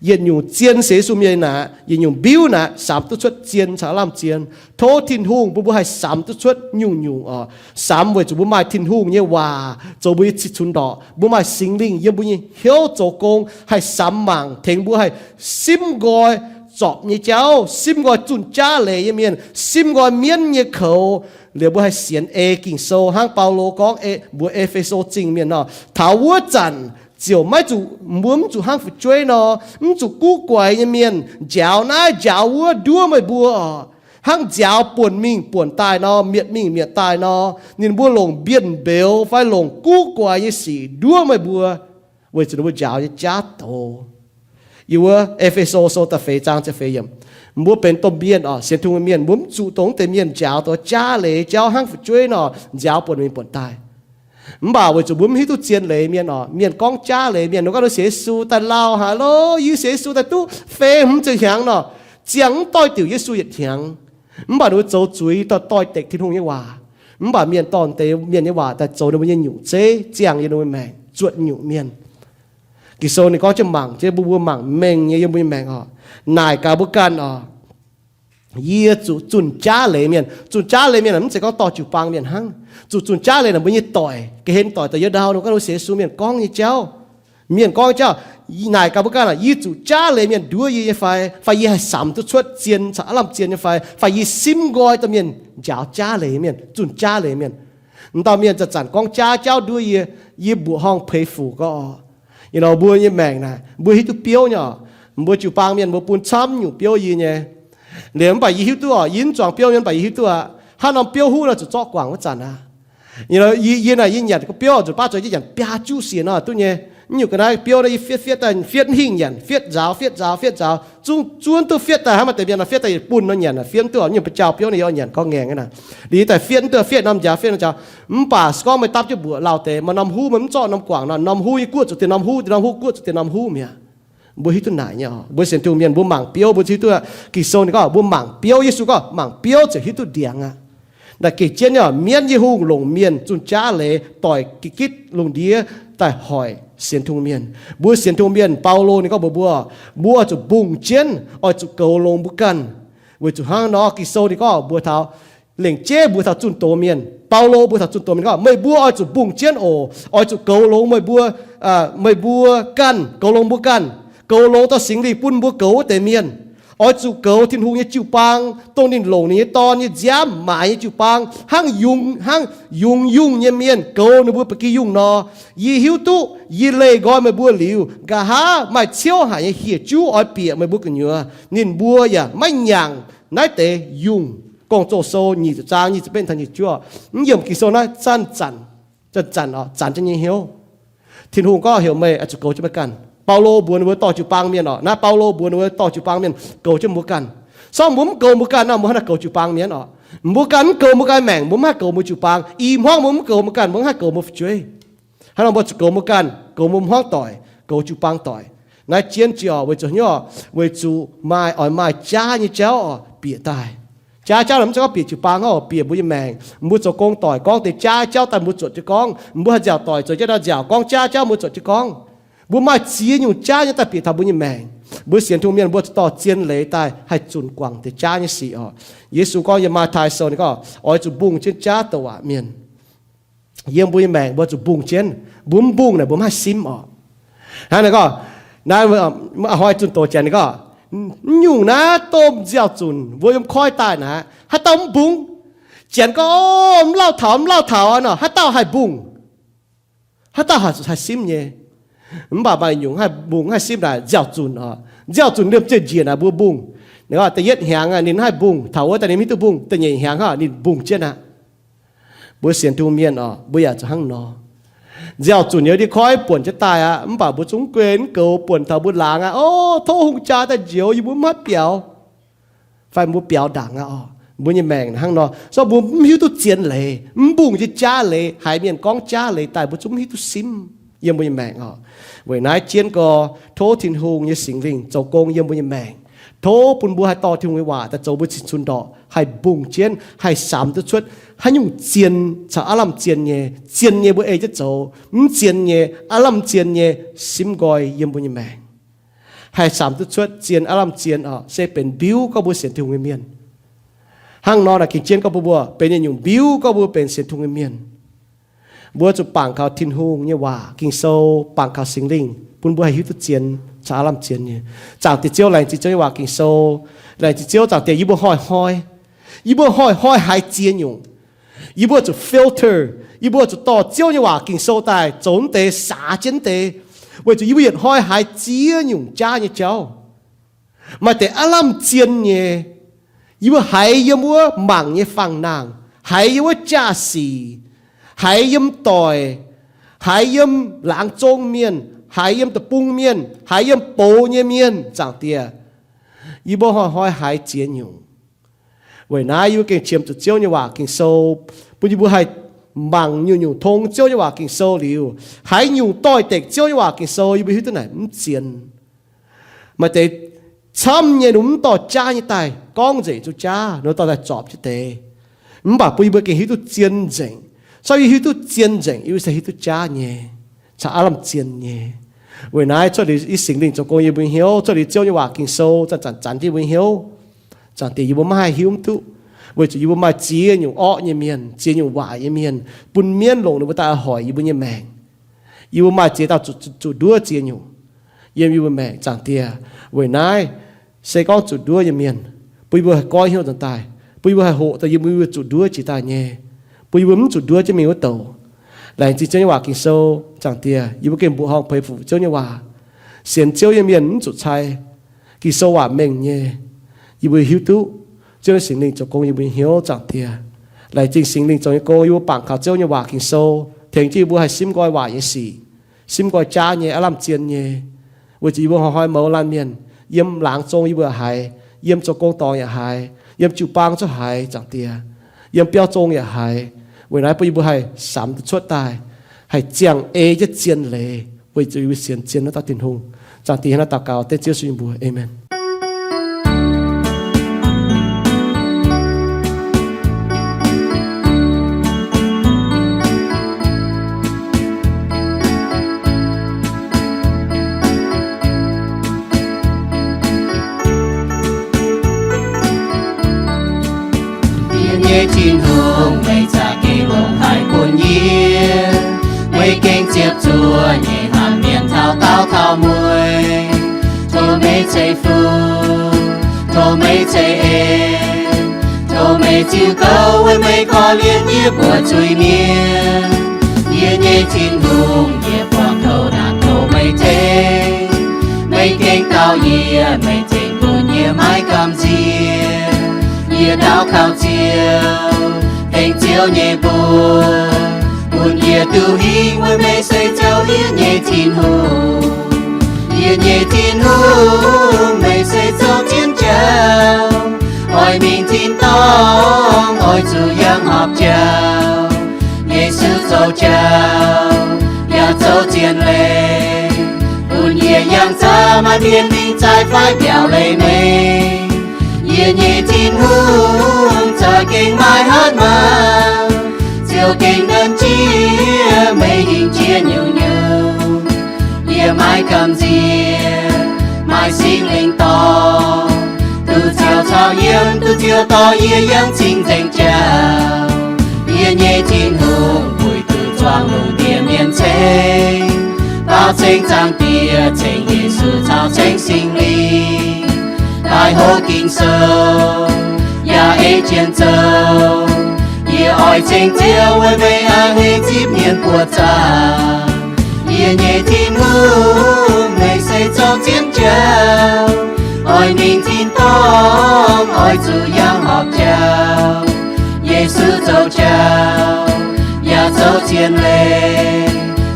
Yietc nyungc zien sienx Yesu mienh naaic, yietc nyungc mbiuv naaic, samx duqv cuotv zien caux lamh zien. Tov Tin-Hungh bun mbuo haih samx duqv cuotv nyungc-nyungc oc. Samx weic zuqc mbuo maaih Tin-Hungh nyei waac zoux mbuo nyei cih cunx ndorqc. Mbuo maaih Singx Lingh yiem mbuo nyei hnyouv zoux gong, haih samx mangc tengx mbuo haih simv nqoi, zorpc nyei jauv, simv nqoi zunh jaav leiz nyei mienh, simv nqoi mienv nyei koux. Liuz mbuo haih sienx ei Ging-Sou hnangv Baulo gorngv mbuox E^fe^so Zingh mienh nor, taux wuov zanc ziouc maiv zuqc, mbuo mv zuqc hnangv fu'jueiv nor, mv zuqc guv guaix nyei mienh njaaux naaiv njaaux wuov nduov meih mbuo oc. Hnangv nziaaux buonc mingh buonc daaih nor, mietc mingh mietc daaih nor, ninh mbuo longc mbienv mbeux fai longc guv guaix nyei sic nduov meih mbuo, weic zuqc ninh mbuo njaaux nyei jaav doz. Yiem wuov E^fe^so Sou da'feix zaang ziepc feix yiemc, mbuo benx domh mienh oc, sienx Tin-Hungh mienh, mbuo mv zuqc dongh deix mienh njaaux dongh jaav leiz jauv hnangv fu'jueiv nor, nziaaux buonc mingh buonc daaih. Mv baac weic zuqc mbuo mv hiuv duqv zien leiz mienh oc, mienh gorngv jaav leiz mienh, ninh gorngv ninh sienx Yesu daaih lauh haic lo, yie sienx Yesu daaih duqv feix hmz ziepc hnyangx nor, ziangh mv doix-diuc Yesu yietc hnyangx. Mv baac ninh mbuo zoux zuiz dorh doix-dekc Tin-Hungh nyei waac. Mv baac mienh dorh deix mienh nyei waac daaih zoux ninh mbuo nyei nyungc zeiv, ziangh yiem ninh mbuo maengc, zuotc nyungc mienh. Ging-Sou ninh gorngv jienv mangc jienv, mbuo mbuo mangc mengh nyei yiem mbuo nyei maengc oc. Naaic gaax mbuo ganh oc, yie zuqc zunh jaav leiz mienh. Zunh jaav leiz mienh mv zeiz gorngv dorh jiu-baang mienh hnangv. Zuqc zunh jaav leiz naaic mbuo nyei doic, ga'hlen doic daaih yiem ndau nor, gorngv ninh sienx Yesu mienh gorngv nyei jauv. Mienh gorngv nyei jauv. Naaic gaax mbuo ganh oc, yie zuqc jaav leiz mienh nduov yie nyei fai? Fai yie haih samx duqv cuotv zien caux aav lamh zien nyei fai? Fai yie simv nqoi dorh mienh njaaux jaav leiz mienh, zunh jaav leiz mienh? M'dauh mienh zanc-zanc gorngv jaav jauv nduov yie, yie mbuoqc horngh peix fuc gorngv, you know, mbuo nyei maengc naaic, mbuo hiuv duqv biouv nyei oc. Mbuo jiu-baang mienh mbuo bun camv nyungc biouv yie nyei. Liuz mv baac yie hiuv duqv oc, yie mv zuangx biouv mienh, mv baac yie hiuv duqv aqv, hnangv norm biouv huv nor zuqc zorqv guangc wuov zanc aqv. Yie, yie naaic yie nyanc gau biouv zuqc baav zoux yie nyanc biaa juqv siec nor duqv nyei. Mv nyungc ga'naaiv biouv naaiv yie fietv fietv daaih fietv mv hingh nyanc, fietv nzaaux fietv nzaaux fietv nzaaux, zungv zuonv duqv fietv daaih hnangv maaih deix mienh nor fietv daaih yietc bunh nor nyanc, fietv mv duqv, mv nyungc ba'jauh biouv naaiv yie oix nyanc gorngv ngaengc aqv naaic. Liuz yie daaih fietv mv duqv, fietv norm njaaux fietv norm njaaux. Mv baac se gorngv meih dapv jienv mbuoqc lauh deix, maaih norm huv meih mv zorqv norm guangc nor, norm huv nyei guoqv zuqc dien norm huv, dien norm huv guoqv zuqc dien norm huv mi'aqv. Mbuo hiuv duqv naaic nyei oc. Mbuo sienx Tin-Hungh mienh mbuo mangc biouv mbuo hiuv duqv aqv. Ging-Sou ninh gorngv mbuo mangc biouv, Yesu gorngv mangc biouv ziouc hiuv duqv ndiangx aqv. Naaic gengh jienv nyei oc, mienv nyei hungh longc mienh zunh jaav leiz doic ga'gitv lungh ndiev daaih hoic sienx Tin-Hungh mienh. Mbuo sienx Tin-Hungh mienh, Baulo ninh gorngv mbuox mbuo, mbuo oix zuqc mbungh jienv, oix zuqc goux longx mbuo ganh. Weic zuqc hnangv nor Ging-Sou ninh gorngv mbuox taux lengc jeiv mbuox taux zunh doz mienh. Baulo mbuox taux zunh doz mienh gorngv, meih mbuo oix zuqc mbungh jienv oc. Oix zuqc goux longx meih mbuo, meih mbuo ganh, goux longx mbuo ganh, goux longx dorh Singx Lingh bun mbuo goux wuov deix mienh. Oix zuqc goux Tin-Hungh nyei jiu-baang, dongh ninh longc ninh nyei Dorn nyei nziaamv maaiz nyei jiu-baang, hnangv yungz, hnangv yungz yungh nyei mienh goux ninh mbuo ba'gi yungh nor. Yie hiuv duqv yie leih nqoi meih mbuo liuz, nqa'haav maaih ciouv haic nyei hieh juv oix bieqc meih mbuo gu'nyuoz. Ninh mbuo yaac maiv nyaangc naaiv deix yungh. Gong-Zoh Sou nyic ziepc zaang nyic ziepc betv taux nyic ziepc juov. Mv yiemc Ging-Sou naaiv zanc-zanc, zanc-zanc oc, zanc jienv nyei hnyouv. Tin-Hungh gorngv heuc meih oix zuqc goux jienv meih ganh. Baulo mbuox ninh mbuo dorh jiu-baang mienh oc. Naaiv Baulo mbuox ninh mbuo dorh jiu-baang mienh goux jienv mbuo ganh. Sorng mbuo mv goux mbuo ganh nor, mbuo hnangv naaiv goux jiu-baang mienh oc. Mbuo ganh mv goux mbuo ganh maengc, mbuo mv haih goux mbuo jiu-baang. Ih hmuangv mbuo mv goux mbuo ganh, mbuo mv haih goux mbuo fu'jueiv. Hnangv nor mbuo zuqc goux mbuo ganh, goux mbuo hmuangv doic, goux jiu-baang doic. Naaiv jienv jiex oc, weic zuqc hnyouv, weic zuqc maaih, oix maaih jaav nyei jauv oc bieqc daaih. Jaav, jauv naaic mv zeiz gorngv bieqc jiu-baang oc, bieqc mbuo nyei maengc. Mbuo zoux gong doic gorngv deix jaav jauv daaih mbuo zuotc jienv gorngv. Mbuo haih nziaauc doic zoux jienv nor nziaauc gorngv jaav jauv mbuo zuotc jienv gorngv. Mbuo maaih ziex nyungc jaav nyei daaih bieqc taux mbuo nyei maengc. Mbuo sienx Tin-Hungh mienh mbuo zuqc dorh zien leiz daaih haih zunc guangc deix jaav nyei sic oc. Yesu gorngv yiem Matv^taai Sou ninh gorngv, oix zuqc mbungh jienv jaav douc waac mienh. Yiem mbuo nyei maengc mbuo zuqc mbungh jienv. Mbuo mv mbungh naaic mbuo mv haih simv oc. Hnangv naaic gorngv, naaiv hnoi zunh doz janx ninh gorngv, mv nyungc naaiv domh nziaaux-zunc mbuo yiem koiv daaih naaic, haaix dauh mv mbungh? Janx gorngv, o, mv lauh taux, mv lauh taux nor, haaix dauh haih mbungh? Haaix dauh haih, haih simv nyei? Mv baac maaih nyungc haih mbungh haih simv naaic nziaaux-zunc oc. Nziaaux-zunc liemh zeih njiec naaic mbuo mbungh. Ninh gorngv da'yietv hnyangx ninh mv haih mbungh, taux wuov daaih ninh mv hiuv duqv mbungh, da'nyeic hnyangx hnangv ninh mbungh jienv aqv. Mbuo sienx Tin-Hungh mienh oc, mbuo yaac zuqc hnangv nor. Nziaaux-zunc yiem ndiev koiv buonc jienv daaih aqv, mv baac mbuo zungv mv guei mv goux, buonc taux mbuo laangz aqv, o, tov hungh jaa daaih njoux, yie mbuo mv haih biaux. Fai mbuo biaux ndaangc aqv oc. Mbuo nyei maengc hnangv nor, so mbuo mv hiuv duqv zien leiz, mv mbungh nyei jaav leiz, haiz mienh gorngv jaav leiz daaih mbuo zungv mv hiuv duqv simv yiem mbuo nyei maengc oc. Weic naaiv jienv gorx, tov Tin-Hungh nyei Singx Lingh zoux gong yiem mbuo nyei maengc. Tov bun mbuo haih dorh Tin-Hungh nyei waac daaih zoux mbuo cing-cun ndorqc, haih mbungh jienv, haih samx duqv cuotv haaix nyungc zien caux aav lamh zien nyei. Zien nyei mbuo ei jienv zoux, mv zien nyei, aav lamh zien nyei, simv nqoi yiem mbuo nyei maengc. Haih samx duqv cuotv zien aav lamh zien oc, se benx mbiuv gorngv mbuo sienx Tin-Hungh nyei mienh. Hnangv nor naaic ging jienv gorngv mbuo, mbuo benx nyungc mbiuv gorngv mbuo benx sienx Tin-Hungh nyei mienh. Mbuo zuqc bangc kaux Tin-Hungh nyei waac Ging-Sou, bangc kaux Singx Lingh bun mbuo haih hiuv duqv zien caux aav lamh zien nyei. Zaangc Diex Ziouv, laengz zingh Ziouv nyei waac Ging-Sou. Laengz zingh Ziouv, Zaangc Diex, yie mbuo hnoi-hnoi, yie mbuo hnoi-hnoi haiz ziex nyungc. Yie mbuo zuqc filter, yie mbuo zuqc dorh Ziouv nyei waac Ging-Sou daaih zoux wuov deix, saax jienv wuov deix, weic zuqc yie mbuo yietc hnoi haiz ziex nyungc jaav nyei jauv. Maaih deix aav lamh zien nyei, yie mbuo haiz yiem wuov mangc nyei fangx-nangh, haiz yiem wuov jaa-sic, haiz yiem doic, haiz yiem laangz zong mienh, haiz yiem deic-bung mienh, haiz yiem box nyei mienh, Zaangc Diex. Yie mbuo hnoi-hnoi haiz ziex nyungc. Weic naaiv yie mbuo gengh qiemx zuqc Ziouv nyei waac Ging-Sou, bun yie mbuo haih mangc nyungc-nyungc tong Ziouv nyei waac Ging-Sou liuz, haaix nyungc doix-dekc Ziouv nyei waac Ging-Sou yie mbuo hiuv duqv naaic mv zien. Maaih deix camv nyei, ninh mv dorh jaav nyei daaih gorngv nzengc zuqc jaav, ninh dorh daaih zorpc jienv deix. Mv baac bun yie mbuo gengh hiuv duqv zien nzengc. Corc yie hiuv duqv zien nzengc, yie mbuo se hiuv duqv jaav nyei caux aav lamh zien nyei. Weic naaiv cuotv liuz Singx Lingh zoux gong yiem mbuo hnyouv, cuotv liuz Ziouv nyei waac Ging-Sou zanc-zanc zanc jienv yiem mbuo hnyouv, Zaangc Diex, yie mbuo maiv haih hiuv duqv, weic zuqc yie mbuo maaih ziex nyungc orqv nyei mienh, ziex nyungc waaic nyei mienh, bun mienv longc ninh mbuo daaih hoic yie mbuo nyei maengc. Yie mbuo maaih ziex dauh zuqc nduov ziex nyungc yiem yie mbuo maengc, Zaangc Diex. Weic naaiv, se gorngv zuqc nduov nyei mienh, bun yie mbuo haih goiv hnyouv nzuonx daaih, bun yie mbuo haih hoqc daaih yie mbuo zuqc nduov jiex daaih nyei, bun yie mbuo mv zuqc nduov jienv mingh wuov douc. Laengz zingh Ziouv nyei waac Ging-Sou, Zaangc Diex. Yie mbuo gengh mbuoqc horngh peix fuc Ziouv nyei waac, sienx Ziouv nyei mienh mv zuqc cai. Ging-Sou waac mengh nyei, yie mbuo hiuv duqv Ziouv nyei Singx Lingh zoux gong yie mbuo nyei hnyouv, Zaangc Diex. Laengz zingh Singx Lingh zoux nyei gong, yie mbuo bangc kaux Ziouv nyei waac Ging-Sou, tengx jienv yie mbuo haih simv nqoi waaic nyei sic, simv nqoi jaav nyei, aav lamh zien nyei. Weic zuqc yie mbuo hnoi-hnoi mouz laanh mienh, yiem laangz zong yie mbuo yaac haiz, yiem zoux gong dorngx yaac haiz, yiem jiu-baang zungv haiz, Zaangc Diex, yiem biauv zong yaac haiz. Weic naaiv bun yie mbuo haih samx duqv cuotv daaih, haih ziangh ei jienv zien leiz, weic zuqc yie mbuo sienx zien wuov dauh Tin-Hungh. Zaangc Diex, hnangv naaiv daux gaux dengv Ziouv Yesu nyei mbuox. Aamen. Yie nyei Tin-Hungh, meih za'gengh longc haic bun yie. Meih gengh ziepc zuoqv nyei hanc mienh taux daauh taux mueiz. Tov meih ceix fuqv, tov meih ceix en, tov meih ziux gouv weic meih korv-lienh yie mbuo zuiz-mienh. Yie nyei Tin-Hungh, yie buangh kouv naanc tov meih tengx. Meih gengh dau yie, meih zengc bun yie maiv gamh nziex. Yie daux gaux Ziouv, tengx Ziouv nyei mbuox, bun yie duqv hingh weic meih se Ziouv yie nyei Tin-Hungh. Yie nyei Tin-Hungh, meih se zoux zien jauv, oix mingh tin-dorngh, oix zuqc yangh horpc jauv. Yesu zoux jauv, yaac Zoux zien leiz, bun yie yangh zaqc maaih mienh mingh zaaiv faix mbiaauc leiz mengh. Yie nyei Tin-Hungh, za'gengh maaih hatc maaz, ziouc gengh nanv jiex meih hingh jiex nyungc-nyungc. Yie maiv gamh nziex, maaih Singx Lingh dorh, duqv ziouc caux yiem, duqv ziouc dorh yie yangh cing-nzengc jauv. Yie nyei Tin-Hungh, weic duqv zuangx lungh ndiev mienh ceng, baaux ceng Zaangc Diex, ceng Yesu caux ceng Singx Lingh, daaih hopv Ging-Sou, yaac ei jienv zoux. Yie oix ceng Ziouv weic meih a'hneiv zipv mienh buoqc zaangc. Yie nyei Tin-Hungh, meih se zorqv zien jauv, oix mingh tin-dorngh, oix zuqc yangh horpc jauv. Yesu zoux jauv yaac zoux zien leiz,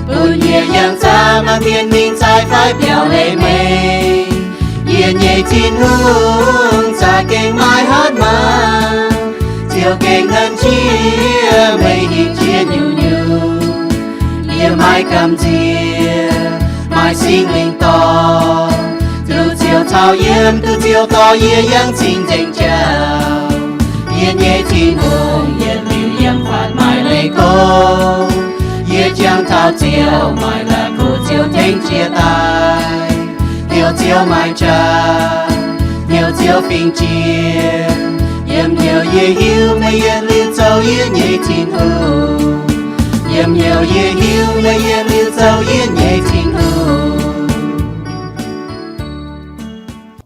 bun yie yangh zaqc maaih mienh mingh zaaiv faix mbiaauc leiz mengh. Yie nyei Tin-Hungh, za'gengh maaih hatc maaz, ziouc gengh nanv jiex meih hingh jiex nyungc-nyungc. Yie maiv gamh nziex, maaih Singx Lingh dorh, duqv ziouc caux yiem, duqv ziouc dorh yie yangh cing-nzengc jauv. Yie nyei Tin-Hungh, yietc liuz yiem faatv maaih leiz gorngv, yie jangx taux Ziouv, maaih la'kuqv Ziouv tengx jiex daaih. Hnyouv Ziouv maaih qaqv, hnyouv Ziouv fingx jiex. Yiem hnyouv yie hiuv meih yietc liuz zoux yie nyei Tin-Hungh. Yiem hnyouv yie hiuv meih yietc liuz zoux yie nyei Tin-Hungh.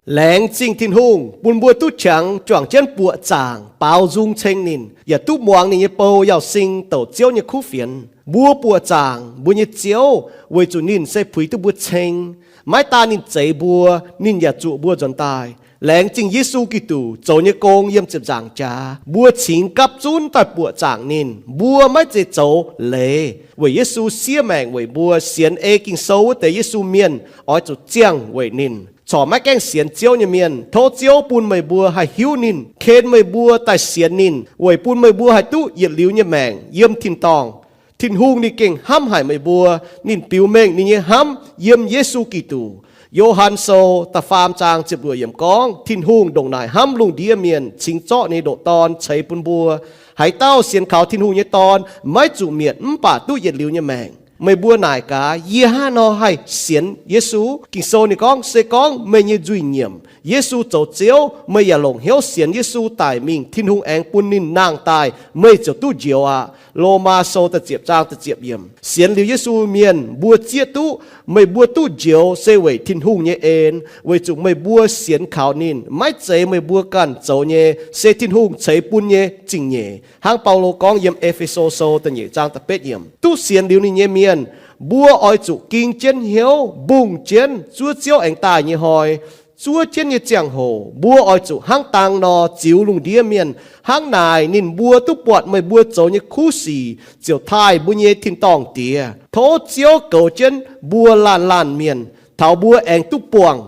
Laengz zingh Tin-Hungh bun mbuo duqv qangx juangc jienv buoqc zaangc baaux nzung ceng ninh, yaac duqv muangx ninh nyei bou Yauz Sing douc Ziouv nyei kuv fienx. Mbuo buoqc zaangc mbuo nyei Ziouv weic zuqc ninh se puix duqv mbuo ceng. Maiv daan ninh zeix mbuo, ninh yaac zuoqc mbuo nzuonx daaih. Laengz zingh Yesu Giduc zoux nyei gong yiem ziepc nzaangc jaax, mbuo cingx gapv zunv daaih buoqc zaangc ninh. Mbuo maiv zeiz zoux leiz weic Yesu siev maengc weic mbuo. Sienx ei Ging-Sou wuov deix Yesu mienh oix zuqc ziangh weic ninh. Corc maiv gaengh sienx Ziouv nyei mienh, tov Ziouv bun meih mbuo haih hiuv ninh, ken meih mbuo daaih sienx ninh, weic bun meih mbuo haih duqv yietc liuz nyei maengc yiem tin-dorngh. Tin-Hungh ninh gengh hnamv haic meih mbuo. Ninh biux mengh ninh nyei hnamv yiem Yesu Giduc. Yo^han Sou da'faam zaang ziepc luoqc yiemc gorngv, Tin-Hungh ndongc naaic hnamv lungh ndiev mienh, cingx zorqv ninh nyei ndoqc Dorn ceix bun mbuo. Haaix dauh sienx kaux Tin-Hungh nyei Dorn maiv zuqc mietc mv baac duqv yietc liuz nyei maengc. Meih mbuo naaic gaax, yie hnangv haaix nor haih sienx Yesu? Ging-Sou ninh gorngv, se gorngv meih nyei nzuih nyiemc Yesu zoux Ziouv, meih yaac longc hnyouv sienx Yesu daic mingh, Tin-Hungh aengx bun ninh nangh daaih, meih ziouc duqv njoux aqv. Lomaa Sou da'ziepc zaang da'ziepc yiemc. Sienx liuz Yesu mienh mbuo zieqv duqv meih mbuo duqv njoux se weic Tin-Hungh nyei en, weic zuqc meih mbuo sienx kaux ninh. Maiv zeiz meih mbuo ganh zoux nyei, se Tin-Hungh ceix bun nyei zingh nyeic. Hnangv Baulo gorngv yiem E^fe^so Sou da'nyeic zaang da'betv yiemc, duqv sienx liuz ninh nyei mienh, mbuo oix zuqc ging jienv hnyouv, mbungh jienv zuov Ziouv aengx daaih nyei hnoi, zuov jienv nyei ziangh hoc, mbuo oix zuqc hnangv dang nor ziux lungh ndiev mienh. Hnangv naaic ninh mbuo duqv buatc meih mbuo zoux nyei kuv sic, ziouc taaih mbuo nyei tin-dorngh Diex. Tov Ziouv goux jienv mbuo laanh laanh mienh, taux mbuo aengx duqv buangh